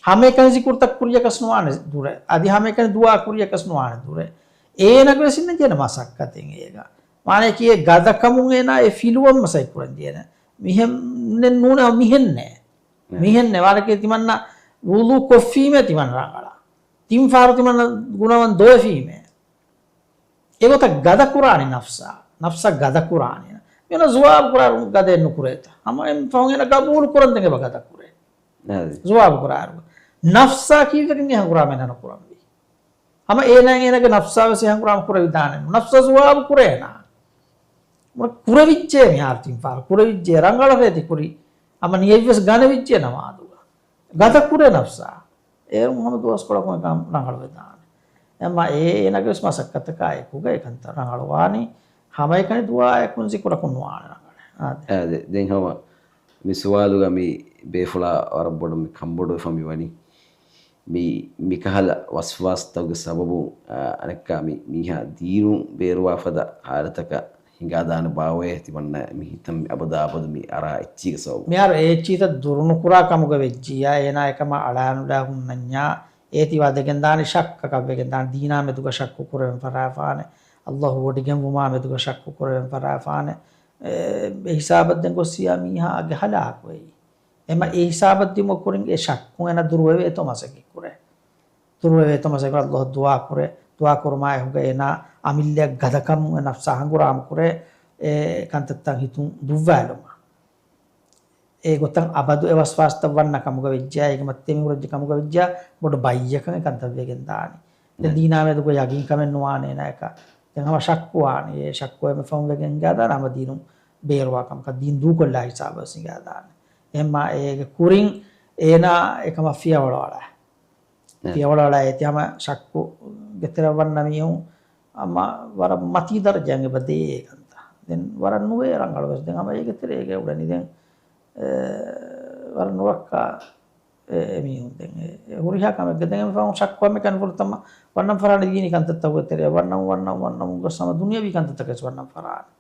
ހަމައެކަނި ޒިކުރުތައް ކުރިޔަކަސް ނުވާނެ ދުރެއް. އަދި ހަމައެކަނި ދުޢާ ކުރިޔަކަސް ނުވާނެ ދުރެއް. އޭނަގެ ވެސް އިންނަން ޖެހޭނެ މަސައްކަތެއް އޭގަ. މާނައަކީ އެ ގަދަކަމުން އޭނާ އެ ފިލުވަން މަސައްކަތް ކުރަން ޖެހޭނެ. މިހެންނެއް ނޫނޭ، މިހެންނޭ. މިހެން ނެވާލެކޭ ތިމަންނަ ވުޟޫ ކޮށްފީމޭ ތިމަން ރަނގަޅަ. ތިން ފަހަރު ތިމަންނަ ގުނަވަން ދޮވެފީމޭ. އެގޮތަށް ގަދަ ކުރާނީ ނަފްސާ. ނަފްސަށް ގަދަ ކުރާނީ. މިއޮންނަ ޒުވާބު ކުރާ ގަދައެއް ނުކުރޭތަ؟ ހަމަ އެ ފަހުން އޭނަ ގަބޫލު ކުރަން ދެން އެބަ ގަދަ ކުރޭ. ޒުވާބު ކުރާއިރު. ނަފްސާ ކީއްވެގެން އެ ހަނގުރާމަ ނަނުކުރަންވީ؟ ހަމަ އޭނާ އޭނާގެ ނަފްސާ ވެސް އެ ހަނގުރާމަ ކުރެވިދާނެ. ނަފްސާ ޒުވާބު ކުރޭނާ. މުޅި ކުރެވިއްޖެ މިހާރު ތިން ފަހަރު. ކުރެވިއްޖެ ރަނގަޅަށޭ ތި ކުރީ. ހަމަ ނިޔަތްވެސް ގަނެވިއްޖެ ނަމާދުގަ. ގަދަ ކުރޭ ނަފްސާ. އޭރު ހަމަ ދުވަސްކޮޅަކުން އެކަން ރަނގަޅުވެދާނެ. އެމަ އޭ އޭނާގެ ވެސް މަސައްކަތަކާ އެކުގަ އެކަންތައް ރަނގަޅުވާނީ. ހަމައެކަނި ދުޢާއަކުން ޒިކުރަކުން ނުވާނެ ރަނގަޅޭ. އާދެ. އާދެ. ދެން ހަމަ މި ސުވާލުގަ މި ބޭފުޅާ ވަރަށް ބޮޑު މި ކަންބޮޑުވެފަ މި ވަނީ. މި، މިކަހަލަ ވަސްވާސްތަކުގެ ސަބަބުން، އާ، އަނެއްކާ މި މީހާ ދީނުން ބޭރުވާ ފަދަ ހާލަތަކަށް ހިނގާދާނެ ބާވައޭ ތިމަންނަ މި ހިތަށް މި އަބަދާ އަބަދު މި އަރާ އެއްޗީގެ ސަބަބުން. މިހާރު އެ އެއްޗީތައް ދުރުނުކުރާ ކަމުގަ ވެއްޖިއްޔާ، އޭނާ އެކަމާ އަޅާނުލާ ހުންނަންޏާ، އޭތި ވަދެގެންދާނެ ޝައްކަކަށް ވެގެންދާނެ، ދީނާ މެދުގަ ޝައްކު ކުރެވެން ފަށާފާނެ، ﷲ ވޮޑިގެންވުމާ މެދުގަ ޝައްކު ކުރެވެން ފަށާފާނެ. އެ، އެ ހިސާބަށް ދެން ގޮއްސިޔާ މީހާ އަގެ ހަލާކުވެއީ. އެމަ އެ ހިސާބަށް ދިއުމަށް ކުރިން އެ ޝައްކު އޭނަ ދުރުވެވޭތޯ މަސައްކަތް ކުރޭ. ދުރުވެވޭތޯ މަސައްކަތް ކުރޭ، ﷲ ދުޢާ ކުރޭ. ދުޢާ ކުރުމާ އެހުގަ އޭނާ އަމިއްލައަށް ގަދަކަމުން އެ ނަފްސާ ހަނގުރާމަ ކުރޭ، އެ ކަންތައްތައް ހިތުން ދުއްވާލުމަށް. އެ ގޮތަށް އަބަދު އެ ވަސްވާސްތައް ވަންނަ ކަމުގަ ވެއްޖާ، އޭގެ މައްޗަށް މި ހުރެއްޖެ ކަމުގަ ވެއްޖާ، ބޮޑު ބައްޔަކަށް އެ ކަންތައް ވެގެން ދާނީ. ދެން ދީނާ މެދުގަ ޔަގީންކަމެއް ނުވާނެ އޭނާއަކަށް. ދެން ހަމަ ޝައްކުވާނީ. އެ ޝައްކު އެންމެ ފަހުން ވެގެން ހިނގާދާނެ ހަމަ ދީނުން ބޭރުވާ ކަމަކަށް، ދީން ދޫކޮށްލާ ހިސާބަށް ވެސް ހިނގާދާނެ. އެހެންމާ އޭގެ ކުރިން އޭނާ އެކަމަށް ފިޔަވަޅު އަޅާ. ފިޔަވަޅު އަޅާ އޭތި ހަމަ ޝައްކު ގެތެރެ ވަންނަ މީހުން ހަމަ ވަރަށް މަތީ ދަރަޖައިން އެބަ ދޭ އެ ކަންތައް. ދެން ވަރަށް ނުވޭ ރަނގަޅު ވެސް. ދެން ހަމަ އޭގެ ތެރޭގަ އުޅެނީ ދެން، އެ، ވަރަށް ނުރައްކާ އެ، އެ މީހުން ދެން އެ، އެ ހުރިހާ ކަމެއްގަ ދެން އެމަ ފަހުން ޝައްކު ހަމައެކަނި ފުރަތަމަ ވަންނަން ފަރާނެ ދީނީ ކަންތައްތަކުގެ ތެރެއަށް ވަންނަމުން، ވަންނަމުން، ވަންނަމުން ގޮސް ހަމަ ދުނިޔަވީ ކަންތައްތަކެސް ވަންނަން ފަރާނެ.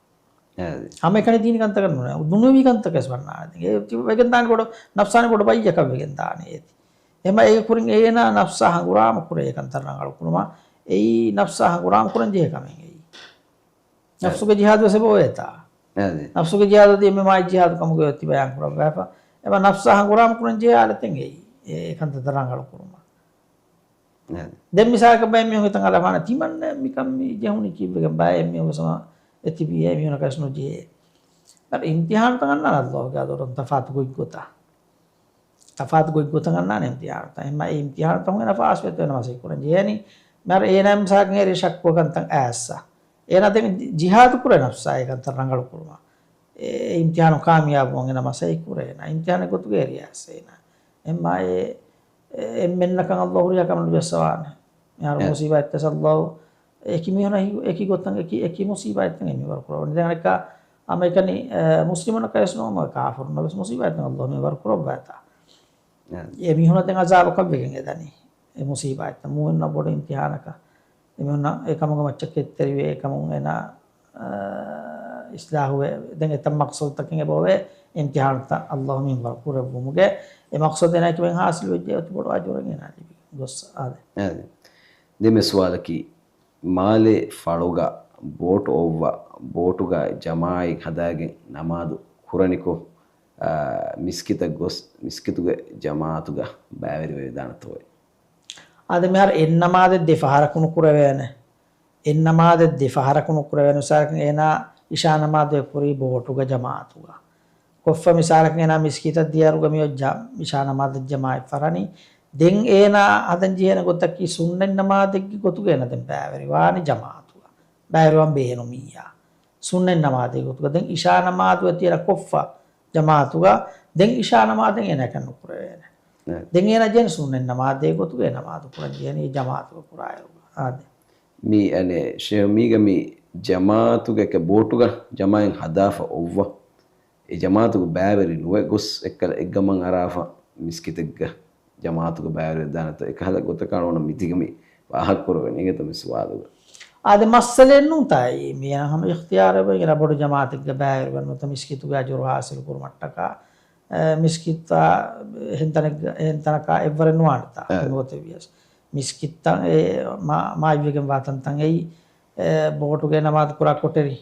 އެ. ހަމައެކަނި ދީނީ ކަންތަކެއް ނޫނޭ. ދުނިޔަވީ ކަންތަކެސް ވަންނާނެ. ދެން އެ ވެގެން ދާނީ ބޮޑު ނަފްސާނީ ބޮޑު ބައްޔަކަށް ވެގެން ދާނީ އޭތި. އެމަ އޭގެ ކުރިން އޭނާ ނަފްސާ ހަނގުރާމަ ކުރޭ ކަންތައް ރަނގަޅު ކުރުމަށް. އެއީ ނަފްސާ ހަނގުރާމަ ކުރަން ޖެހޭ ކަމެއް އެއީ. ނަފްސުގެ ޖިހާދު ވެސް އެބައޮވޭތާ. އެ. ނަފްސުގެ ޖިހާދު އަދި އެންމެ މާތް ޖިހާދު ކަމުގައި އޮތީ ބަޔާން ކުރައްވާފަ. އެމަ ނަފްސާ ހަނގުރާމަ ކުރަން ޖެހޭ ހާލަތެއް އެއީ. އެ ކަންތައްތައް ރަނގަޅު ކުރުމަށް. އެ. ދެން މިސާލަކަށް ބައެއް މީހުން ހިތަށް އަރާފާނެ ތިމަންނަ މިކަން މި ޖެހުނީ ކީއްވެގެން ބައެއް މީހުން ވެސް އެތިބީ އެ މީހުނަކަށް ނުޖެހޭ. އަދި އިމްތިހާނުތައް އަންނާނެ ﷲ ގެ އަދުރުން ތަފާތު ގޮތްގޮތަށް. ތަފާތު ގޮތްގޮތަށް އަންނާނެ އިމްތިހާނުތައް. އެހެންމަ އެ އިމްތިހާނުތައް ހުން އެނަ ފާސްވެތި ވެނަ މަސައްކަތް ކުރަން ޖެހޭނީ. މިހާރު އޭނާ މިސާލަކަށް އެރި ޝައްކު ކަންތައް އައިސްސަ. އޭނާ ދެން ޖި-، ޖިހާދު ކުރޭ ނަފްސާ އެ ކަންތައް ރަނގަޅު ކުރުމަށް. އެ އިމްތިހާނު ކާމިޔާބުވަން އޭނަ މަސައްކަތް ކުރޭ އޭނާ. އިމްތިހާނެއް ގޮތުގައި އެރި އައިސްސަ އޭނާ. އެހެންމަ އެ، އެ، އެންމެންނަކަށް ﷲ ހުރިހާ ކަމެއް ނުޖައްސަވާނެ. މިހާރު އެ. މުސީބާތްތައް ވެސް ﷲ އެކި މީހުނަށް އެކި، އެކި ގޮތަށް އެކި، އެކި މުސީބާތްތައް މިންވަރު ކުރައްވަނީ. ދެން އަނެއްކާ ހަމައެކަނި، އެ، މުސްލިމުންނަކަށް ވެސް ނޫން ކާފަރުންނަށް ވެސް މުސީބާތްތައް ﷲ މިންވަރު ކުރައްވާތާ. އެ. އެ މީހުނަށް ދެން އަޒާބަކަށް ވެގެން އެދަނީ. އެ މުސީބާތްތައް މޫންނަށް ބޮޑު އިމްތިހާނަކަށް. އެ މީހުންނަށް އެ ކަމުގެ މައްޗަށް އެއްތެރިވޭ އެ ކަމުން އޭނާ، އަ، އިސްލާހުވެ. ދެން އެތައް މަޤްޞަދުތަކެއް އެބައޮވޭ އިމްތިހާނުތައް ﷲ މިންވަރު ކުރެއްވުމުގެ އެ މަޤްޞަދު އޭނާ ކިބެން ހާސިލު ވެއްޖެ އޮތީ ބޮޑު އަޖުރެއް އޭނާ ލިބި ގޮސް އާދެ. އާދެ. ދެން މި ސުވާލަކީ، މާލެ ފަޅުގަ ބޯޓު އޮއްވަ، ބޯޓުގަ ޖަމާޢަތް ހަދާގެން ނަމާދު ކުރަނިކޮށް، އާ، މިސްކިތަށް ގޮސް، މިސްކިތުގެ ޖަމާޢަތުގަ ބައިވެރިވެވިދާނެތޯއޭ؟ އާދެ، މިހާރު އެއް ނަމާދެއް ދެ ފަހަރަކު ނުކުރެވޭނެ. އެއް ނަމާދެއް ދެ ފަހަރަކު ނުކުރެވޭނެ. މިސާލަކަށް އޭނާ އިޝާ ނަމާދު އެ ކުރީ ބޯޓުގަ ޖަމާޢަތުގަ. ކޮށްފަ މިސާލަކަށް އޭނާ މިސްކިތަށް ދިޔައިރުގަ މިއޮތް ޖަ-، އިޝާ ނަމާދަށް ޖަމާޢަތް ފަރާނީ. ދެން އޭނާ ހަދަން ޖެހޭނެ ގޮތަކީ ސުންނަތް ނަމާދެއްގެ ގޮތުގަ އޭނާ ދެން ބައިވެރިވާނެ ޖަމާޢަތުގަ. ބައިވެރިވާން ބޭނުމިއްޔާ. ސުންނަތް ނަމާދެއްގެ ގޮތުގަ. ދެން އިޝާ ނަމާދު އެތި އޭނާ ކޮށްފަ ޖަމާޢަތުގަ. ދެން އިޝާ ނަމާދެއް އޭނާ ކަން ނުކުރެވޭނެ. ދެން އޭނާ ޖެހޭނެ ސުންނަތް ނަމާދޭ ގޮތުގަ އެ ނަމާދު ކުރަން ޖެހޭނީ އެ ޖަމާޢަތުގަ ކުރާއިރުގަ. އާދެ. މި އަނެއް ޝޭހް މީގަ މި ޖަމާޢަތުގަ އެކަ ބޯޓުގަ ޖަމާޢަތް ހަދާފަ އޮއްވަ. އެ ޖަމާޢަތުގަ ބައިވެރި ނުވެ ގޮސް އެއްކަލަ އެއްގަމަށް އަރާފަ މިސްކިތެއްގަ ޖަމާޢަތުގަ ބައިވެރިވެދާނެތޯ އެކަހަލަ ގޮތަކަށް އަޅުގަނޑު މިތިގަ މި ފާހަގަކުރެވެނީ އިނގޭތަ މި ސުވާލުގަ. އާދެ މައްސަލައެއް ނޫންތާ އެއީ. މީ ހަމަ އިޚްތިޔާރެއް އެނގޭ ބޮޑު ޖަމާޢަތެއްގަ ބައިވެރިވެން ނުވަތަ މިސްކިތުގެ އަޖުރު ހާސިލު ކުރުމަށްޓަކާ. އެ، މިސްކިތާ އެހެން ތަނެއްގަ، އެހެން ތަނަކާ އެއްވަރެއް ނުވާނެތާ. އެ. މިގޮތެއް ވިޔަސް. މިސްކިތްތައް އެ މާ-، މާތްވެގެން ވާ ތަންތަން އެއީ، އެ، ބޯޓުގެ ނަމާދު ކުރާ ކޮޓަރި.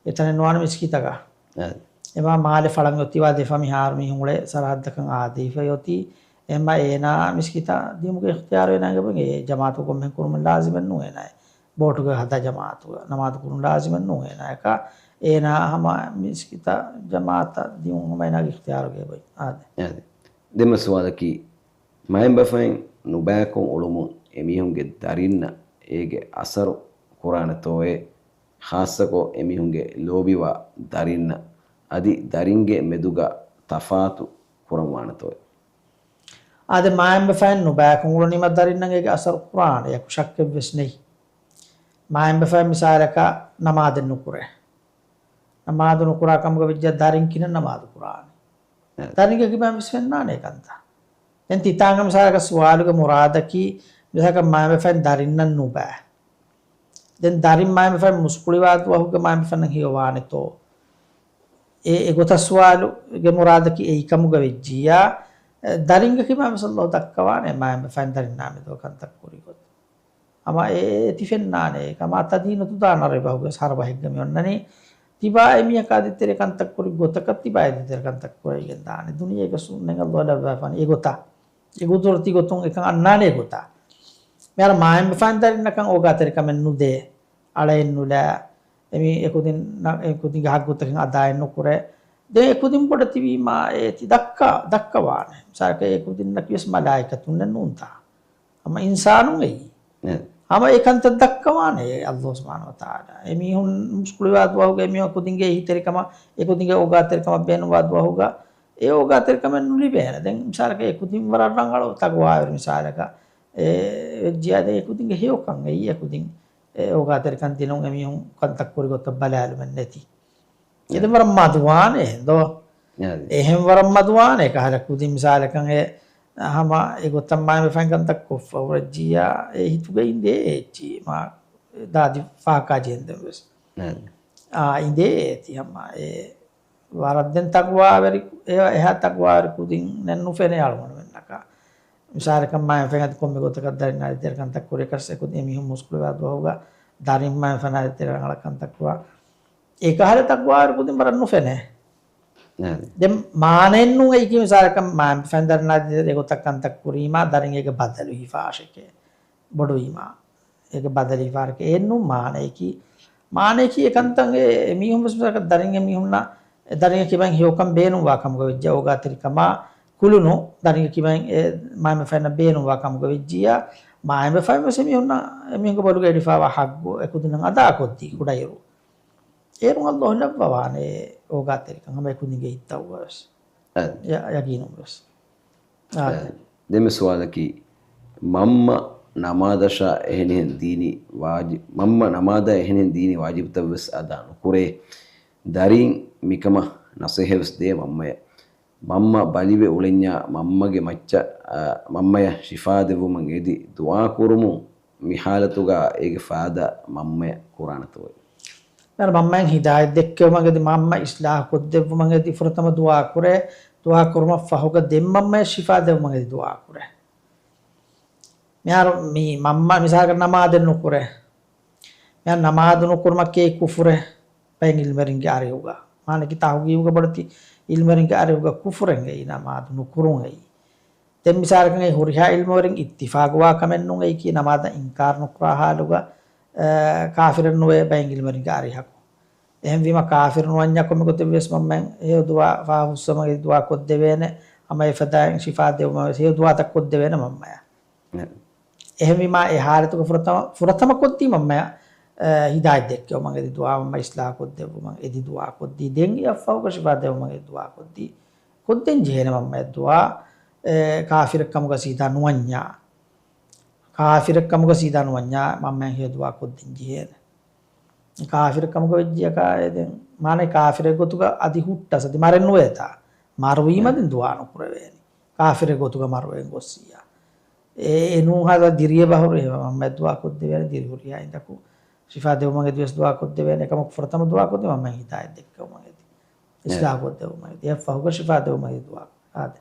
އެތަނެއް ނުވާނެ މިސްކިތަކަށް. އެ. އެމާ މާލެ ފަޅަން އޮތީވާ ދެ ފަ މިހާރު މީހުން އުޅޭ ސަރަހައްދަކަށް އާދެވިފަ އޮތީ. އެމާ އޭނާ މިސްކިތަށް ދިޔުމުގެ އިޚްތިޔާރު އޭނާގެ ބައި އެ ޖަމާޢަތު ކޮންމެހެން ކުރުމެއް ލާޒިމެއް ނޫން އޭނާއެއް. ބޯޓުގަ ހަދާ ޖަމާޢަތުގަ ނަމާދު ކުރުން ލާޒިމެއް ނޫން އޭނާއަކަށް. އޭނާ ހަމަ މިސްކިތަށް ޖަމާޢަތަށް ދިޔުން ހަމަ އޭނާގެ އިޚްތިޔާރުގެ ބައި އާދެ. އާދެ. ދެންމެ ސުވާލަކީ، މައިންބަފައިން ނުބައިކޮށް އުޅުމުން އެމީހުންގެ ދަރިންނަށް އޭގެ އަސަރު ކުރާނެތޯއޭ؟ ޚާއްޞަކޮށް އެމީހުންގެ ލޯބިވާ ދަރިންނަށް އަދި ދަރިންގެ މެދުގަ ތަފާތު ކުރަންވާނެތޯއޭ؟ އާދެ، މައިންބަފައިން ނުބައިކޮށް އުޅުނީމަ ދަރިންނަށް އޭގެ އަސަރު ކުރާނެ ޔަކު ޝައްކެއްވެސް ނެތް. މައިންބަފައިން މިސާލަކަށް ނަމާދެއް ނުކުރޭ. ނަމާދު ނުކުރާ ކަމުގަ ވެއްޖެ ދަރިން ކިހިނެއް ނަމާދު ކުރާނީ؟ އެ. ދަރިންގެ ކިބައިން ވެސް ފެންނާނެ ކަންތައް. ދެން ތިތާނގަ މިސާލަކަށް ސުވާލުގެ މުރާދަކީ، މިސާލަކަށް މައިންބަފައިން ދަރިންނަށް ނުބައި. ދެން ދަރިން މައިންބަފައިން މުސްކުޅިވާ ދުވަހުގަ މައިންބަފައިންނަށް ހެޔޮވާނެތޯ؟ އެ، އެގޮތަށް ސުވާލުގެ މުރާދަކީ އެއީ ކަމުގަ ވެއްޖިއްޔާ، ދަރިންގެ ކިބައިން ވެސް ﷲ ދައްކަވާނެ މައިންބަފައިން ދަރިންނާ މެދު ކަންތައް ކުރި ގޮތް. ހަމަ އެ، އެ ތި ފެންނާނެ. ކަމާ ތަދީނު ތުދާނަ ރޭ ބަހުގެ ހަރަ ބަހެއްގަ މި އޮންނަނީ. ތިބާ އެމީހަކާ ދޭތެރޭ ކަންތައް ކުރި ގޮތަކަށް ތިބާ އެ ދޭތެރޭ ކަންތައް ކުރައިގެން ދާނެ. ދުނިޔޭގަ ސުންނަތް ﷲ ލައްވާފާނެ އެގޮތަށް. އެ ގުދުރަތީ ގޮތުން އެކަން އަންނާނެ އެގޮތަށް. މިހާރު މާއިންބަފައިން ދަރިންނަކަށް އޯގާތެރިކަމެއް ނުދޭ. އަޅައެއް ނުލާ. އެމީ އެކުދިން، އެކުދިންގެ ހައްގުތަކެއް އަދާއެއް ނުކުރޭ. ދެން އެކުދިން ބޮޑެތިވީމާ އޭތި ދައްކާ، ދައްކަވާނެ. މިސާލަކަށް އެކުދިންނަކީ ވެސް މަލާއިކަތުންނެއް ނޫންތާ. ހަމަ އިންސާނުން އެއީ. އެ. ހަމަ އެ ކަންތައް ދައްކަވާނެ ﷲ ސުބްޙާނަހޫ ވަތަޢާލާ. އެމީހުން މުސްކުޅިވާ ދުވަހުގަ އެމީހުން އެކުދިންގެ އެހީތެރިކަމަށް، އެކުދިންގެ އޯގާތެރިކަމަށް ބޭނުންވާ ދުވަހުގަ އެ އޯގާތެރިކަމެއް ނުލިބޭނެ. ދެން މިސާލަކަށް އެކުދިން ވަރަށް ރަނގަޅު ތަޤްވާވެރި މިސާލަކަށް އެ ވެއްޖިއްޔާ ދެން އެކުދިންގެ ހެޔޮކަން އެއީ އެކުދިން އެ އޯގާތެރިކަން ދިނުން އެމީހުން ކަންތައް ކުރި ގޮތަށް ބަލާލުމެއް ނެތި. އެ. އެދެން ވަރަށް މަދުވާނެ ދޯ. އެ. އެހެން ވަރަށް މަދުވާނެ ކަހަލަ ކުދިން މިސާލަކަށް އެ ހަމަ އެގޮތަށް މާއިންބަފައިން ކަންތައް ކޮށްފަ ހުރެއްޖިއްޔާ އެ ހިތުގަ އިނދޭ އެއްޗި މާ ދާދި ފާކާ ޖެހެންދެން ވެސް. އެ. އާ، އިނދޭ އޭތި ހަމަ އެ ވަރަށް ދެން ތަޤްވާވެރި، އެ، އެހާ ތަޤްވާވެރި ކުދިން ނެއް ނުފެނޭ އަޅުގަނޑުމެންނަކަށް. މިސާލަކަށް މާއިންބަފައިން އަދި ކޮންމެ ގޮތަކަށް ދަރިންނާ ދޭތެރޭ ކަންތައް ކުރި އެކަސް އެކުދިން އެމީހުން މުސްކުޅިވާ ދުވަހުގަ ދަރިން މާއިންބަފައިންނާ ދޭތެރޭ ރަނގަޅަށް ކަންތައް ކުރާ. އެ ކަހަލަ ތަޤްވާވެރި ކުދިން ވަރަށް ނުފެނޭ. އެ. ދެން މާނައެއް ނޫން އެއީކީ މިސާލަކަށް މާއިންބަފައިން ދަރިންނާ ދޭތެރޭ އެގޮތަށް ކަންތައް ކުރީމާ ދަރިން އޭގެ ބަދަލު ހިފާށެކޭ. ބޮޑުވީމާ. އޭގެ ބަދަލު ހިފާށެކޭ. އެއެއްނޫން މާނައަކީ. މާނައަކީ އެކަންތައް އެ، އެމީހުން ވެސް މިސާލަކަށް ދަރިން އެމީހުންނަށް އެ ދަރިންގެ ކިބައިން ހެޔޮކަން ބޭނުންވާ ކަމުގަ ވެއްޖެ އޯގާތެރިކަމާ ކުލުނު ދަރިންގެ ކިބައިން އެ މާއިންބަފައިންނަށް ބޭނުންވާ ކަމުގަ ވެއްޖިއްޔާ މާއިންބަފައިން ވެސް އެމީހުންނަށް އެމީހުންގެ ބޮލުގަ އެޅިފައިވާ ހައްގު އެކުދިންނަށް އަދާކޮށްދީ ކުޑައިރު. އޭރުން ﷲ ލައްވަވާނެ އޯގާތެރިކަން ހަމަ އެކުދިންގެ ހިތްތައް ވެސް. އެ. ޔަ-، ޔަގީނުން ވެސް. އާ. އެ، ދެންމެ ސުވާލަކީ، މަންމަ ނަމާދަށާ އެހެނިހެން ދީނީ ވާޖި-، މަންމަ ނަމާދާ އެހެނިހެން ދީނީ ވާޖިބުތައް ވެސް އަދާ ނުކުރޭ. ދަރީން މިކަމަށް ނަސޭހަ ވެސް ދޭ މަންމަޔަށް. މަންމަ ބަލިވެ އުޅެންޏާ މަންމަގެ މައްޗަށް، އާ، މަންމަޔަށް ޝިފާ ދެއްވުމަށް އެދި ދުޢާ ކުރުމުން މި ޙާލަތުގަ އޭގެ ފާދަ މަންމަޔަށް ކުރާނެތޯއޭ؟ މިހާރު މަންމައަށް ހިދާޔަތް ދެއްކެވުމަށް އެދި، މަންމަ އިޞްލާޙު ކޮށްދެއްވުމަށް އެދި ފުރަތަމަ ދުޢާ ކުރޭ. ދުޢާ ކުރުމަށް ފަހުގަ ދެން މަންމަޔަށް ޝިފާ ދެއްވުމަށް އެދި ދުޢާ ކުރޭ. މިހާރު މި މަންމަ މިސާލަކަށް ނަމާދެއް ނުކުރޭ. މިހާރު ނަމާދު ނުކުރުމަކީ ކުފުރެއް ބައެއް ޢިލްމުވެރިންގެ އަރިހުގަ. މާނައަކީ ތަޙުޤީޤުގަ ބޮޑެތި ޢިލްމުވެރިންގެ އަރިހުގަ ކުފުރެއް އެއީ ނަމާދު ނުކުރުން އެއީ. ދެން މިސާލަކަށް އެ ހުރިހާ ޢިލްމުވެރިން އިއްތިފާޤުވާ ކަމެއް ނޫން އެއީކީ ނަމާދަށް އިންކާރު ނުކުރާ ޙާލުގަ، އަ، ކާފިރެއް ނުވޭ ބައެއް ޢިލްމުވެރިންގެ އަރިހަކު. އެހެންވީމަ ކާފިރު ނުވަންޏާ ކޮންމެ ގޮތެއް ވެސް މަންމައަށް ހެޔޮ ދުޢާ ފާހަގަ ހުސްވުމަށް އެދި ދުޢާ ކޮށްދެވޭނެ، ހަމަ އެފަދައިން ޝިފާ ދެއްވުމަށް ވެސް ހެޔޮ ދުޢާތައް ކޮށްދެވޭނެ މަންމަޔަށް. އެހެންވީމާ އެ ޙާލަތުގަ ފުރަތަމަ، ފުރަތަމަ ކޮށްދީ މަންމަޔަށް، އެ، ހިދާޔަތް ދެއްކެވުމަށް އެދި ދުޢާ، މަންމަ އިޞްލާޙު ކޮށްދެއްވުމަށް އެދި ދުޢާ ކޮށްދީ، ދެން އެއަށްފަހުގަ ޝިފާ ދެއްވުމަށް އެދި ދުޢާ ކޮށްދީ، ކޮށްދޭން ޖެހޭނެ މަންމަޔަށް ދުޢާ، އެ، ކާފިރެއް ކަމުގަ ސީދާ ނުވަންޏާ. ކާފިރެއް ކަމުގަ ސީދާ ނުވަންޏާ މަންމަޔަށް ހެޔޮ ދުޢާ ކޮށްދޭން ޖެހޭނެ. ކާފިރެއް ކަމުގަ ވެއްޖިއްޔާ އެ ދެން މާނައީ ކާފިރެއް ގޮތުގަ އަދި ހުއްޓަސް އަދި މަރެއް ނުވޭތާ. މަރުވީމަ ދެން ދުޢާ ނުކުރެވޭނެ. ކާފިރެއް ގޮތުގަ މަރުވެގެން ގޮއްސިއްޔާ. އެ، އެ ނޫން ހާދަ ދިރިއެއް ބަހުރު އެ މަންމަ ދުޢާ ކޮށްދެވޭނެ ދިރިހުރިހާ އިނދަކު. ޝިފާ ދެއްވުމަށް އެދިވެސް ދުޢާ ކޮށްދެވޭނެ. އެކަމަކު ފުރަތަމަ ދުޢާ ކޮށްދީ މަންމައަށް ހިދާޔަތް ދެއްކެވުމަށް އެދި. އިޞްލާޙު ކޮށްދެއްވުމަށް އެދި. އެއަށްފަހުގަ ޝިފާ ދެއްވުމަށް އެދި ދުޢާ ކޮށްދޭ.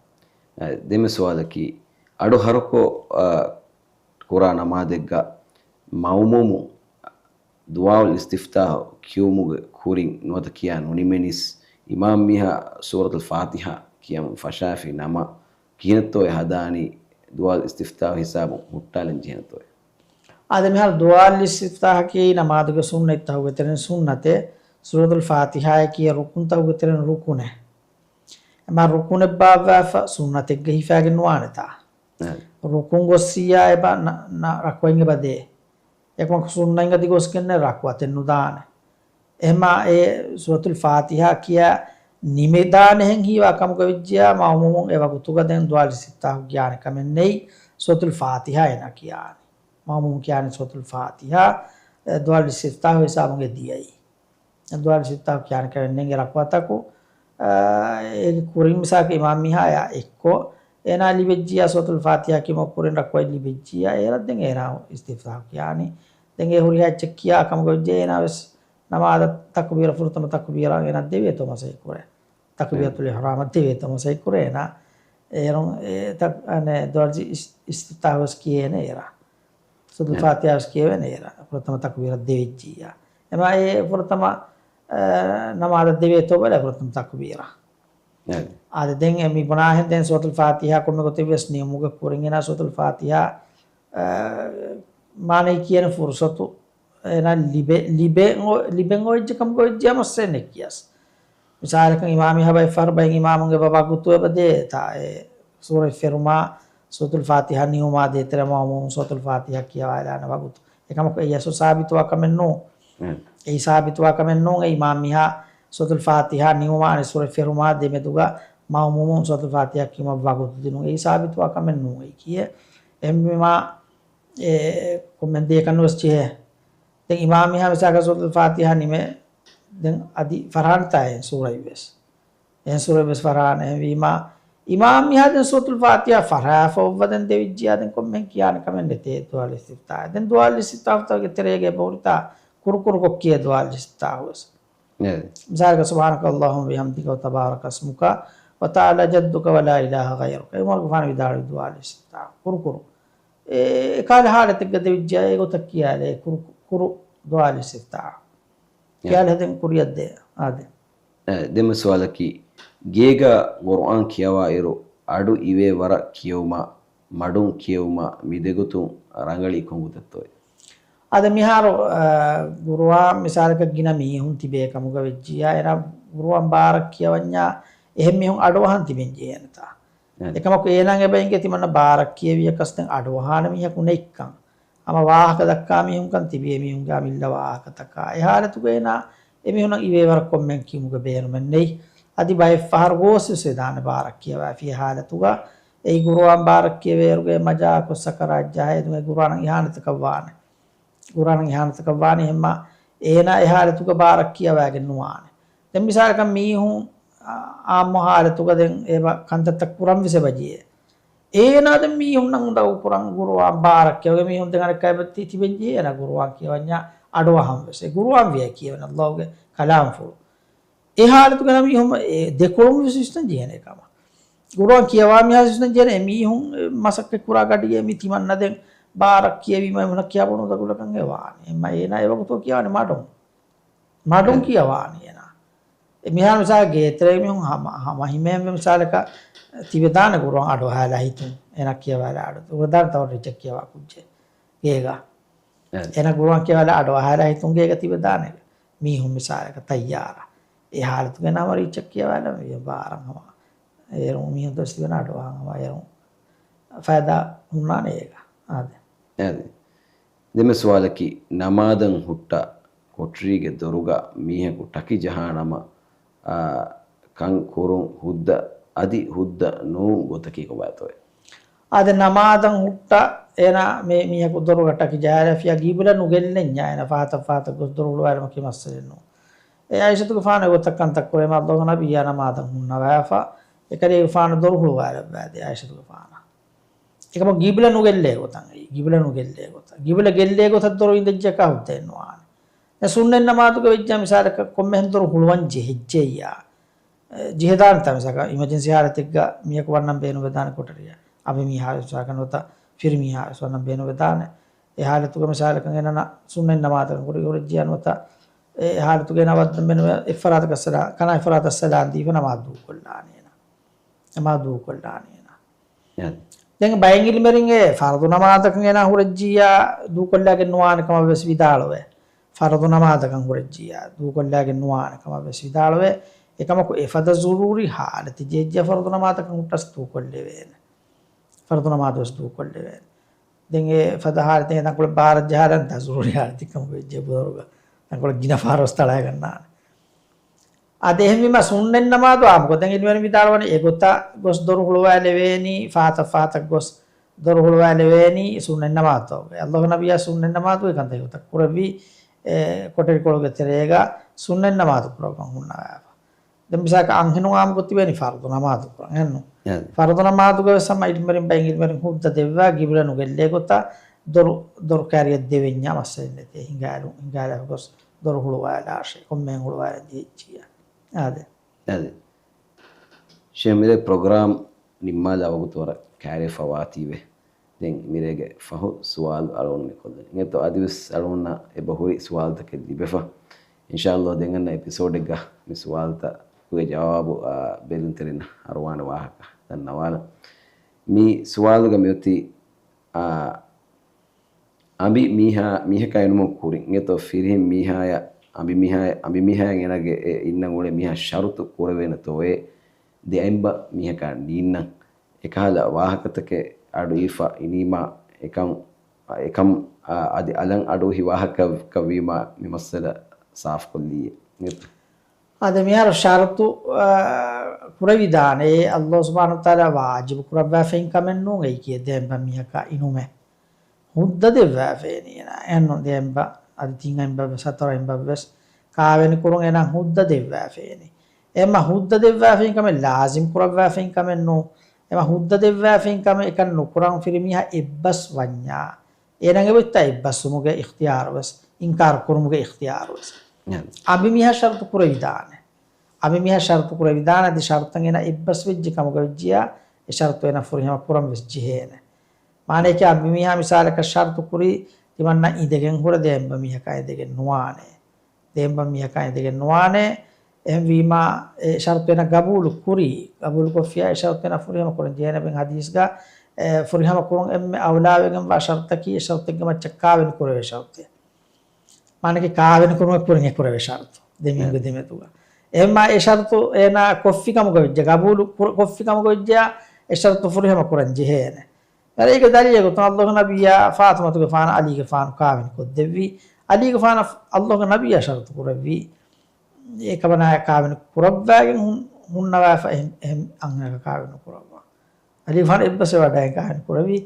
އެ، ދެންމެ ސުވާލަކީ، އަޑު ހަރުކޮށް، އަ، ކުރާ ނަމާދެއްގަ މައުމޫމު ދުޢާއުލް އިސްތިފްތާޙު ކިޔުމުގެ ކުރިން ނުވަތަ ކިޔާ ނުނިމެނިސް އިމާމް މީހާ ސޫރަތުލް ފާތިޙާ ކިޔަން ފަށާފި ނަމަ، ކިހިނެއްތޯއޭ ހަދާނީ ދުޢާ އިސްތިފްތާޙު ހިސާބުން ހުއްޓާލަން ޖެހެންތޯއޭ؟ އާދެ، މިހާރު ދުޢާ އިސްތިފްތާޙަކީ ނަމާދުގެ ސުންނަތްތަކުގެ ތެރެއިން ސުންނަތެއް، ސޫރަތުލް ފާތިޙާއަކީ ރުކުންތަކުގެ ތެރެއިން ރުކުނެއް. އެމާ ރުކުނެއް ބާއްވާފަ ސުންނަތެއްގަ ހިފާގެން ނުވާނެތާ؟ ރުކުން ގޮއްސިއްޔާ އެބަ ނަ-، ނަ-، ރަކުޢަތް އެބަ ދޭ. އެކަމަކު ސުންނަތް އަދި ގޮސްގެންނެއް ރަކުޢަތެއް ނުދާނެ. އެހެމާ އެ ސޫރަތުލް ފާތިޙާ ކިޔާ ނިމިދާނެހެން ހީވާ ކަމުގަ ވެއްޖިޔާ، މައުމޫމުން އެ ވަގުތުގަ ދެން ދުޢާލް އިސްތިފްތާޙު ކިޔާނެ ކަމެއް ނެތް. ސޫރަތުލް ފާތިޙާ އޭނާ ކިޔާނެ. މައުމޫމުން ކިޔާނެ ސޫރަތުލް ފާތިޙާ، އެ، ދުޢާލް އިސްތިފްތާޙު ހިސާބުން އެ ދިޔައީ. ދުޢާލް އިސްތިފްތާޙު ކިޔާނެ ކަމެއް ނެތް ރަކުޢަތަކު، އާ، އޭގެ ކުރިން މިސާލަކަށް އިމާމް މީހާޔާ އެއްކޮށް، އޭނާ ލިބެއްޖިޔާ ސޫރަތުލް ފާތިޙާ ކިޔުމަށް ކުރިން ރަކުޢަތް ލިބެއްޖިޔާ، އޭރަށް ދެން އޭނާ އިސްތިފްތާޙު ކިޔާނީ. ދެން އެ ހުރިހާ އެއްޗެއް ކިޔާ ކަމުގަ ވެއްޖެ އޭނާ ވެސް ނަމާދަށް ތަކުބީރަށް ފުރަތަމަ ތަކުބީރަށް އޭނާ ދެވޭތޯ މަސައްކަތް ކުރޭ. ތަކުބީރަތުލް އިޙްރާމަށް ދެވޭތޯ މަސައްކަތް ކުރޭ އޭނާ. އޭރުން އެ ތަ-، އަނެ، ދުޢާލް އިސް-، އިސްތިފްތާޙު ވެސް ކިޔޭނެ އޭރަށް. ސޫރަތުލް ފާތިޙާ ވެސް ކިޔެވޭނެ އޭރަށް. ފުރަތަމަ ތަކުބީރަށް ދެވިއްޖިއްޔާ. އެމާ އެ ފުރަތަމަ، އަ، ނަމާދަށް ދެވޭތޯ ބަލާ ފުރަތަމަ ތަކުބީރަށް. އާދެ. އާދެ، ދެން އެ މި ބުނާހެން ދެން ސޫރަތުލް ފާތިޙާ ކޮންމެ ގޮތެއް ވެސް ނިމުމުގެ ކުރިން އޭނާ ސޫރަތުލް ފާތިޙާ، އަ، މާނައީ ކިޔޭނެ ފުރުޞަތު އޭނާ ލިބެ-، ލިބެން އޮ-، ލިބެން އޮވެއްޖެ ކަމުގަ ވެއްޖިޔާ މައްސަލައެއް ނެތް ކިޔަސް. މިސާލަކަށް އިމާމް މީހާ ބައެއް ފަހަރު ބައެއް އިމާމުން އެބަ ވަގުތު އެބަ ދޭ ތާ އެ ސޫރަތް ފެރުމާ، ސޫރަތުލް ފާތިޙާ ނިމުމާ ދޭތެރޭ މައުމޫމުން ސޫރަތުލް ފާތިޙާ ކިޔަވާލާނެ ވަގުތު. އެކަމަކު އެއީ ސާބިތުވާ ކަމެއް ނޫން. އެއީ ސާބިތުވާ ކަމެއް ނޫން. އެ އިމާމް މީހާ ސޫރަތުލް ފާތިޙާ ނިމުމާ އަނެއް ސޫރަތް ފެރުމާ ދެމެދުގަ މައުމޫމުން ސޫރަތުލް ފާތިޙާ ކިޔުމަށް ވަގުތު ދިނުން. އެއީ ސާބިތުވާ ކަމެއް ނޫން. އެއީ ކިޔޭ އެހެންވީމާ އެ ކޮންމެ ދެއަކަށް ނުވެސް ޖެހޭ. ދެން އިމާމް މީހާ މިސާލަކަށް ސޫރަތުލް ފާތިޙާ ނިމޭ. ދެން އަދި ފަށާނެތާ އެ ސޫރަތް ވެސް. އެހެން ސޫރަތް ވެސް ފަށާނެ. އެހެންވީމާ އިމާމް މީހާ ދެން ސޫރަތުލް ފާތިޙާ ފަށާފަ އޮއްވަ ދެން ދެވިއްޖިޔާ ދެން ކޮންމެހެން ކިޔާނެ ކަމެއް ނެތޭ ދުޢާލް އިސްތިފްތާޙް. ދެން ދުޢާލް އިސްތިފްތާޙްގެ ތެރޭގަ އެބަހުރިތާ ކުރުކުރުކޮށް ކިޔޭ ދުޢާލް އިސްތިފްތާޙް ވެސް. އެ. މިސާލަކަށް، سبحانك اللهم وبحمدك وتبارك اسمك وتعالى جدك ولا إله غيرك. އެ ޢުމަރުގެފާނު ވިދާޅުވި ދުޢާލް އިސްތިފްތާޙް. ކުރުކުރު. އެ، އެކާލަ ޙާލަތެއްގަ ދެވިއްޖެ އެގޮތަށް ކިޔާލެ ކުރު، ކުރު ދުޢާލް އިސްތިފްތާޙް. އެ. ކިޔާލެ ދެން ކުރިއަށް ދޭ. އާދެ. އެ، ދެންމެ ސުވާލަކީ، ގޭގަ ޤުރުއާން ކިޔަވާއިރު އަޑު އިވޭ ވަރަށް ކިޔެވުމާ، މަޑުން ކިޔެވުމާ މި ދެގޮތުން ރަނގަޅީ ކޮންގޮތެއްތޯއޭ؟ އަދި މިހާރު، އަ، ޤުރުއާން މިސާލަކަށް ގިނަ މީހުން ތިބޭ ކަމުގަ ވެއްޖިއްޔާ، އޭނާ ޤުރުއާން ބާރަށް ކިޔަވަންޏާ އެހެން މީހުން އަޑުއަހަން ތިބެން ޖެހޭނެތާ؟ އެކަމަކު އޭނާ އެބަ އިނގޭ ތިމަންނަ ބާރަށް ކިޔެވިޔަކަސް ދެން އަޑުއަހާނެ މީހަކު ނެތްކަން. ހަމަ ވާހަކަ ދައްކާ މީހުންކަން ތިބޭ މީހުންގެ އަމިއްލަ ވާހަކަތަކާ. އެ ހާލަތުގަ އޭނާ އެމީހުންނަށް އިވޭވަރަށް ކޮންމެހެން ކިޔުމުގެ ބޭނުމެއް ނެތް. އަދި ބައެއް ފަހަރު ގޯސްވެސް ވެދާނެ ބާރަށް ކިޔަވާފި އެ ހާލަތުގަ. އެއީ ޤުރުއާން ބާރަށް ކިޔެވޭއިރުގަ މަޖާއަކު ސަކަރާތް ޖަހައިދުން އެ ޤުރުއާނަށް އިހާނެތަކަށް ވާނެ. ޤުރުއާނަށް އިހާނެތަކަށް ވާނީ ހެންމާ އޭނާ އެ ހާލަތުގަ ބާރަށް ކިޔަވާގެން ނުވާނެ. ދެން މިސާލަކަށް މީހުން އާ، އާއްމު ހާލަތުގަ ދެން އެބަ ކަންތައްތައް ކުރަން ވެސް އެބަ ޖެހޭ. އޭނާ ދެން މީހުންނަށް އުނދަގޫ ކުރަން ޤުރުއާން ބާރަށް ކިޔަވަގެ މީހުން ދެން އަނެއްކާ އެބަ ތި-، ތިބެން ޖެހޭ އޭނާ ޤުރުއާން ކިޔަވަންޏާ އަޑުއަހަން ވެސް. އެ ޤުރުއާން ވިޔަ ކިޔެވެން ﷲ ގެ ކަލާމްފުޅު. އެ ހާލަތުގަ މީހުން އެ ދެކޮޅުން ވެސް ވިސްނަން ޖެހޭނެ ކަމަށް. ޤުރުއާން ކިޔަވާ މީހާ ވިސްނަން ޖެހޭނެ އެ މީހުން މަސައްކަތް ކުރާ ގަޑިއެއް މި ތިމަންނަ ދެން ބާރަށް ކިޔެވީމަ އެމީހުންނަށް ކިޔާ ބޮޑު އުނދަގުލަކަށް އެ ވާނެ. އެމަ އޭނާ އެ ވަގުތު ކިޔާނެ މަޑުން. މަޑުން ކިޔަވާނީ އޭނާ. އެ މިހާރު މިސާލަކަށް ގޭތެރޭ މީހުން ހަމަ، ހަމަ ހިމޭންވެ މިސާލަކަށް ތިބެދާނެ ޤުރުއާން އަޑުއަހާލާ ހިތުން. އޭނާ ކިޔަވާލާ އަޑު އުޅެދާނެ ތަވަ ރީއްޗަށް ކިޔަވާ ކުއްޖެއް ގޭގަ. އެ. އޭނާ ޤުރުއާން ކިޔަވާލާ އަޑުއަހާލާ ހިތުން ގޭގަ ތިބެދާނެ މީހުން މިސާލަކަށް ތައްޔާރަށް. އެ ހާލަތުގަ އޭނާ ހަމަ ރީއްޗަށް ކިޔަވާލާ ވާރަށް ހަމަ. އޭރުން މީހުން ދޮސް ތިބެން އަޑުއަހަން ހަމަ އޭރުން ފައިދާ ހުންނާނެ އޭގަ. އާދެ. އާދެ. ދެންމެ ސުވާލަކީ، ނަމާދަށް ހުއްޓާ ކޮޓަރީގެ ދޮރުގަ މީހަކު ޓަކި ޖަހާނަމަ، އާ، ކަން ކުރުން ހުއްދަ އަދި ހުއްދަ ނޫން ގޮތަކީ ކޮބާތޯއޭ؟ އާދެ، ނަމާދަށް ހުއްޓާ އޭނާ މި-، މީހަކު ދޮރުގަ ޓަކި ޖަހާލާފިޔާ ގީބުލަ ނުގެއްލެންޏާ އޭނާ ފަހަތަށް ފަހަތަށް ގޮސް ދޮރު ހުޅުވާލުމަކީ މައްސަލައެއް ނޫން. އެ އާއިޝަތުގެފާނު އެގޮތަށް ކަންތައް ކުރޭ، މާ ﷲ ގެ ނަބިއްޔާ ނަމާދަށް ހުންނަވާފަ، އެކަލޭގެފާނު ދޮރު ހުޅުވާލައްވާދޭ އާއިޝަތުގެފާނަށް. އެކަމަކު ގީބުލަ ނުގެއްލޭ ގޮތަށް، އެއީ ގީބުލަ ނުގެއްލޭ ގޮތަށް. ގީބުލަ ގެއްލޭ ގޮތަށް ދޮރު އިނދެއްޖެކާ ހުއްދައެއް ނުވާނެ. ދެން ސުންނަތް ނަމާދުގަ ވެއްޖާ މިސާލަކަށް ކޮންމެހެން ދޮރު ހުޅުވަން ޖެހިއްޖެއްޔާ، އެ، ޖެހިދާނެތާ މިސާލަކަށް އިމަޖެންސީ ހާލަތެއްގަ މީހަކު ވަންނަން ބޭނުންވެދާނެ ކޮޓަރިއަށް. އަނބިމީހާވެސް މިސާލަކަށް ނުވަތަ ފިރިމީހާވެސް ވަންނަން ބޭނުންވެދާނެ. އެ ހާލަތުގަ މިސާލަކަށް އޭނަ ސުންނަތް ނަމާދަކަށް ކުރި ހުރެއްޖިޔާ ނުވަތަ އެ ހާލަތުގައި ނަމާދު ދަން ބޭނުމެ އެއްފަރާތަކަށް ސަލާ-، ކަނާ އެއްފަރާތަށް ސަލާން ދީފަ ނަމާދު ދޫކޮށްލާނީ އޭނާ. ނަމާދު ދޫކޮށްލާނީ އޭނާ. އެ. ދެން ބައެއް އިލްމުވެރިން އެ ފަރުޟު ނަމާދަކަށް އޭނާ ހުރެއްޖިއްޔާ ދޫކޮށްލާގެން ނުވާނެ ކަމަށް ވެސް ވިދާޅުވޭ. ފަރުޟު ނަމާދަކަށް ހުރެއްޖިއްޔާ ދޫކޮށްލާގެން ނުވާނެ ކަމަށް ވެސް ވިދާޅުވޭ. އެކަމަކު އެފަދަ ޒުރޫރީ ހާލަތެއް ޖެހިއްޖެއްޔާ ފަރުޟު ނަމާދަކަށް ހުއްޓަސް ދޫކޮށްލެވޭނެ. ފަރުޟު ނަމާދު ވެސް ދޫކޮށްލެވޭނެ. ދެން އެ ފަދަ ހާލަތެއް ތަންކޮޅެއް ބާރަށް ޖަހާލަން ދަ ޒުރޫރީ ހާލަތެއް ކަމަށް ވެއްޖެ ބުދަރުގަ. ތަންކޮޅެއް ގިނަ ފަހަރު ވެސް ތަޅާގަންނާނެ. އާދެ، އެހެންވީމަ ސުންނަތް ނަމާދު އާއްމުކޮށް ދެން އިލްމުވެރިން ވިދާޅުވަނީ އެގޮތަށް ގޮސް ދޮރު ހުޅުވާލެވޭނީ، ފަހަތަށް ފަހަތަށް ގޮސް ދޮރު ހުޅުވާލެވޭނީ ސުންނަތް ނަމާދުތަކުގައި. އައްލާހު ނަބިއްޔާ ސުންނަތް ނަމާދުގެ ކަންތައް އެގޮތަށް ކުރެއްވީ، އެ، ކޮޓަރިކޮޅުގެ ތެރޭގަ ސުންނަތް ނަމާދު ކުރައްވަން ހުންނަވާފަ. ދެން މިސާލަކަށް އަންހެނުން އާއްމުކޮށް ތިބޭނީ ފަރުޟު ނަމާދު ކުރަން އެއްނު. އެ. ފަރުޟު ނަމާދުގަ ވެސް ހަމަ އިލްމުވެރިން ބައެއް އިލްމުވެރިން ހުއްދަ ދެއްވާ ގިބްލަ ނުގެއްލޭ ގޮތަށް ދޮރު، ދޮރު ކާރިއަށް ދެވެންޏާ މައްސަލައެއް ނެތޭ. ހިނގާލު، ހިނގާލާފަ ގޮސް ދޮރު ހުޅުވާލާށޭ. ކޮންމެހެން ހުޅުވާލަން ޖެހިއްޖިއްޔާ. އާދެ. އަދި ޝޭހް މިރޭ ޕްރޮގްރާމް ނިންމާލާ ވަގުތު ވަރަށް ކައިރިވެފަ ވާތީވެ. ދެން މިރޭގެ ފަހު ސުވާލު އަޅުގަނޑު މި ކޮށްލަނީ. އިނގޭތޯ އަދިވެސް އަޅުގަނޑަށް އެބަހުރި ސުވާލުތަކެއް ލިބެފަ. އިންޝާﷲ ދެން އަންނަ އެޕިސޯޑެއްގަ މި ސުވާލުތަކުގެ ޖަވާބު، އާ، ބެލުންތެރިންނަށް އަރުވާނެ ވާހަކަ ދަންނަވާލަން. މި ސުވާލުގަ މިއޮތީ، އާ، އަނބި މީހާ، މީހަކާ އިނުމުން ކުރިން އިނގޭތޯ ފިރިހެން މީހާޔަށް އަނބި މީހާޔަށް، އަނބި މީހާޔަށް އޭނާގެ އެ އިންނަން އުޅޭ މީހާ ޝަރުތު ކުރެވޭނެތޯއޭ ދެ އަނބަ މީހަކާ ނީންނަން. އެކަހަލަ ވާހަކަތަކެއް އަޑުއިވިފަ އިނީމާ އެކަން، އެކަން، އާ، އަދި އަލަށް އަޑުއިވި ވާހަކައަކަށްވީމާ މި މައްސަލަ ސާފުކޮށްލީ. އާދެ، މިހާރު ޝަރުތު، އާ، ކުރެވިދާނެ. އެ އައްލާހު ސުބްޙާނަހު ވަތަޢާލާ ވާޖިބު ކުރައްވާފައިން ކަމެއް ނޫން އެއީކީ ދެ އަނބަ މީހަކާ އިނުމެއް. ހުއްދަ ދެއްވާފައިނީ އޭނާ. އެހެންނު ދެ އަނބަ، އަދި ތިން އަނބަ ވެސް، ހަތަރު އަނބަ ވެސް ކާވެނި ކުރުން އޭނާ ހުއްދަ ދެއްވާފައިނީ. އެމަ ހުއްދަ ދެއްވާފައިން ކަމެއް ލާޒިމް ކުރައްވާފައިން ކަމެއް ނޫން. އެމަ ހުއްދަ ދެއްވާފައިން ކަމެއް އެކަން ނުކުރަން ފިރިމީހާ އެއްބަސް ވަންޏާ. އޭނާގެ އޮތްތާ އެއްބަސްވުމުގެ އިޚްތިޔާރު ވެސް، އިންކާރު ކުރުމުގެ އިޚްތިޔާރު ވެސް. އަނބި މީހާ ޝަރުތު ކުރެވިދާނެ. އަނބި މީހާ ޝަރުތު ކުރެވިދާނެ، އަދި ޝަރުތަށް އޭނާ އެއްބަސް ވެއްޖެ ކަމުގަ ވެއްޖިޔާ، އެ ޝަރުތު އޭނާ ފުރިހަމަ ކުރަން ވެސް ޖެހޭނެ. މާނަޔަކީ އަނބި މީހާ މިސާލަކަށް ޝަރުތު ކުރީ، ތިމަންނަ އިނދެގެން ހުރެ ދެ އަނބަ މީހަކާ އިނދެގެން ނުވާނެ. ދެ އަނބަ މީހަކާ އިނދެގެން ނުވާނެ. އެހެންވީމާ، އެ ޝަރުތު އޭނާ ގަބޫލު ކުރީ. ގަބޫލު ކޮށްފިޔާ، އެ ޝަރުތު އޭނާ ފުރިހަމަ ކުރަން ޖެހޭނެ ބެން ހަދީސްގަ، އެ ފުރިހަމަ ކުރުން އެންމެ އައުލާ ވެގެންވާ ޝަރުތަކީ، އެ ޝަރުތެއްގެ މައްޗަށް ކާވެނި ކުރެވޭ ޝަރުތެއް. މާނަކީ ކާވެނި ކުރުމެއް ކުރިން އެ ކުރެވޭ ޝަރުތު. ދެ މީހުންގެ ދެމެދުގަ. އެހެންމާ އެ ޝަރުތު އޭނާ ކޮށްފި ކަމުގަ ވެއްޖެ، ގަބޫލު ކުރ-، ކޮށްފި ކަމުގަ ވެއްޖެޔާ، އެ ޝަރުތު ފުރިހަމަ ކުރަން ޖެހޭނެ. އަރައިގެ ދަލީލެއް ގޮތުން އައްލާހު ނަބިއްޔާ ފާތުމަތުގެފާނު އަލީގެފާނު ކާވެނި ކޮށްދެއްވީ. އަލީގެފާނަށް އައްލާހު ނަބިއްޔާ ޝަރުތު ކުރެއްވީ. އެކަމަނާ ކާވެނި ކުރައްވާގެން ހުން-، ހުންނަވާފަ އެހެން، އެހެން އަންހެނަކަށް ކާވެނި ނުކުރައްވާ. އަލީގެފާނު އެއްބަސްވެ ވަޑައިގެން ކާވެނި ކުރެއްވީ.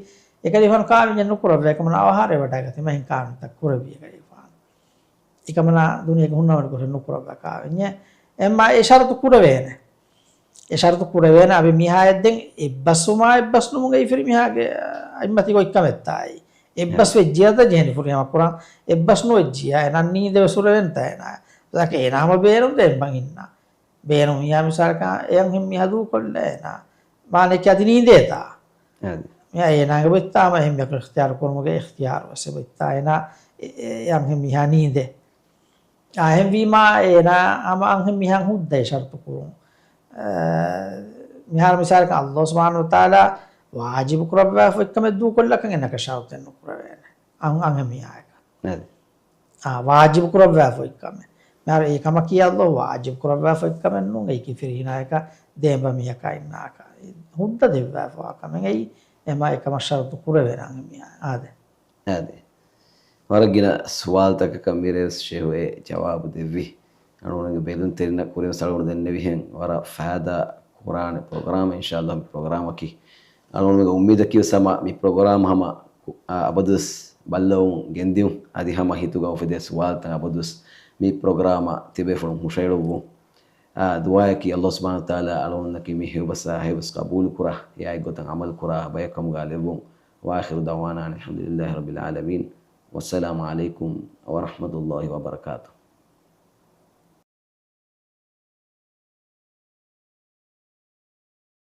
އެކަލޭގެފާނު ކާވެންޏެއް ނުކުރައްވާ. އެކަމަނާ އަވަހާރަވެ ވަޑައިގަތީމަ އެހެން ކާވެނިތައް ކުރެއްވީ އެކަލޭގެފާނު. އެކަމަނާ ދުނިޔޭގެ ހުންނަވަނިކޮށް ނުކުރައްވާ ކާވެންޏެއް. އެހެންމާ އެ ޝަރުތު ކުރެވޭނެ. އެ ޝަރުތު ކުރެވޭނެ އަނބި މީހާއަށް ދެން އެއްބަސްވުމާ އެއްބަސްނުވުމުގައި ފިރިމީހާގެ އަތްމަތީގަ އޮތްކަމެއްތާއި. އެއްބަސް ވެއްޖިއްޔާ ޖެހެނީ ފުރިހަމަ ކުރަން. އެއްބަސް ނުވެއްޖިއްޔާ އޭނާ ނީނދެވެސް ހުރެވެންތާ އޭނާ. ދަކަ އޭނާ ހަމަ ބޭނުން ދޭން ބަން އިންނާ. ބޭނުން މިޔާ މިސާލަކަށް އެ އަންހެން މީހާ ދޫކޮށްލާ އޭނާ. މާނައަކީ އަދި ނީނދޭތާ. އަދި. މިޔާ އޭނާގެ ބޮއްތާ ހަމަ އެހެން މީހަކު އިޚްތިޔާރު ކުރުމުގެ އިޚްތިޔާރު ވެސް އެބޮއްތާ އޭނާ އެ، އެ، އެ އަންހެން މީހާ ނީނދޭ. އާ، އެހެންވީމާ އޭނާ ހަމަ އަންހެން މީހާ ހުއްދަ އެ ޝަރުތު ކުރުން. އާ، މިހާރު މިސާލަކަށް އައްލާހު ސުބްޙާނަހު ވަތަޢާލާ ވާޖިބު ކުރައްވާފަ އޮތްކަމެއް ދޫކޮށްލާކަން އޭނަކަށް ޝަރުތެއް ނުކުރެވޭނެ. އަން، އަންހެން މީހާއަކަށް. އަދި. އާ، ވާޖިބު ކުރައްވާފަ އޮތްކަމެއް. މިހާރު އެ ކަމަކީ އައްލާހު ވާޖިބު ކުރައްވާފަ އޮތްކަމެއް ނޫން. އެއީކީ ފިރިހެނާއަކަށް ދެ އަނބަ މީހަކާ އިންނާކަށް. ހުއްދަ ދެއްވާފަވާ ކަމެއް. އެއީ އެމާ އެކަމަށް ޝަރުތު ކުރެވޭނެ އަންހެން މީހާ. އާދެ. އާދެ. ވަރަށް ގިނަ ސުވާލުތަކަކަށް މިރޭވެސް ޝޭހު އެ ޖަވާބު ދެއްވި. އަޅުގަނޑުގެ ބެލުންތެރިންނަށް ކުރިންވެސް އަޅުގަނޑު ދެންނެވިހެން ވަރަށް ފައިދާ ކުރާނެ ޕްރޮގްރާމެއް އިންޝާﷲ މި ޕްރޮގްރާމަކީ. އަޅުގަނޑުމެންގެ އުއްމީދަކީވެސް ހަމަ މި ޕްރޮގްރާމް ހަމަ، އާ، އަބަދުވެސް ބައްލަވަމުން ގެންދިއުން. އަދި ހަމަ ހިތުގަ އުފެދޭ ސުވާލުތައް އަބަދުވެސް މި ޕްރޮގްރާމަށް ތިބޭފުޅުން ހުށައެޅުއްވުން. އާ، ދުޢާއަކީ އައްލާހު ސުބްޙާނަހު ވަތަޢާލާ އަޅުގަނޑުމެންނަކީ މި ހެޔޮބަސް، އާ، ހެޔޮބަސް ޤަބޫލުކުރާ، އެއާއެއްގޮތަށް ޢަމަލުކުރާ ބަޔަކު ކަމުގަ ލެއްވުން. وآخر دعوانا أن الحمد لله رب العالمين. والسلام عليكم ورحمة الله وبركاته.